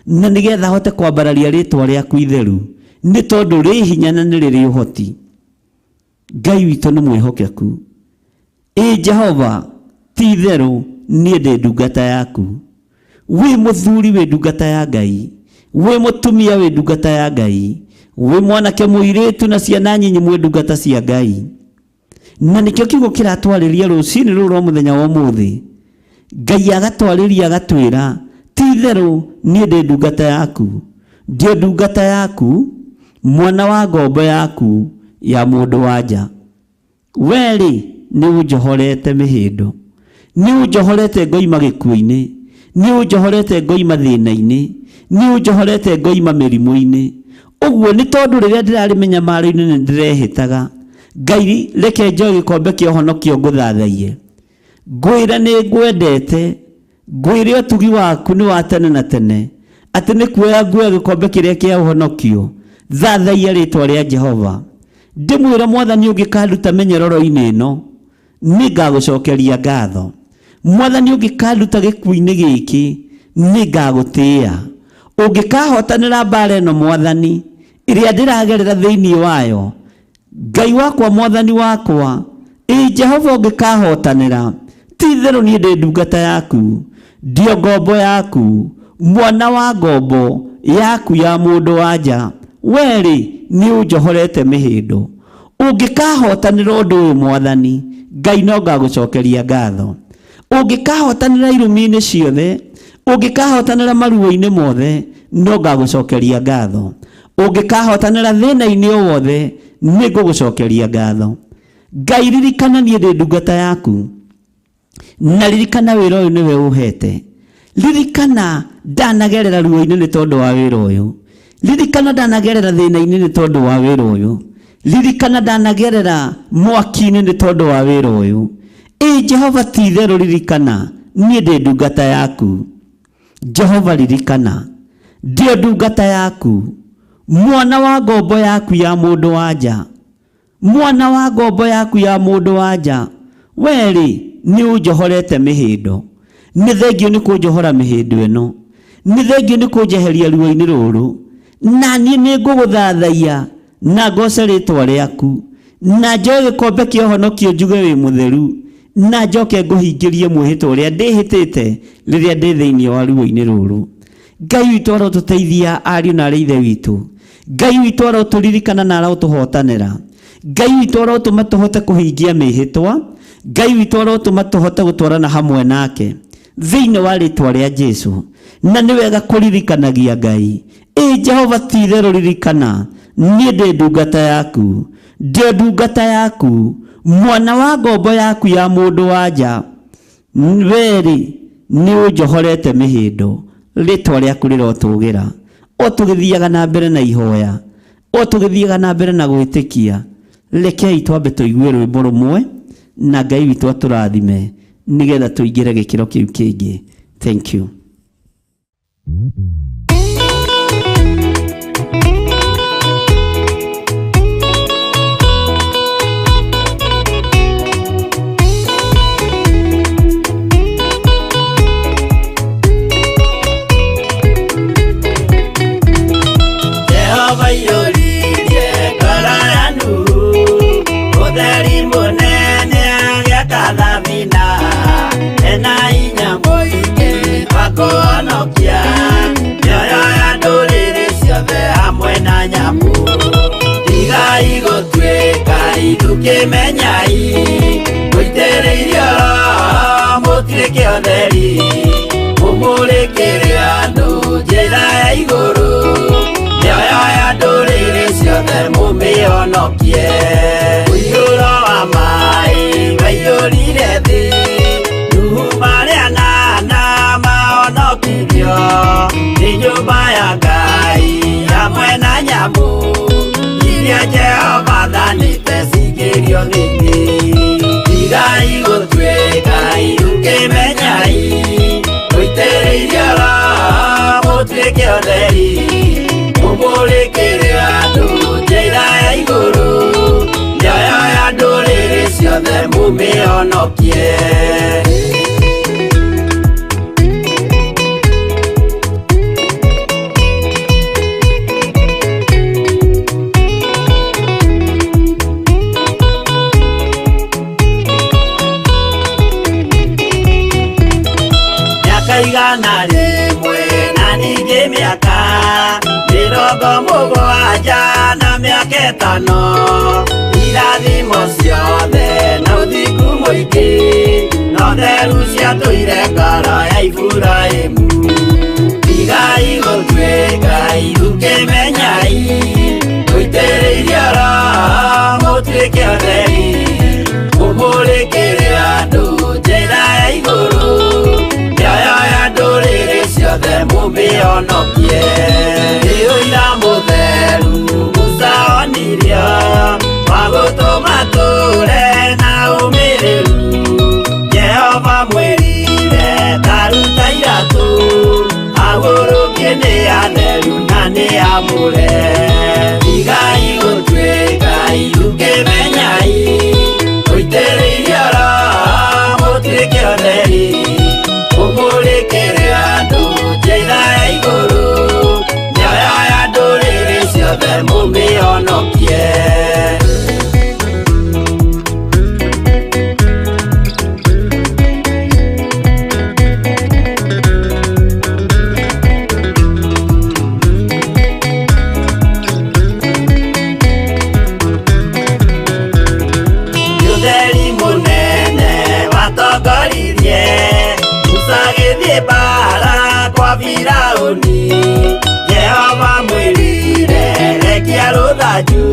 na nĩgetha hote kwambararia rĩtwa rĩaku itheru, nĩ tondũ rĩ hinya na nĩ rĩrĩ ũhoti. Ngai witũ nĩ mwĩhokeku. Ĩ Jehova, ti itherũ niĩ ndĩ ndungata yaku. Wĩ mũthuri wĩ ndungata ya Ngai, wĩ mũtumia wĩ ndungata ya Ngai, wĩ mwanake mũirĩtu na ciana nyinyi mwĩ ndungata cia Ngai. Na nĩkĩo kiugo kĩratwarĩria rũcinĩ rũrũ rwa mũthenya wa ũmũthĩ. Ngai agatwarĩria agatwĩra, ti itherũ niĩ ndĩ ndungata yaku, ndĩ ndungata yaku, mwana wa ngombo yaku ya mũndũ wa nja. Wee-rĩ, nĩ ũnjohorete mĩhĩndo, nĩ ũnjohorete ngoima gĩkuũ-inĩ, nĩ ũnjohorete ngoima thĩna-inĩ, nĩ ũnjohorete ngoima mĩrimũ-inĩ. Ũguo nĩ tondũ rĩrĩa ndĩrarĩ mĩnyamaro-inĩ nĩ ndĩrehĩtaga, Ngai reke njoe gĩkombe kĩa ũhonokio ngũthathaiye. Ngwĩre nĩ ngwendete, ngwĩre ũtugi waku nĩ wa tene na tene, atĩ nĩ kuoya nguoya gĩkombe kĩrĩa kĩa ũhonokio, thathaiya rĩtwa rĩa Jehova. Ndĩmwĩre Mwathani ũngĩkanduta mĩnyororo-inĩ ĩno, nĩ ngagũcokeria ngatho. Mwathani ũngĩkanduta gĩkuũ-inĩ gĩkĩ, nĩ ngagũtĩĩa. Ũngĩkahotanĩra mbara ĩno Mwathani, ĩrĩa ndĩragerera thĩinĩ wayo, Ngai wakwa Mwathani wakwa, ĩ Jehova ũngĩkahotanĩra, ti itherũ niĩ ndĩ ndungata yaku, ndĩ ngombo yaku, mwana wa ngombo yaku ya mũndũ wa nja, wee-rĩ, nĩ ũnjohorete mĩhĩndo. Ũngĩkahotanĩra ũndũ ũyũ Mwathani, Ngai no ngagũcokeria ngatho. Ũngĩkahotanĩra irumi-inĩ ciothe, ũngĩkahotanĩra maruo-inĩ mothe, no ngagũcokeria ngatho. Ũngĩkahotanĩra thĩna-inĩ o wothe, nĩ ngũgũcokeria ngatho. Ngai ririkana niĩ ndĩ ndungata yaku, na ririkana wĩra ũyũ nĩwe ũhete. Ririkana ndanagerera ruo-inĩ nĩ tondũ wa wĩra ũyũ. Ririkana ndanagerera thĩna-inĩ nĩ tondũ wa wĩra ũyũ. Ririkana ndanagerera mwaki-inĩ nĩ tondũ wa wĩra ũyũ. Ĩ Jehova ti itherũ ririkana niĩ ndĩ ndungata yaku. Jehova ririkana ndĩ ndungata yaku, Mwana wa ngombo yaku ya mũndũ wa nja, mwana wa ngombo yaku ya mũndũ wa nja, werĩ nĩ ũnjohorete mĩhĩndo. Nĩ thengio nĩ kũnjohora mĩhĩndo ĩno, nĩ thengio nĩ kũnjeheria ruo-inĩ rũrũ, na niĩ nĩ ngũgũthathaiya na ngoce rĩtwa rĩaku, na njoe gĩkombe kĩa ũhonokio njuge wĩ mũtheru, na njoke ngũhingĩrie mwĩhĩtwa ũrĩa ndĩhĩtĩte rĩrĩa ndĩ thĩinĩ wa ruo-inĩ rũrũ. Ngai witũ arotũteithia ariũ na arĩ ithe witũ. Ngai witũ arotũririkana na arotũhotanĩra. Ngai witũ arotũma tũhote kũhingia mĩhĩtwa. Ngai witũ arotũma tũhote gũtwarana hamwe nake thĩinĩ wa rĩtwa rĩa Jesu. Na nĩ wega kũririkanagia Ngai. Ĩ Jehova, ti itherũ ririkana niĩ ndĩ ndungata yaku, ndĩ ndungata yaku, mwana wa ngombo yaku ya mũndũ wa nja, werĩ nĩ ũnjohorete mĩhĩndo. Rĩtwa rĩaku rĩrotũgĩra. O tũgĩthiaga na mbere na ihoya, o tũgĩthiaga na mbere na gwĩtĩkia, rekei twambe tũigue rwĩmbo rũmwe na Ngai witũ atũrathime nĩgetha tũingĩre gĩkĩro kĩu kĩngĩ. Thank you. Jehova iyũririe ngoro ya Nuhu, ũtheri mũnene agĩaka thabina, ena hinya mũingĩ wa kũhonokia mĩoyo ya ndũrĩrĩ ciothe hamwe na nyamũ. Tigai gũtuĩka ithukĩmenyai, mũitĩrĩirio Roho mũtuĩke ũtheri, mũmũrĩkĩre andũ njĩra ya igũrũ, mĩoyo ya ndũrĩrĩ ciothe mũmĩhonokie. Mũiyũro wa maĩ waiyũrire thĩ, Nuhu marĩ anana mahonokirio nĩ nyũmba ya Ngai hamwe na nyamũ iria Jehova athanĩte cingĩrio thĩinĩ. Tigai gũtuĩka ithukĩmenyai, mũitĩrĩirio Roho mũtuĩke ũtheri, mũmũrĩkĩre andũ njĩra ya igũrũ, mĩoyo ya ndũrĩrĩ ciothe mũmĩhonokie. Mĩaka 100 na ningĩ mĩaka 70 na mĩaka 5, irathimo ciothe na ũthingu mũingĩ no theru ciatũire ngoro ya Iburahĩmu. Tigai gũtuĩka ithukĩmenyai, mũitĩrĩirio Roho mũtuĩke ũtheri, mũmũrĩkĩre andũ njĩra ya igũrũ, mĩoyo ya ndũrĩrĩ ciothe mũmĩhonokie. Nĩ ũira mũtheru Musa onirio wa gũtũma tũre na ũmĩrĩru, Jehova mwĩrire taruta iratũ, agũrũkie nĩ atheru na nĩ amũre. Tigai gũtuĩka ithukĩmenyai, mũitĩrĩirio Roho mũtuĩke ũtheri, mũmũrĩkĩre andũ njĩra ya igũrũ, mĩoyo ya ndũrĩrĩ ciothe mũmĩhonokie. Ũtheri mũnene watongoririe Musa agĩthiĩ mbaara kwa Firaũni, Jehova mwĩrire rekia rũthanju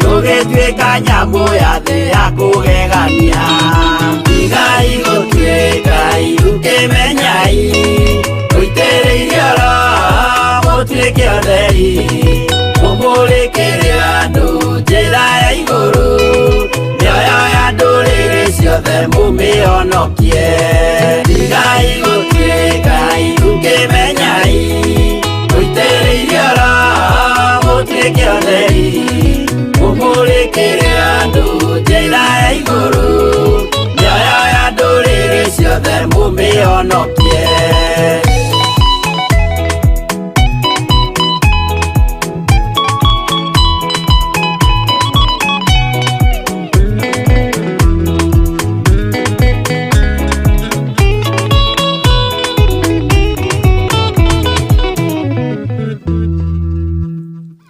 rũgĩtuĩka nyamũ ya thĩ ya kũgegania. Tigai gũtuĩka ithukĩmenyai, mũitĩrĩirio Roho mũtuĩke ũtheri, mũmũrĩkĩre andũ njĩra ya igũrũ, mĩoyo ya ndũrĩrĩ ciothe mũmĩhonokie. Tigai gũtuĩka ithukĩmenyai, mũitĩrĩirio Roho Gĩtĩ kĩa ũtheri, mũmũrĩkĩre andũ njĩra ya igũrũ, mĩoyo ya ndũrĩrĩ ciothe mũmĩhonokie.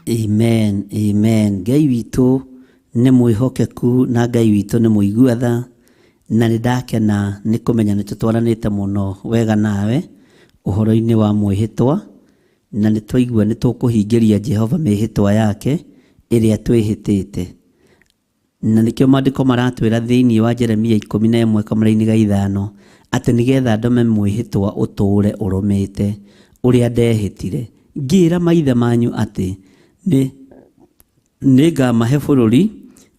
Amen, amen. Ngai witũ nĩ mwĩhokeku na Ngai witũ nĩ mũigua tha, na nĩ ndakena nĩ kũmenya nĩ tũtwaranĩte mũno wega nawe ũhoro-inĩ wa mwĩhĩtwa, na nĩ twaigua nĩ tũkũhingĩria Jehova mĩhĩtwa yake ĩrĩa twĩhĩtĩte. Na nĩkĩo maandĩko maratwĩra thĩinĩ wa Jeremia 11 kamũraini ga 5 atĩ nĩgetha ndũme mwĩhĩtwa ũtũũre ũrũmĩte ũrĩa ndehĩtire ngĩĩra maithe manyu atĩ nĩngamahe bũrũri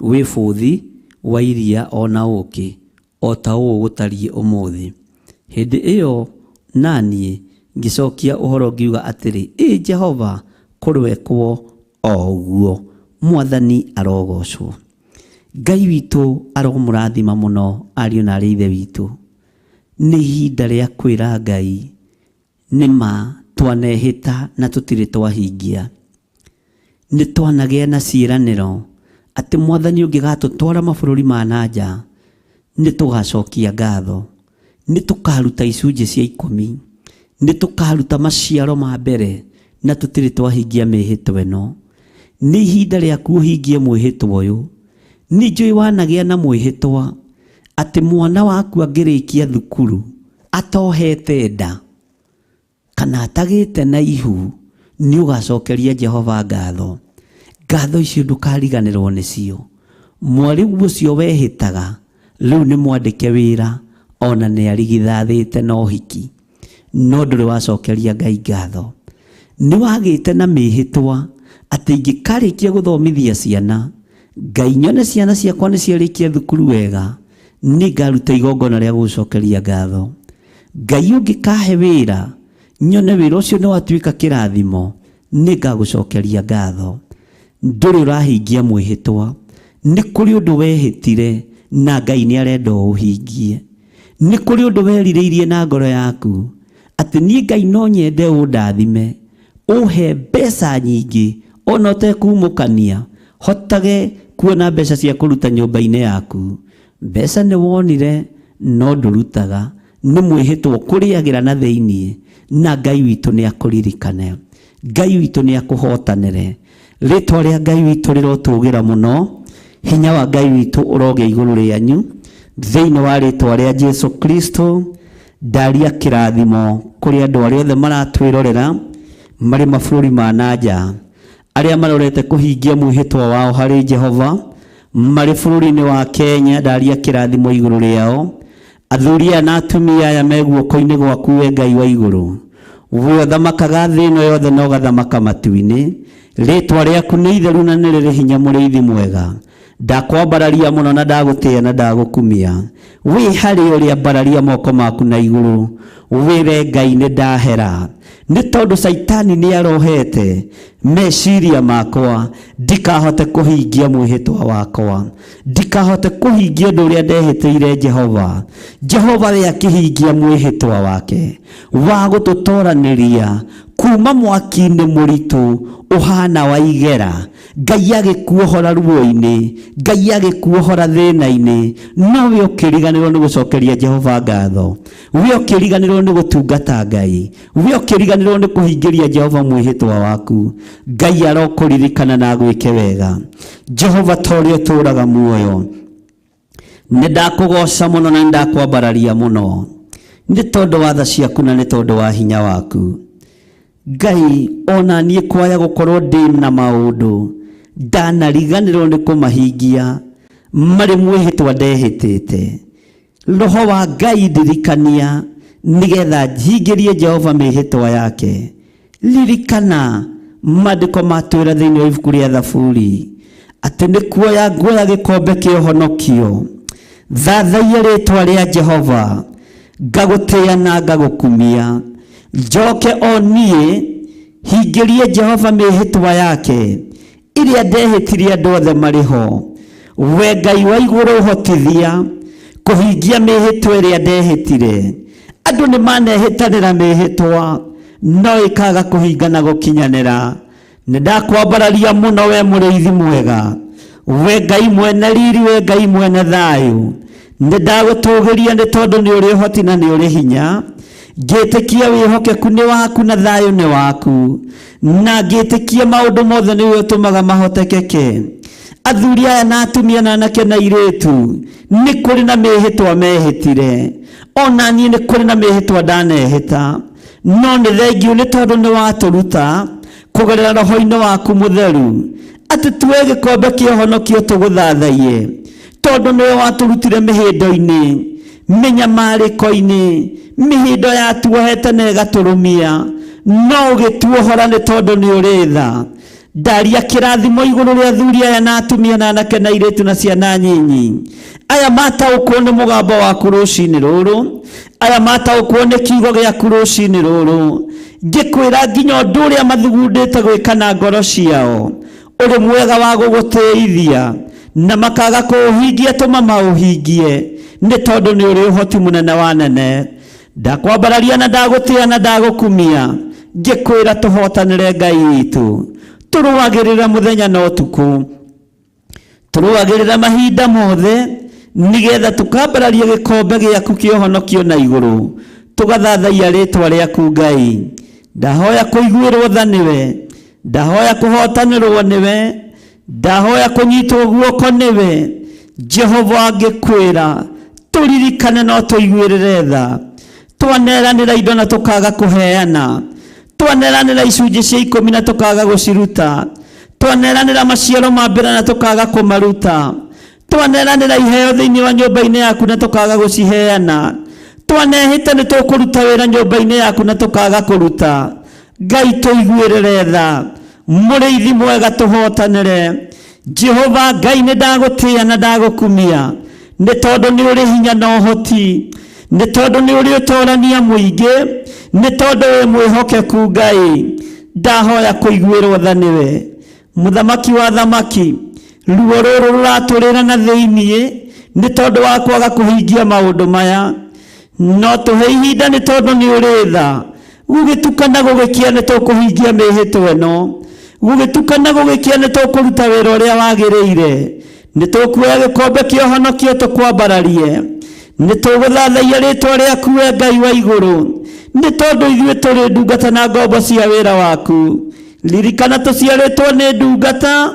wĩ bũthi wa iria o na ũũkĩ, o ta ũũ gũtariĩ ũmũthĩ. Hĩndĩ ĩyo na niĩ ngĩcokia ũhoro ngiuga atĩrĩ, Ĩ Jehova, kũroekwo o ũguo! Mwathani arogocwo. Ngai witũ aromũrathima mũno ariũ na arĩ ithe witũ. Nĩ ihinda rĩa kwĩra Ngai nĩ ma twanehĩta na tũtirĩ twahingia. Nĩ twanagĩa na ciĩranĩro atĩ Mwathani ũngĩgatũtwara mabũrũri ma na nja nĩ tũgacokia ngatho, nĩ tũkaruta icunjĩ cia 10, nĩ tũkaruta maciaro ma mbere na tũtirĩ twahingia mĩhĩtwa ĩno. Nĩ ihinda rĩaku ũhingie mwĩhĩtwa ũyũ. Nĩ njũĩ wanagĩa na mwĩhĩtwa atĩ mwana waku angĩrĩkia thukuru atohete nda kana atagĩte na ihu nĩ ũgacokeria Jehova ngatho. Ngatho icio ndũkariganĩrwo nĩcio. Mwarĩ ũcio wehĩtaga rĩu nĩ mwandĩke wĩra ona nĩ arigithathĩte na ũhiki, no ndũrĩ wacokeria Ngai ngatho. Nĩ wagĩte na mĩhĩtwa atĩ ingĩkarĩkia gũthomithia ciana, Ngai nyone ciana ciakwa nĩ ciarĩkia thukuru wega, nĩ ngaruta igongona rĩa gũcokeria ngatho. Ngai ũngĩkahe wĩra, nyone wĩra ũcio nĩ watuĩka kĩrathimo, nĩ ngagũcokeria ngatho. Ndũrĩ ũrahingia mwĩhĩtwa. Nĩ kũrĩ ũndũ wehĩtire na Ngai nĩ arenda ũũhingie. Nĩ kũrĩ ũndũ werirĩirie na ngoro yaku atĩ niĩ Ngai no nyende ũndathime, ũhe mbeca nyingĩ ona ũtekumũkania, hotage kuona mbeca cia kũruta nyũmba-inĩ yaku. Mbeca nĩ wonire no ndũrutaga, nĩ mwĩhĩtwa ũkũrĩagĩra na thĩinĩ, na Ngai witũ nĩ akũririkane, Ngai witũ nĩ akũhotanĩre. Rĩtwa rĩa Ngai witũ rĩrotũgĩra mũno, hinya wa Ngai witũ ũrogĩa igũrũ rĩanyu thĩinĩ wa rĩtwa rĩa Jesu Kristo. Ndaria kĩrathimo kũrĩ andũ arĩa othe maratwĩrorera marĩ mabũrũri ma na nja, arĩa marorete kũhingia mwĩhĩtwa wao harĩ Jehova marĩ bũrũri-inĩ wa Kenya. Ndaria kĩrathimo igũrũ rĩao. Athuri aya na atumia aya me guoko-inĩ gwaku we Ngai wa igũrũ, we ũthamakaga thĩ ĩno yothe na ũgathamaka matu-inĩ. Rĩtwa rĩaku nĩ itheru na nĩ rĩrĩ hinya, mũrĩithi mwega. Ndakwambararia mũno na ndagũtĩĩa na ndagũkumia. Wĩ harĩ ũrĩa ambararia moko maku na igũrũ, wĩre Ngai nĩ ndahera, nĩ tondũ Caitani nĩ arohete meciria makwa ndikahote kũhingia mwĩhĩtwa wakwa, ndikahote kũhingia ũndũ ũrĩa ndehĩtĩire Jehova. Jehova we akĩhingia mwĩhĩtwa wake wa gũtũtoranĩria kuma mwaki-inĩ mũritũ ũhana wa igera. Ngai agĩkuohora ruo-inĩ, Ngai agĩkuohora thĩna-inĩ, no we ũkĩriganĩrwo nĩ gũcokeria Jehova ngatho, we ũkĩriganĩrwo nĩ gũtungata Ngai, we ũkĩriganĩrwo nĩ kũhingĩria Jehova mwĩhĩtwa waku. Ngai arokũririkana na agwĩke wega. Jehova ta ũrĩa ũtũũraga muoyo, nĩ ndakũgoca mũno na nĩ ndakwambararia mũno, nĩ tondũ wa tha ciaku na nĩ tondũ wa hinya waku. Ngai ona niĩ kwaya gũkorwo ndĩ na maũndũ ndanariganĩrwo nĩ kũmahingia marĩ mwĩhĩtwa ndehĩtĩte. Roho wa Ngai ndirikania nĩgetha hingĩrie Jehova mĩhĩtwa yake. Ririkana maandĩko matwĩra thĩinĩ wa ibuku rĩa Thaburi atĩ nĩ kuoya nguoya gĩkombe kĩa ũhonokio, thathaiye rĩtwa rĩa Jehova, ngagũtĩĩa na ngagũkumia, njoke o niĩ hingĩrie Jehova mĩhĩtwa yake. Ĩrĩa ndehĩtirie andũ othe marĩ ho. We Ngai wa igũrũ hotithia kũhingia mĩhĩtwa ĩrĩa ndehĩtire. Andũ nĩ manehĩtanĩra mĩhĩtwa no ĩkaga kũhinga na gũkinyanĩra. Nĩ ndakwambararia mũno we mũrĩithi mwega, we Ngai mwene riri, we Ngai mwene thayũ. Nĩ ndagũtũgĩria nĩ tondũ nĩ ũrĩ ũhoti na nĩ ũrĩ hinya. Ngĩtĩkia wĩhokeku nĩ waku na thayũ nĩ waku, na ngĩtĩkia maũndũ mothe nĩwe ũtũmaga mahotekeke. Athuri aya na atumia na anake na airĩtu nĩ kũrĩ na mĩhĩtwa mehĩtire, ona niĩ nĩ kũrĩ na mĩhĩtwa ndanehĩta, no nĩ thengiũ nĩ tondũ nĩ watũruta kũgerera roho-inĩ waku mũtheru atĩ tuoe gĩkombe kĩa ũhonokio tũgũthathaiye, tondũ nĩwe watũrutire mĩhĩndo-inĩ, mĩnyamarĩko-inĩ, mĩhĩndo yatuohete na ĩgatũrũmia, no ũgĩtuohora nĩ tondũ nĩ ũrĩ tha. Ndaria kĩrathimo igũrũ rĩa athuri aya na atumia na anake na airĩtu na ciana nyinyi, aya mataũkwo nĩ mũgambo waku rũcinĩ rũrũ, aya mataũkwo nĩ kiugo gĩaku rũcinĩ rũrũ, ngĩkwĩra nginya ũndũ ũrĩa mathugundĩte gwĩka na ngoro ciao ũrĩ mwega wa gũgũtĩithia, na makaga kũũhingia, tũma maũhingie, nĩ tondũ nĩ ũrĩ ũhoti mũnene wa nene. Ndakwambararia na ndagũtĩa na ndagũkumia, ngĩkwĩra tũhotanĩre Ngai witũ, tũrũagĩrĩra mũthenya na ũtukũ, tũrũagĩrĩra mahinda mothe, nĩgetha tũkambararia gĩkombe gĩaku kĩa ũhonokio na igũrũ, tũgathathaiya rĩtwa rĩaku Ngai. Ndahoya kũiguĩrwo tha nĩwe, ndahoya kũhotanĩrwo nĩwe, ndahoya kũnyitwo guoko nĩwe. Jehova angĩkwĩra tũririkane no tũiguĩrĩre tha. Twaneranĩra indo na tũkaga kũheana, twaneranĩra icunjĩ cia 10 na tũkaga gũciruta, twaneranĩra maciaro ma mbere na tũkaga kũmaruta, twaneranĩra iheo thĩinĩ wa nyũmba-inĩ yaku na tũkaga gũciheana, twanehĩta nĩ tũkũruta wĩra nyũmba-inĩ yaku na tũkaga kũruta. Ngai tũiguĩrĩre tha, mũrĩithi mwega tũhotanĩre. Jehova Ngai nĩ ndagũtĩa na ndagũkumia, nĩ tondũ nĩ ũrĩ hinya na ũhoti, nĩ tondũ nĩ ũrĩ ũtorania mũingĩ, nĩ tondũ wĩ mwĩhokeku Ngai. Ndahoya kũiguĩrwo tha nĩwe, mũthamaki wa thamaki. Ruo rũrũ rũratũrĩra na thĩiniĩ nĩ tondũ wa kwaga kũhingia maũndũ maya, no tũhe ihinda nĩ tondũ nĩ ũrĩ tha. Gũgĩtukana gũgĩkia nĩ tũkũhingia mĩhĩtwa ĩno, gũgĩtukana gũgĩkia nĩ tũkũruta wĩra ũrĩa wagĩrĩire, nĩ tũkuoya gĩkombe kĩa ũhonokio tũkwambararie, nĩ tũgũthathaiya rĩtwa rĩaku we Ngai wa igũrũ, nĩ tondũ ithuĩ tũrĩ ndungata na ngombo cia wĩra waku. Ririkana tũciarĩtwo nĩ ndungata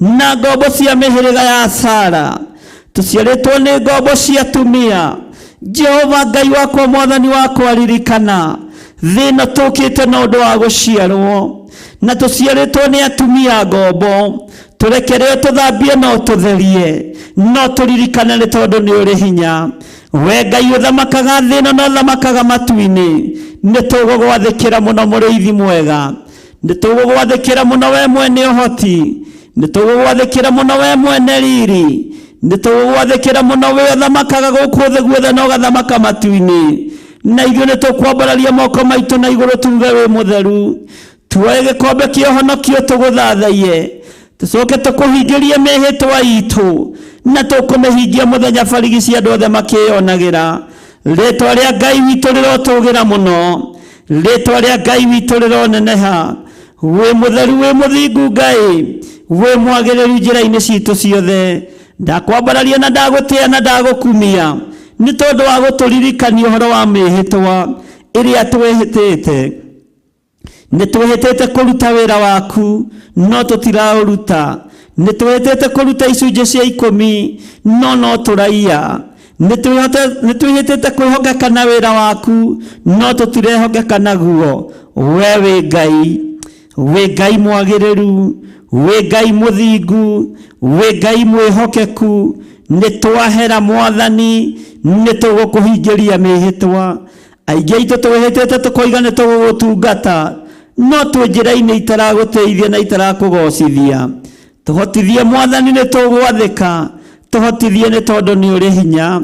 na ngombo cia mĩhĩrĩga ya Sara, tũciarĩtwo nĩ ngombo cia atumia. Jehova Ngai wakwa, mwathani wakwa, ririkana thĩna tũkĩte na ũndũ wa gũciarwo, na tũciarĩtwo nĩ atumia ngombo. Tũrekere tũthambie no tũtherie, no tũririkane nĩ tondũ nĩ ũrĩ hinya. We Ngai ũthamakaga thĩ ĩno na ũthamakaga matu-inĩ, nĩ tũgũgwathĩkĩra mũno mũrĩithi mwega, nĩ tũgũgwathĩkĩra mũno we mwene ũhoti, nĩ tũgũgwathĩkĩra mũno we mwene riri, nĩ tũgũgwathĩkĩra mũno we ũthamakaga gũkũ thĩ guothe na ũgathamaka matu-inĩ. Na ithuĩ nĩ tũkwambararia moko maitũ na igũrũ tuge wĩ mũtheru. Tuoe gĩkombe kĩa ũhonokio tũgũthathaiye, tũcoke tũkũhingĩrie mĩhĩtwa itũ, na tũkũmĩhingia mũthenya barigi cia andũ othe makĩyonagĩra. Rĩtwa rĩa Ngai witũ rĩrotũgĩra mũno, rĩtwa rĩa Ngai witũ rĩroneneha. Wĩ mũtheru, wĩ mũthingu Ngai, wĩ mwagĩrĩru njĩra-inĩ citũ ciothe. Ndakwambararia na ndagũtĩa na ndagũkumia, nĩ tondũ wa gũtũririkania ũhoro wa mĩhĩtwa ĩrĩa twĩhĩtĩte. Nĩ twĩhĩtĩte kũruta wĩra waku, no tũtiraũruta. Nĩ twĩhĩtĩte kũruta icunjĩ cia 10, no no tũraiya. Nĩ twĩhĩtĩte kwĩhokeka na wĩra waku, no tũtirehokeka naguo. We wĩ Ngai, wĩ Ngai mwagĩrĩru, wĩ Ngai mũthingu, wĩ Ngai mwĩhokeku. Nĩ twahera mwathani, nĩ tũgũkũhingĩria mĩhĩtwa. Aingĩ aitũ twĩhĩtĩte tũkoiga nĩ tũgũgũtungata, no twĩ njĩra-inĩ itaragũtĩithia na itarakũgocithia. Tũhotithie mwathani, nĩ tũgwathĩka. Tũhotithie nĩ tondũ nĩ ũrĩ hinya.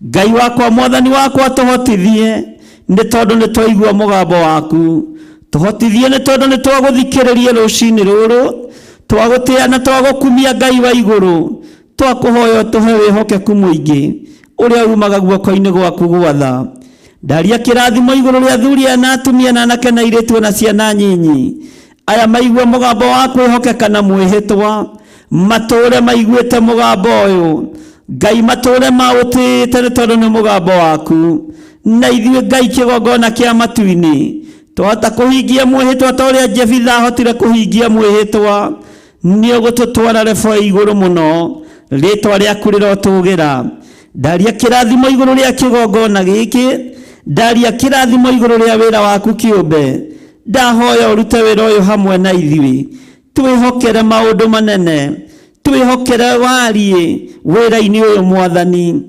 Ngai wakwa, mwathani wakwa, tũhotithie nĩ tondũ nĩ twaigua mũgambo waku. Tũhotithie nĩ tondũ nĩ twagũthikĩrĩria rũcinĩ rũrũ. Twagũtĩa na twagũkumia Ngai wa igũrũ, twakũhoya ũtũhe wĩhokeku mũingĩ ũrĩa umaga guoko-inĩ gwaku gwatha. Ndaria kĩrathimo igũrũ rĩa athuri aya na atumia na anake na airĩtu na ciana nyinyi aya maigua mũgambo wa kwĩhokeka na mwĩhĩtwa, matũre maiguĩte mũgambo ũyũ Ngai, matũre maũtĩĩte nĩ tondũ nĩ mũgambo waku. Na ithuĩ Ngai kĩgongona kĩa matu-inĩ twahota kũhingia mwĩhĩtwa ta ũrĩa Jefitha ahotire kũhingia mwĩhĩtwa, nĩ ũgũtũtwara rebo igũrũ mũno, rĩtwa rĩaku rĩrotũgĩra. Ndaria kĩrathimo igũrũ rĩa kĩgongona gĩkĩ, ndaria kĩrathimo igũrũ rĩa wĩra waku kĩũmbe, ndahoya ũrute wĩra ũyũ hamwe na ithuĩ, twĩhokere maũndũ manene, twĩhokere wariĩ wĩra-inĩ ũyũ Mwathani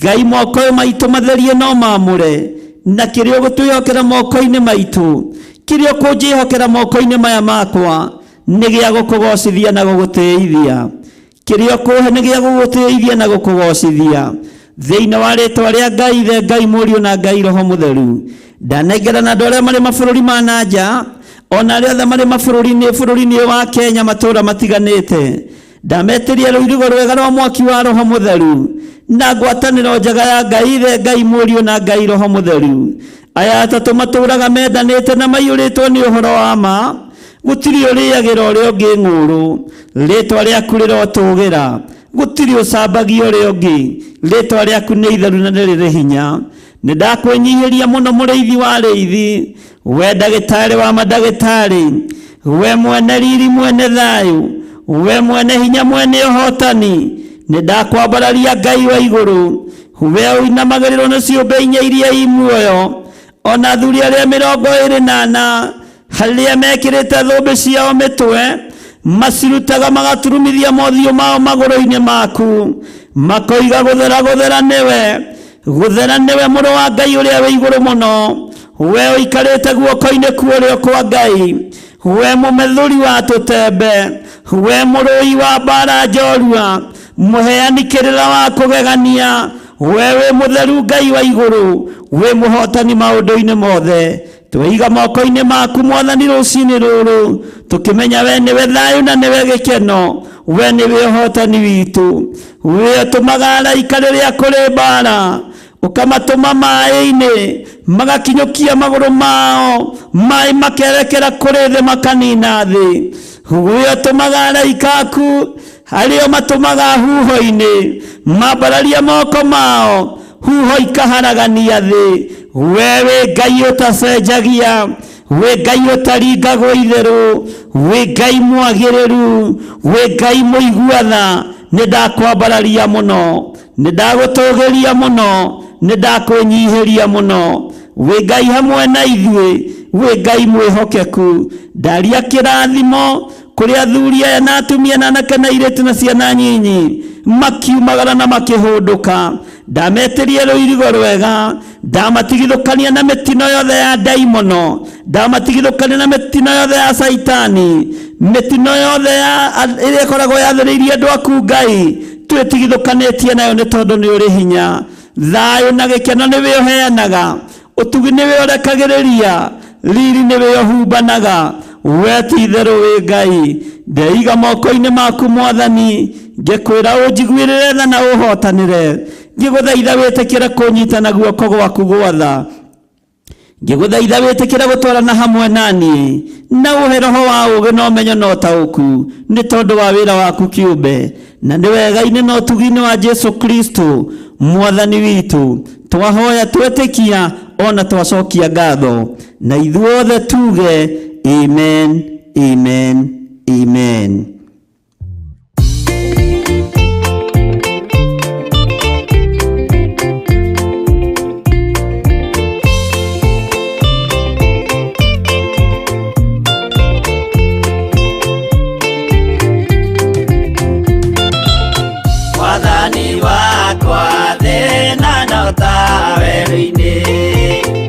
Ngai. Moko maitũ matherie no mamũre, na kĩrĩa ũgũtwĩhokera moko-inĩ maitũ, kĩrĩa ũkũnjĩhokera moko-inĩ maya makwa nĩ gĩa gũkũgocithia na gũgũtĩithia, kĩrĩa ũkũhe nĩ gĩa gũgũtĩithia na gũkũgocithia. Thĩinĩ wa rĩtwa rĩa Ngai Ithe, Ngai Mũriũ na Ngai Roho Mũtheru, ndanengerana andũ arĩa marĩ mabũrũri ma na nja, ona arĩa othe marĩ mabũrũri-inĩ bũrũri-inĩ wa Kenya matũũra matiganĩte, ndametĩria rũirigo rwega rwa mwaki wa Roho Mũtheru na ngwatanĩro njega ya Ngai Ithe, Ngai Mũriũ na Ngai Roho Mũtheru. Aya atatũ matũũraga mendanĩte na maiyũrĩtwo nĩ ũhoro wa ma, gũtirĩ ũrĩagĩra ũrĩa ũngĩ ng'ũũrũ, rĩtwa rĩaku rĩrotũgĩra, gũtirĩ ũcambagia ũrĩa ũngĩ, rĩtwa rĩaku nĩ itheru na nĩ rĩrĩ hinya. Nĩ ndakwĩnyihĩria mũno mũrĩithi wa arĩithi, we ndagĩtarĩ wa mandagĩtarĩ, we mwene riri mwene thayũ, we mwene hinya mwene ũhotani, nĩ ndakwambararia Ngai wa igũrũ, we ũinamagĩrĩrwo nĩ ciũmbe inya iria i muoyo, ona athuri arĩa 24 harĩa mekĩrĩte thũmbĩ ciao mĩtwe, macirutaga magaturumithia mothiũ mao magũrũ-inĩ maku, makoiga gũthera gũthera nĩwe, gũthera nĩwe mũrũ wa Ngai ũrĩa wĩ igũrũ mũno, we ũikarĩte guoko-inĩ kwa ũrĩo kwa Ngai, we mũmethũri wa tũtembe, we mũrũi wa mbara njorua, mũheani kĩrĩra wa kũgegania, we wĩ mũtheru Ngai wa igũrũ, wĩ mũhotani maũndũ-inĩ mothe. Tweiga moko-inĩ maku Mwathani rũcinĩ rũrũ, tũkĩmenya we nĩwe thayũ na nĩwe gĩkeno, we nĩwe ũhotani witũ, we ũtũmaga araika rĩrĩa kũrĩ mbara, ũkamatũma maĩ-inĩ magakinyũkia magũrũ mao, maĩ makerekera kũrĩ thĩ makanina thĩ. We ũtũmaga araika aku arĩa matũmaga huho-inĩ, mambararia moko mao, huho ikaharagania thĩ. We wĩ Ngai ũtacenjagia, wĩ Ngai ũtaringagwo itherũ, wĩ Ngai mwagĩrĩru, wĩ Ngai mũiguatha. Nĩ ndakwambararia mũno, nĩ ndagũtũgĩria mũno, nĩ ndakwĩnyihĩria mũno. Wĩ Ngai hamwe na ithuĩ, wĩ Ngai mwĩhokeku. Ndaria kĩrathimo kũrĩ athuri aya na atumia na anake na airĩtu na ciana nyinyi, makiumagara na makĩhũndũka. Ndametĩria rũirigo rwega, ndamatigithũkania na mĩtino yothe ya ndaimono, ndamatigithũkania na mĩtino yothe ya caitani, mĩtino yothe ya ĩrĩa ĩkoragwo yathĩrĩirie andũ aku Ngai, twĩtigithũkanĩtie nayo nĩ tondũ nĩ ũrĩ hinya. Thayũ na gĩkeno nĩwe ũheanaga, ũtugi nĩwe ũrekagĩrĩria, riri nĩwe ũhumbanaga. We ti itherũ wĩ Ngai. Ndeiga moko-inĩ maku Mwathani, ngĩkwĩra ũnjiguĩrĩre tha na ũhotanĩre, ngĩgũthaitha wĩtĩkĩre kũnyita na guoko gwaku gwatha, ngĩgũthaitha wĩtĩkĩre gũtwarana hamwe na niĩ, na ũhe roho wa ũũgĩ na ũmenyo na ũtaũku nĩ tondũ wa wĩra waku kĩũmbe, na nĩ wega-inĩ na ũtugi-inĩ wa Jesu Kristo Mwathani witũ twahoya twetĩkia ona twacokia ngatho, na ithuothe tuge amen, amen, amen. Mwathani wakwa thĩna ndota werũ-inĩ,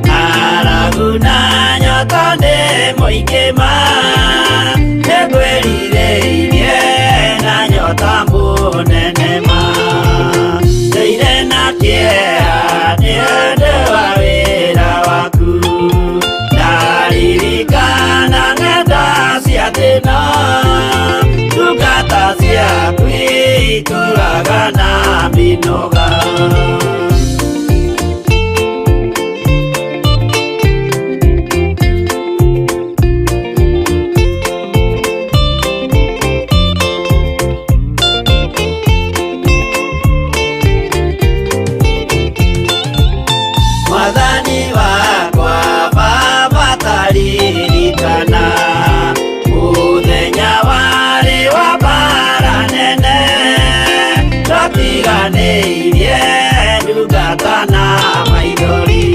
ng'aragu na nyota nĩ mũingĩ ma, nĩngwĩrirĩirie. Itũraga na mĩnoga. Mwathani wakwa Baba taririkana mũthenya warĩ wa mbara nene, twatiganĩirie ndungata na maithori.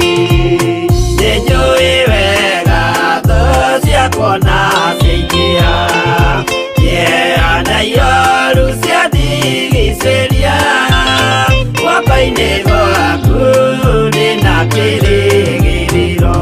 Nĩnjũĩ wega thũ ciakwa na ciaingĩha, kĩeha na ioru ciandigicĩria, guoko-inĩ gwaku ndĩna kĩrĩgĩrĩro.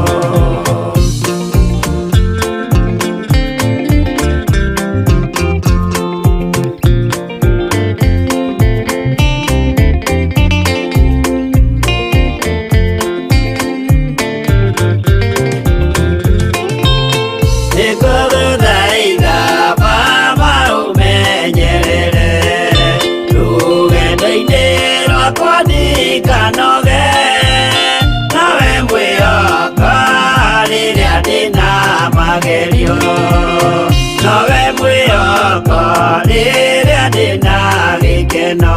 Nĩngũgũthaitha Baba ũmenyerere rũgendo-inĩ rwakwa ndikanoge, nawe mwĩhoka rĩrĩa ndĩna magerio, nowe mwĩhoko rĩrĩa ndĩna gĩkeno,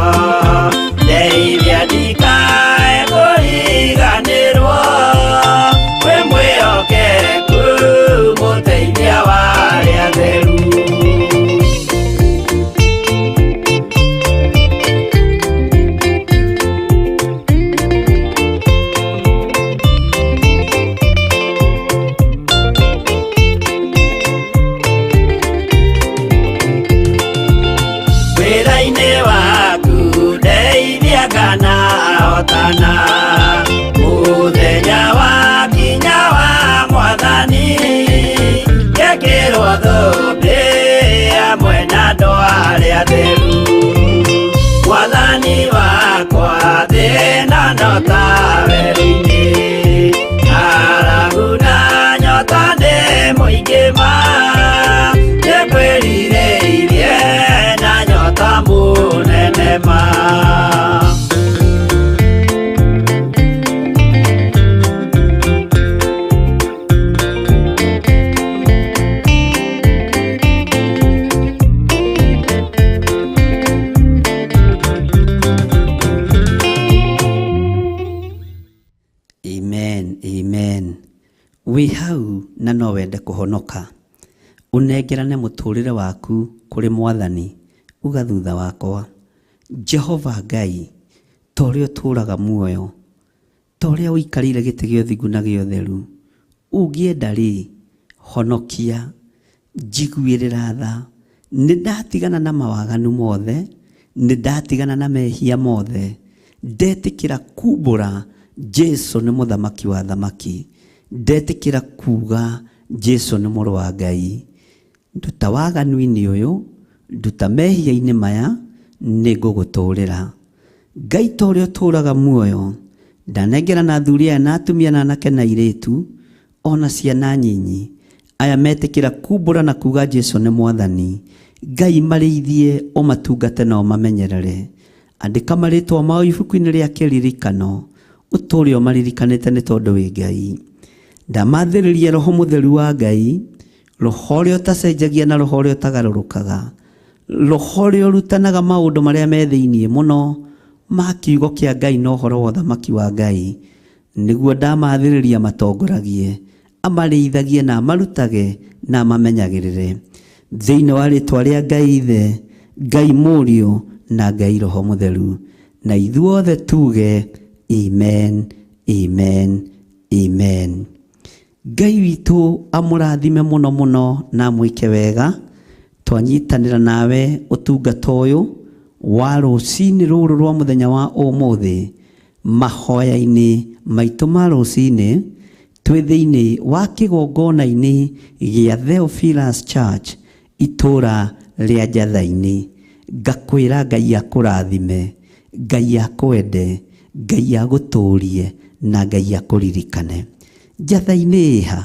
ndeithia ndikae kũriganĩrwo, wĩ mwĩhokeku mũteithia wa arĩa atheru. Wĩra-inĩ waku ndeithia kana hotana, mũthenya wakinya wa Mwathani, ngekĩrwo thũmbĩ hamwe na andũ arĩa atheru. Mwathani wakwa thĩna no ta werũ-inĩ, ng'aragu na nyota nĩ mũingĩ ma, nĩngwĩrirĩirie na nyota mũnene ma. Amen, amen. Wĩ hau na no wende kũhonoka, ũnengerane mũtũrĩre waku kũrĩ Mwathani, uga thutha wakwa, Jehova Ngai, ta ũrĩa ũtũũraga muoyo, ta ũrĩa ũikarĩire gĩtĩ gĩa ũthingu na gĩa ũtheru, ũngĩenda rĩ, honokia, njiguĩrĩra tha, nĩ ndatigana na mawaganu mothe, nĩ ndatigana na mehia mothe, ndetĩkĩra kumbũra Jesu nĩ mũthamaki wa thamaki, ndetĩkĩra kuga Jesu nĩ mũrũ wa Ngai. Nduta waganu-inĩ ũyũ, nduta mehia-inĩ maya, nĩngũgũtũrĩra. Ngai ta ũrĩa ũtũũraga muoyo, ndanengerana athuri aya na atumia na anake na airĩtu, ona ciana nyinyi, aya metĩkĩra kumbũra na kuga Jesu nĩ Mwathani. Ngai marĩithie, ũmatungate na ũmamenyerere. Andĩka marĩtwa mao ibuku-inĩ rĩa kĩririkano, ũtũũre ũmaririkanĩte nĩ tondũ wĩ Ngai. Ndamathĩrĩria Roho Mũtheru wa Ngai, Roho ũrĩa ũtacenjagia na Roho ũrĩa ũtagarũrũkaga, Roho ũrĩa ũrutanaga maũndũ marĩa me thĩinĩ mũno ma kiugo kĩa Ngai na ũhoro wa ũthamaki wa Ngai, nĩguo ndamathĩrĩria matongoragie, amarĩithagie na amarutage na amamenyagĩrĩre. Thĩinĩ wa rĩtwa rĩa Ngai Ithe, Ngai Mũriũ na Ngai Roho Mũtheru, na ithuothe tuge amen, amen, amen. Ngai witũ amũrathime mũno mũno na amwĩke wega. Twanyitanĩra nawe ũtungata ũyũ wa rũcinĩ rũrũ rwa mũthenya wa ũmũthĩ, mahoya-inĩ maitũ ma rũcinĩ, twĩ thĩinĩ wa kĩgongona-inĩ gĩa Theophilus Church, itũra rĩa Njatha-inĩ. Ngakwĩra Ngai akũrathime, Ngai akwende, Ngai agũtũrie na Ngai akũririkane. Njatha-inĩ ĩha?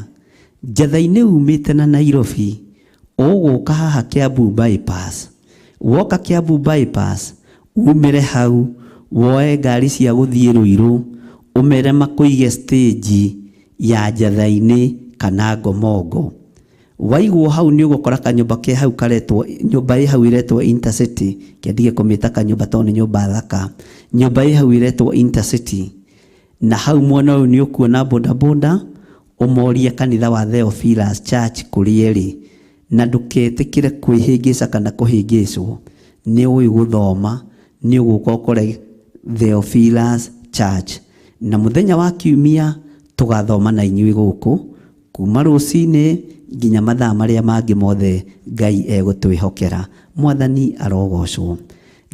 Njatha-inĩ umĩte na Nairobi, ũgũka haha Kiambu bypass. Woka Kiambu bypass, Umĩre hau woe ngari cia gũthiĩ Ruiru, ũmere makũige stage ya Njatha-inĩ kana Ngomongo. Waigwo hau nĩ ũgũkora kanyũmba ke hau karetwo, nyũmba ĩ hau ĩretwo Intercity, kĩandige kũmĩta kanyũmba tondũ nĩ nyũmba thaka. Nyũmba ĩ hau ĩretwo Intercity, na hau mwena ũyũ nĩ ũkuona bodaboda, ũmorie kanitha wa Theophilus Church kũrĩa ĩrĩ, na ndũketĩkĩre kwĩhĩngĩca kana kũhĩngĩcwo. Nĩ ũĩ gũthoma, nĩ ũgũka ũkore Theophilus Church. Na mũthenya wa kiumia tũgathoma na inyuĩ gũkũ kuma rũcinĩ nginya mathaa marĩa mangĩ mothe Ngai egũtwĩhokera. Mwathani arogocwo.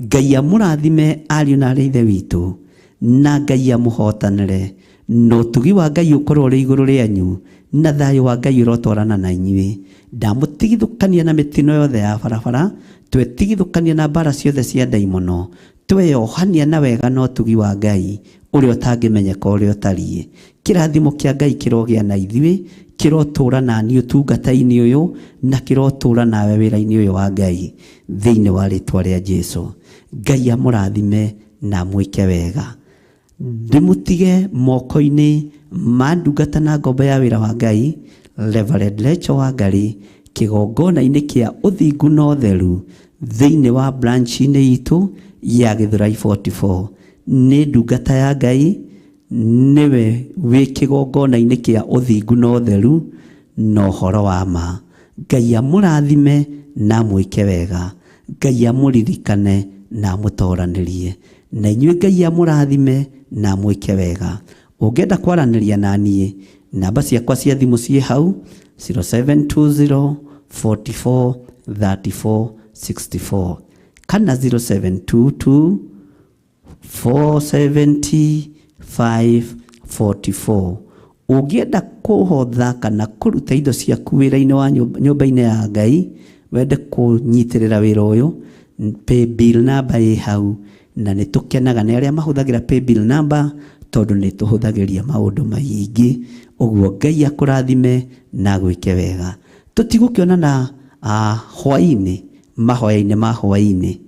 Ngai amũrathime ariũ na arĩ ithe witũ, na Ngai amũhotanĩre, na ũtugi wa Ngai ũkorwo ũrĩ igũrũ rĩanyu, na thayũ wa Ngai ũrotwarana na inyuĩ. Ndamũtigithũkania na mĩtino yothe ya barabara, twetigithũkania na mbara ciothe cia ndaimono, tweyohania na wega na ũtugi wa Ngai ũrĩa ũtangĩmenyeka ũrĩa ũtariĩ. Kĩrathimo kĩa Ngai kĩrogĩa na ithuĩ, kĩrotũra na niĩ ũtungata-inĩ ũyũ, na kĩrotũra nawe wĩra-inĩ ũyũ wa Ngai, thĩinĩ wa rĩtwa rĩa Jesũ. Ngai amũrathime na amwĩke wega. Ndĩmũtige moko-inĩ ma ndungata na ngombo ya wĩra wa Ngai, Reverend Rachel Wangari, kĩgongona-inĩ kĩa ũthingu na ũtheru thĩinĩ wa branch-inĩ itũ ya Gĩthũrai 44. Nĩ ndungata ya Ngai, nĩwe wĩ kĩgongona-inĩ kĩa ũthingu na ũtheru na ũhoro wa ma. Ngai amũrathime na amwĩke wega. Ngai amũririkane na amũtoranĩrie. Na inyuĩ Ngai amũrathime na amwĩke wega. Ũngĩenda kwaranĩria na niĩ, namba ciakwa cia thimũ ciĩ hau 0720 44 34 64 kana 0722 470 544. Ũngĩenda kũhotha kana kũruta indo ciaku wĩra-inĩ wa nyũmba-inĩ ya Ngai, wende kũnyitĩrĩra wĩra ũyũ, paybill number ĩ hau, na nĩ tũkenaga nĩ arĩa mahũthagĩra paybill number tondũ nĩ tũhũthagĩria maũndũ maingĩ. Ũguo Ngai akũrathime na agwĩke wega. Tũtigũkĩonana hwaĩ-inĩ, mahoya-inĩ ma hwaĩ-inĩ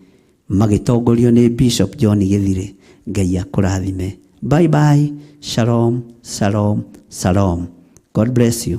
magĩtongorio nĩ Bishop John Gĩthire. Ngai akũrathime. Bye bye. Shalom, shalom, shalom. God bless you.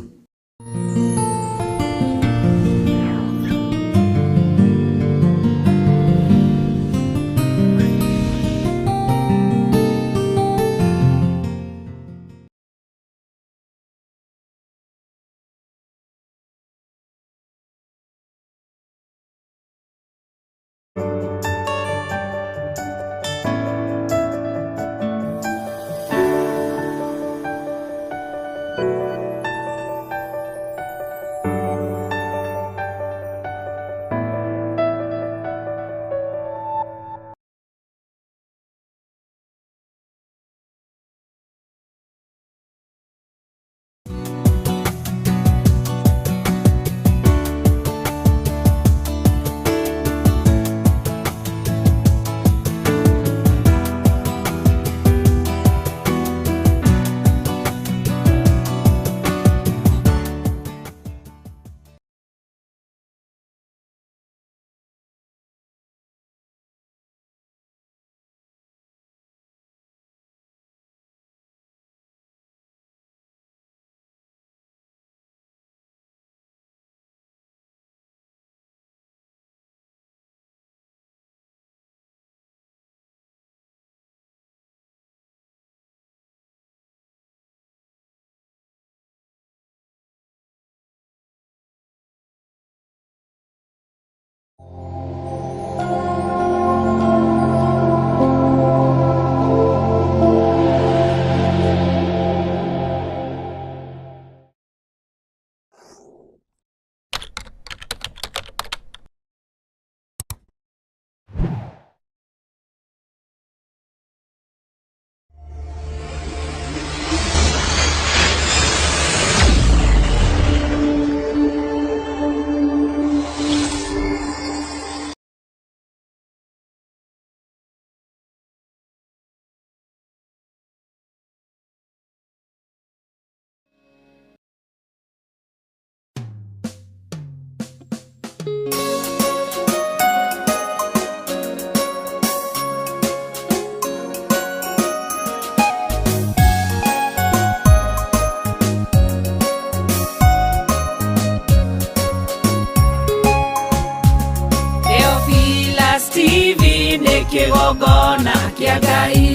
nĩ kĩgongona kĩa Ngai.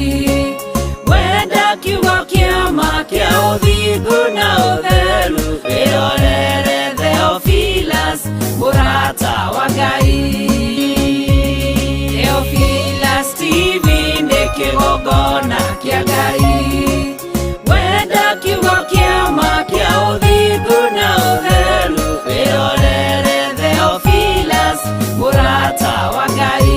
Wenda kiugo kĩa ma kĩa ũthingu na ũtheru, wĩrorere Theophilus, mũrata wa Ngai. Theophilus TV nĩ kĩgongona kĩa Ngai. Wenda kiugo kĩa ma kĩa ũthingu na ũtheru, wĩrorere Theophilus, mũrata wa Ngai.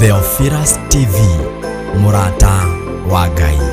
Theophilus TV, mũrata wa Ngai.